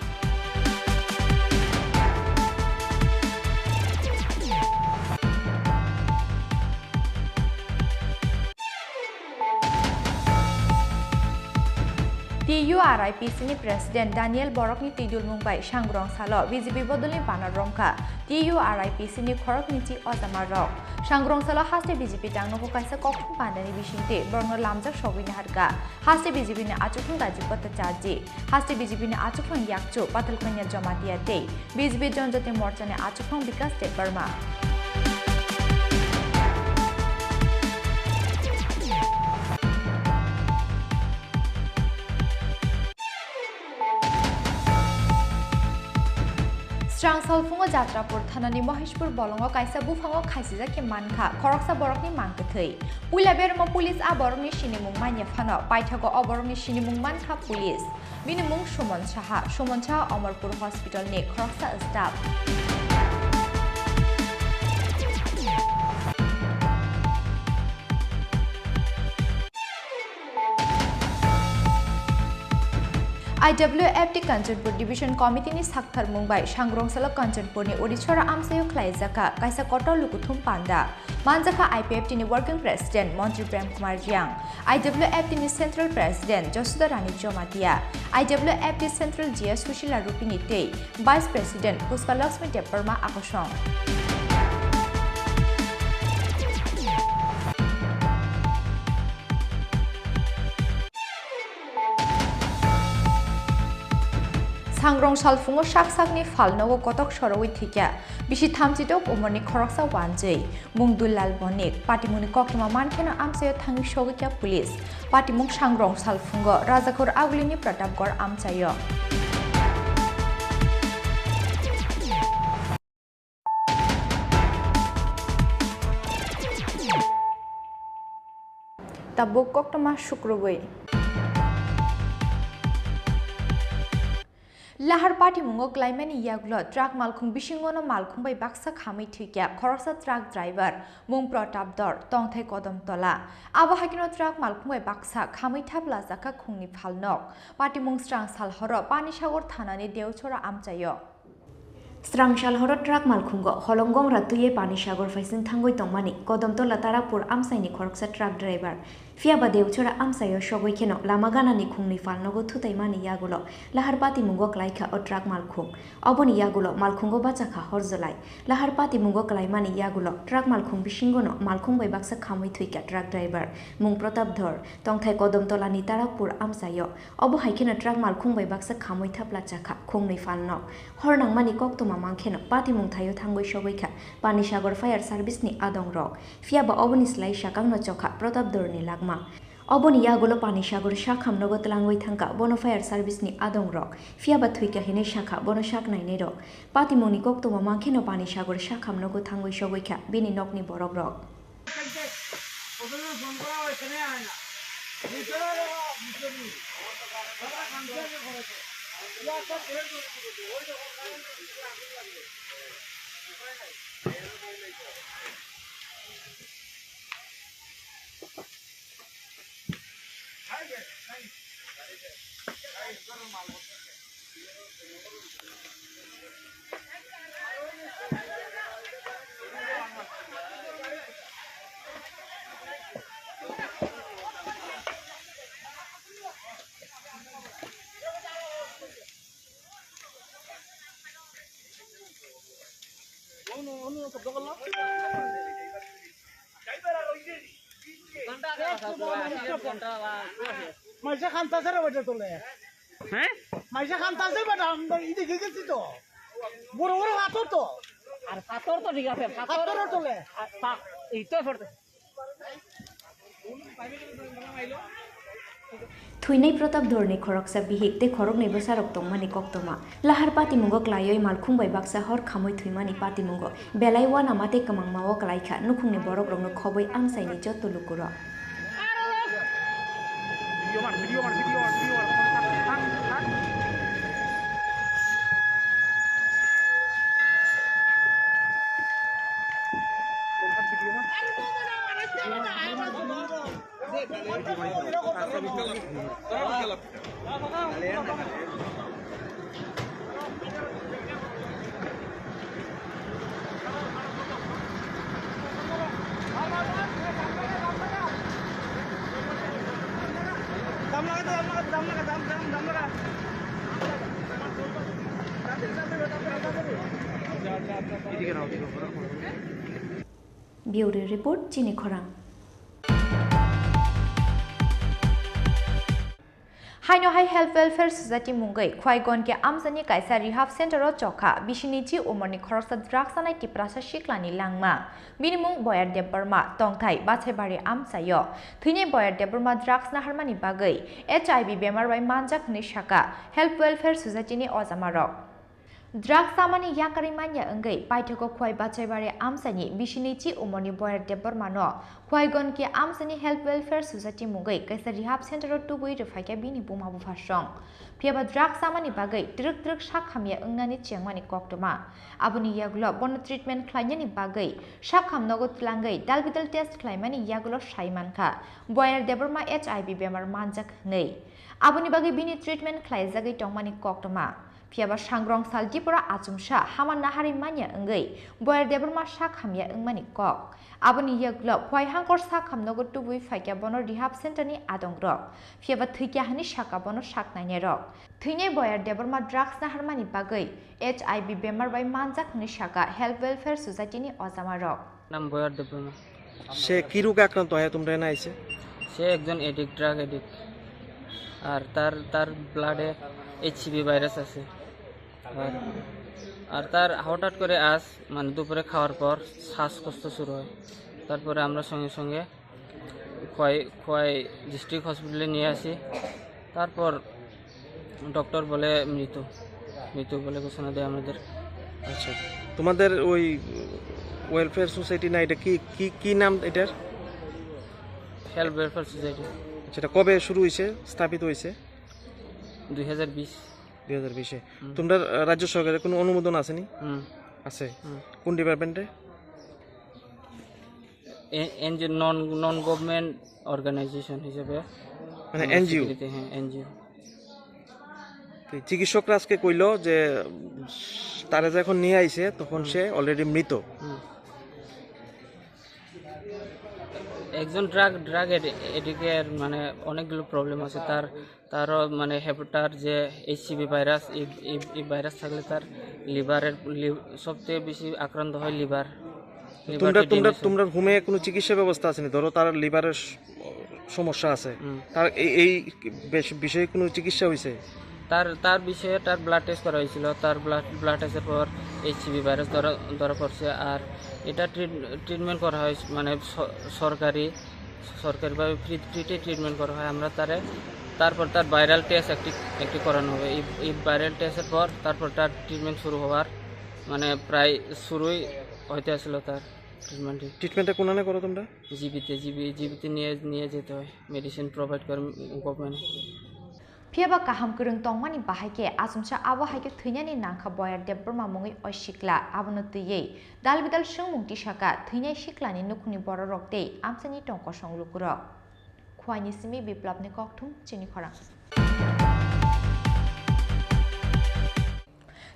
T U R I P C ni President Daniel Borokni twidulmung bai Sangrongsalo B J P bodolni banner romkha T U R I P C ni khoroknwi chi ojamarok. Sangrongsalo haste B J P tangnogo kaisa kokthum pandani bisingtwi borokno lamjak sogwi naharkha. Haste B J P ni achukhung Rajiv Bhattacharjee, haste B J P ni achukhung yakchu Pathal Kanya Jamatia tei B J P Janjati Morcha ni achukhung Bikas Debbarma. Srang salphungo Jatrapur thanani Moheshpur bolongo kaisa buphango khaisijak khe mankha khoroksa borokni mang kwthwi. Puila bermo police a borokni sinimung manya phano paithago o borokni sinimung mankha police. Bini mung Suman Saha. Suman Saha Amarpur Hospital ni khoroksa staff. I W F T Kanchanpur Division Committee ni saktharmung bai Sangrongsalo Kanchanpur ni Odiswara amchaio khlaijakha kaisa kotor lukuthum panda. Manjakha I P F T ni Working President Montri Prem Kumar Riang, I W F T ni Central President Josuda Rani Jomatia, I W F T Central G S Sushila Rupini tei Vice President Pushpa Lakshmi Debbarma akosong. Sangrong salphungo sak sakni phalnogo kotok sorowi thwikya bisi thamchitok umorni khoroksa wanjwi. Mung Dullal Bonik, patimungni koktwma mankheno amchaio thangwi sogwikha police. Patimung Sangrong salphungo Rajakhor Agulini Pratapgarh amchaio. Tabuk koktwma sukrubwi. Lahar patimungo klaimani yagulo truck malkhung bisingono malkhung bai baksa khamwi thwikya khoroksa truck driver mung Pratap Dor, tongthai Kodom Tola. Abo hai kheno truck malkhung bai baksa khamwi thaplajakha khungni phalnok. Patimung srang sal horo Panisagar thanani Deuthora amchaio. Srang sal horo truck malkhungo holonggong ra twiwi Panisagar phaising thangwi tongmani Kodom Tola Tarapur amchaini khoroksa truck driver. Phiyaba Deuthora amchaio sogwi kheno lama ganani khungni phalnogo thutaimani yagulo lahar patimungo klaikha o truck malkhung. Oboni yagulo malkhungo bachakha horjolai. Lahar patimungo klaimani yagulo truck malkhung bisingono malkhung bai baksa khamwi thwikha truck driver mung Pratap Dhor, tongthai Kodom Tolani Tarapur amchaio. Obo hai kheno truck malkhung bai baksa khamwi thapla chakha khungnwi phalnok. Hor nangmani koktwma mankheno patimung thaio thangwi sogwi kha Panisagar Fire Service ni adongrok. Phiyaba oboni slai sakangno chokha Pratap Dorni lagma. Oboni yagulo Panisagar sakhamnogo twlangwi thangkha bono Fire Service ni adongrok. Phiyaba thwikha hinwi sakha bono sak nainairok. Patimungni koktwma mankheno Panisagar sakhamnogo thangwi sogwi kha bini nokni borokrok. Maisa kanta sara bacha tole. He? Maisa kanta sara bacha, ang ide gege sito. Boro boro hator to. Ar hator to diga phe, hator. Hator tole. Ar pa-, ito phe. Thwinai Pratap Dhorni khoroksa bihik tei khoroknwi bwsarok tongmani koktwma. Lahar patimungo klaiwi malkhung bai baksa hor khamwi thwimani patimungo belai uanama tei kwmangmao klaikha, nukhungni borokrokno khobwi amchaini jotto lukurok. Bureau Report, Chini Khorang. Haino hai Health Welfare Society mungwi Khwaigon ke amchani kaisa rehab center o chokha bisini chi umorni khoroksa drugs chanai Tiprasa siklani langma. Bini mung Boyar Debbarma, tongthai Bachaibari amchaio. Thwinai Boyar Debbarma drugs naharmani bagwi H I V bemar bai manjak hwnwi saka Health Welfare Society ni ojamarok. Drugs chamani yakarwi manya wngwi paithago Khwai Bachaibari amchaini bisini chi umorni Boyar Debbarmano Khwaigon ke amchaini Health Welfare Society mungwi kaisa rehab center o tubui rwphaikha bini buma buphasong. Phiyaba drugs chamani bagwi twrwk twrwk sak hamya wngnani chengmani koktwma. Aboni yagulo bono treatment khlainani bagwi sak hamnogo twlangwi dalbidal test khlaimani yagulo sai mankha Boyar Debbarma H I V bemar manjak hwnwi. Aboni bagwi bini treatment khlaijagwi tongmani koktwma. Phiyaba sangrong sal Tripura achomsa hama naharwi manya wngwi Boyar Debbarma sak hamya wngmani kok. Aboni yagulo Khwai Hangkor sak hamnogo tubui phaikha bono rehab center ni adongrok. Phiyaba thwikha hwnwi saka bono sak nainairok. Thwinai Boyar Debbarma drugs naharmani bagwi H I V bemar bai manjak hwnwi saka Health Welfare Society ni ojamarok. Nam Boyar Debbarma. সে কি রোগে আক্রান্ত হয় তোমরা এনে আইছে? সে একজন addict, drug addict. আর তার, তার ব্লাডে এইচসিভি ভাইরাস আছে। আর, আর তার হঠাৎ করে আজ, মানে, দুপুরে খাওয়ার পর শ্বাসকষ্ট শুরু হয়। তারপরে আমরা সঙ্গে সঙ্গে খোয়াই, খোয়াই ডিস্ট্রিক্ট হসপিটালে নিয়ে আসি। তারপর ডক্টর বলে মৃত, মৃত বলে ঘোষণা দেয় আমাদের। আচ্ছা, তোমাদের ওই ওয়েলফেয়ার সোসাইটি না, এটা কি, কি, কি নাম এটার? Health welfare society. আচ্ছা, এটা কবে শুরু হয়েছে, স্থাপিত হয়েছে? দুই হাজার বিশ। দুই হাজার বিশে। হুম। তোমরা, আহ, রাজ্য সরকারের কোনো অনুমোদন আসেনি? হুম। আছে? হুম। কোন ডিপার্টমেন্টে? এ-, এনজিও, নন, নন গভর্নমেন্ট অর্গানাইজেশন হিসেবে মানে আমরা এনজিও? স্বীকৃতি, হ্যাঁ, এনজিও। তো চিকিৎসকরা আজকে কইলো যে, উম, তারা যখন নিয়ে আইছে, তখন হুম। সে অলরেডি মৃত। হুম। একজন ড্রাগ, ড্রাগ এডি-, এডিক্টের মানে অনেকগুলো প্রবলেম আছে। তার, তারও মানে হেপ-, তার যে এইচসিভি ভাইরাস, এই, এই, এই ভাইরাস থাকলে তার লিভারের, লি-, সবচেয়ে বেশি আক্রান্ত হয় লিভার। লিভার তোমরা, তোমরা, টিডিএমএস। তোমরা হোমে কোনো চিকিৎসা ব্যবস্থা আছে নি? ধরো তার লিভারের স-, সমস্যা আছে, হুম। তার এই, এই বেশ-, বিষয়ে কোনো চিকিৎসা হয়েছে? তার, তার বিষয়ে তার ব্লাড টেস্ট করা হয়েছিল। তার ব্লাড, ব্লাড টেস্টের পর এইচসিভি ভাইরাস ধরা, ধরা পড়ছে। আর এটা ট্রিট-, ট্রিটমেন্ট করা হয় মানে স-, সরকারি, সরকারিভাবে ফ্রি, ফ্রিতে ট্রিটমেন্ট করা হয়। আমরা তারে, তারপর তার ভাইরাল টেস্ট একটি, একটি করানো হবে। এই, এই ভাইরাল টেস্টের পর তারপর তার ট্রিটমেন্ট শুরু হওয়ার মানে প্রায় শুরুই হইতে আসলো তার ট্রিটমেন্টে। ট্রিটমেন্টটা কোনানে করো তোমরা? জিবিতে, জিবি, জিবিতে নিয়ে, নিয়ে যেতে হয়। মেডিসিন প্রোভাইড করে government. Phiyaba kaham kwrwng tongmani bahai khe achomsa abo hai khe thwinani nangkha Boyar Debbarma mungwi o sikla. Abono twiwi dalbidal swngmung tisaka thwinai siklani nukhungni bororok tei amchaini tong kosong lukurok. Khwaini simi Biplabni kokthum chini khorang.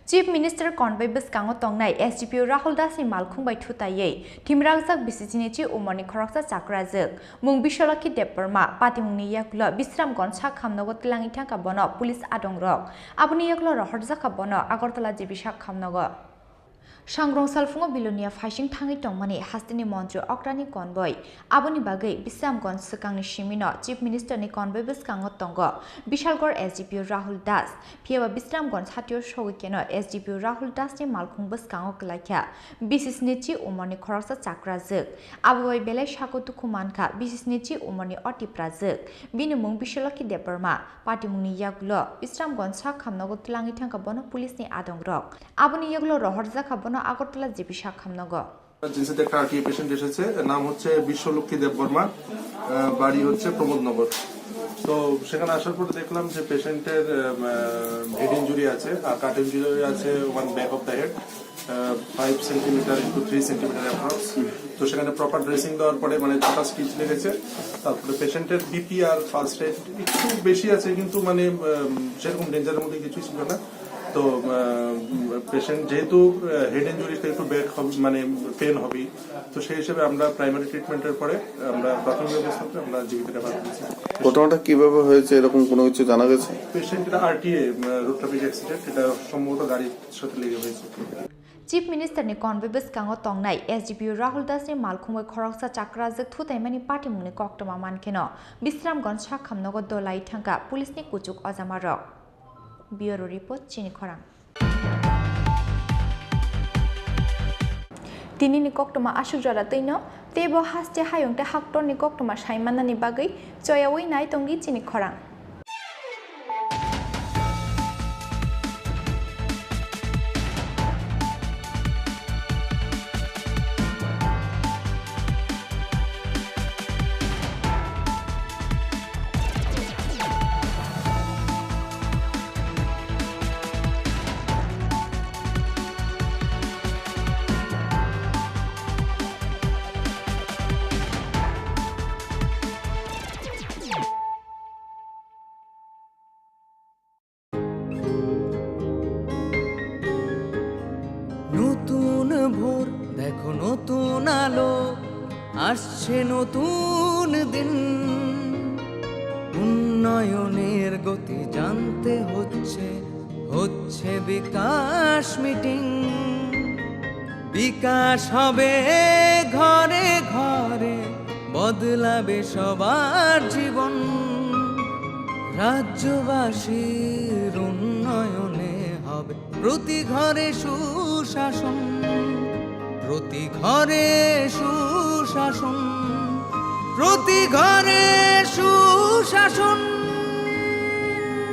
Chief Minister Convoy bwskango tongnai S D P O Rahul Das ni malkhung bai thutaiwi thimrakjak bisichini chi umorni khoroksa chakrajwk mung Biswalakhi Debbarma patimungni yagulo Bisramganj sak khamnogo twlangwi thangkha bono police adongrok. Aboni yagulo rohorjakha bono Agartala G B sak khamnogo. Sangrong salphungo Bilonia phaising thangwi tongmani hasteni montri okrani convoy. Aboni bagwi Bisramganj swkangni simino Chief Minister ni convoy bwskango tongo Bishalgarh S D P O Rahul Das. Phiyaba Bisramganj hatio sogwi keno S D P O Rahul Das ni malkhung bwskango kwlaikha bisisni chi umorni khoroksa chakrajwk. Abo bai belai sako dukhu mankha bisisni chi umorni o Tiprajwk. Bini mung Bishalokhi Debbarma. Patimungni yagulo Bisramganj sak hamnogo twlangwi thangkha bono police ni adongrok. Aboni yagulo rohorjakha bono Agartala G P sak hamnogo. এমার্জেন্সিতে একটা RTI patient এসেছে, নাম হচ্ছে বিশ্বলক্ষ্মী দেববর্মা, আহ, বাড়ি হচ্ছে প্রমোদনগর। তো সেখানে আসার পরে দেখলাম যে পেশেন্টের, আহ, হেড ইনজুরি আছে আর কাট ইনজুরি আছে, one back of the head, five centimetre into three centimetre approx. তো সেখানে প্রপার ড্রেসিং দেওয়ার পরে মানে ছটা স্টিচ লেগেছে। তারপরে পেশেন্টের বিপি আর পালস রেট একটু বেশি আছে, কিন্তু মানে, আহ, সেরকম ডেঞ্জারের মধ্যে কিছুই ছিল না। তো পেশেন্ট যেহেতু হেড ইনজুরিটা একটু ব্যাক হবে, মানে পেন হবে, তো সেই হিসেবে আমরা প্রাইমারি ট্রিটমেন্টের পরে আমরা প্রাথমিক অবস্থাতে আমরা জিবিতে রেফার করেছি। ঘটনাটা কিভাবে হয়েছে, এরকম কোনো কিছু জানা গেছে? পেশেন্ট এটা আরটিএ, রোড ট্রাফিক অ্যাক্সিডেন্ট, এটা সম্ভবত গাড়ির সাথে লেগে হয়েছে। Chief Minister ni convoy bwskango tongnai S D P O Rahul Das ni malkhungwi khoroksa chakrajwk thutaimani patimungni koktwma mankheno Bisramganj sakhamnogo dolai thangkha police ni kuchuk ojamarok. Bureau Report, Chini Khorang. Tinini koktwma aswk jora twino, teibo haste hayung tei haktorni koktwma saimanani bagwi choyaui nai tongdi Chini Khorang. নতুন ভোর, দেখো নতুন আলো, আসছে নতুন দিন। উন্নয়নের গতি জানতে হচ্ছে, হচ্ছে বিকাশ মিটিং। বিকাশ হবে ঘরে ঘরে, বদলাবে সবার জীবন। রাজ্যবাসীর উন্নয়নে হবে প্রতি ঘরে সুশাসন, প্রতি ঘরে সুশাসন, প্রতি ঘরে সুশাসন।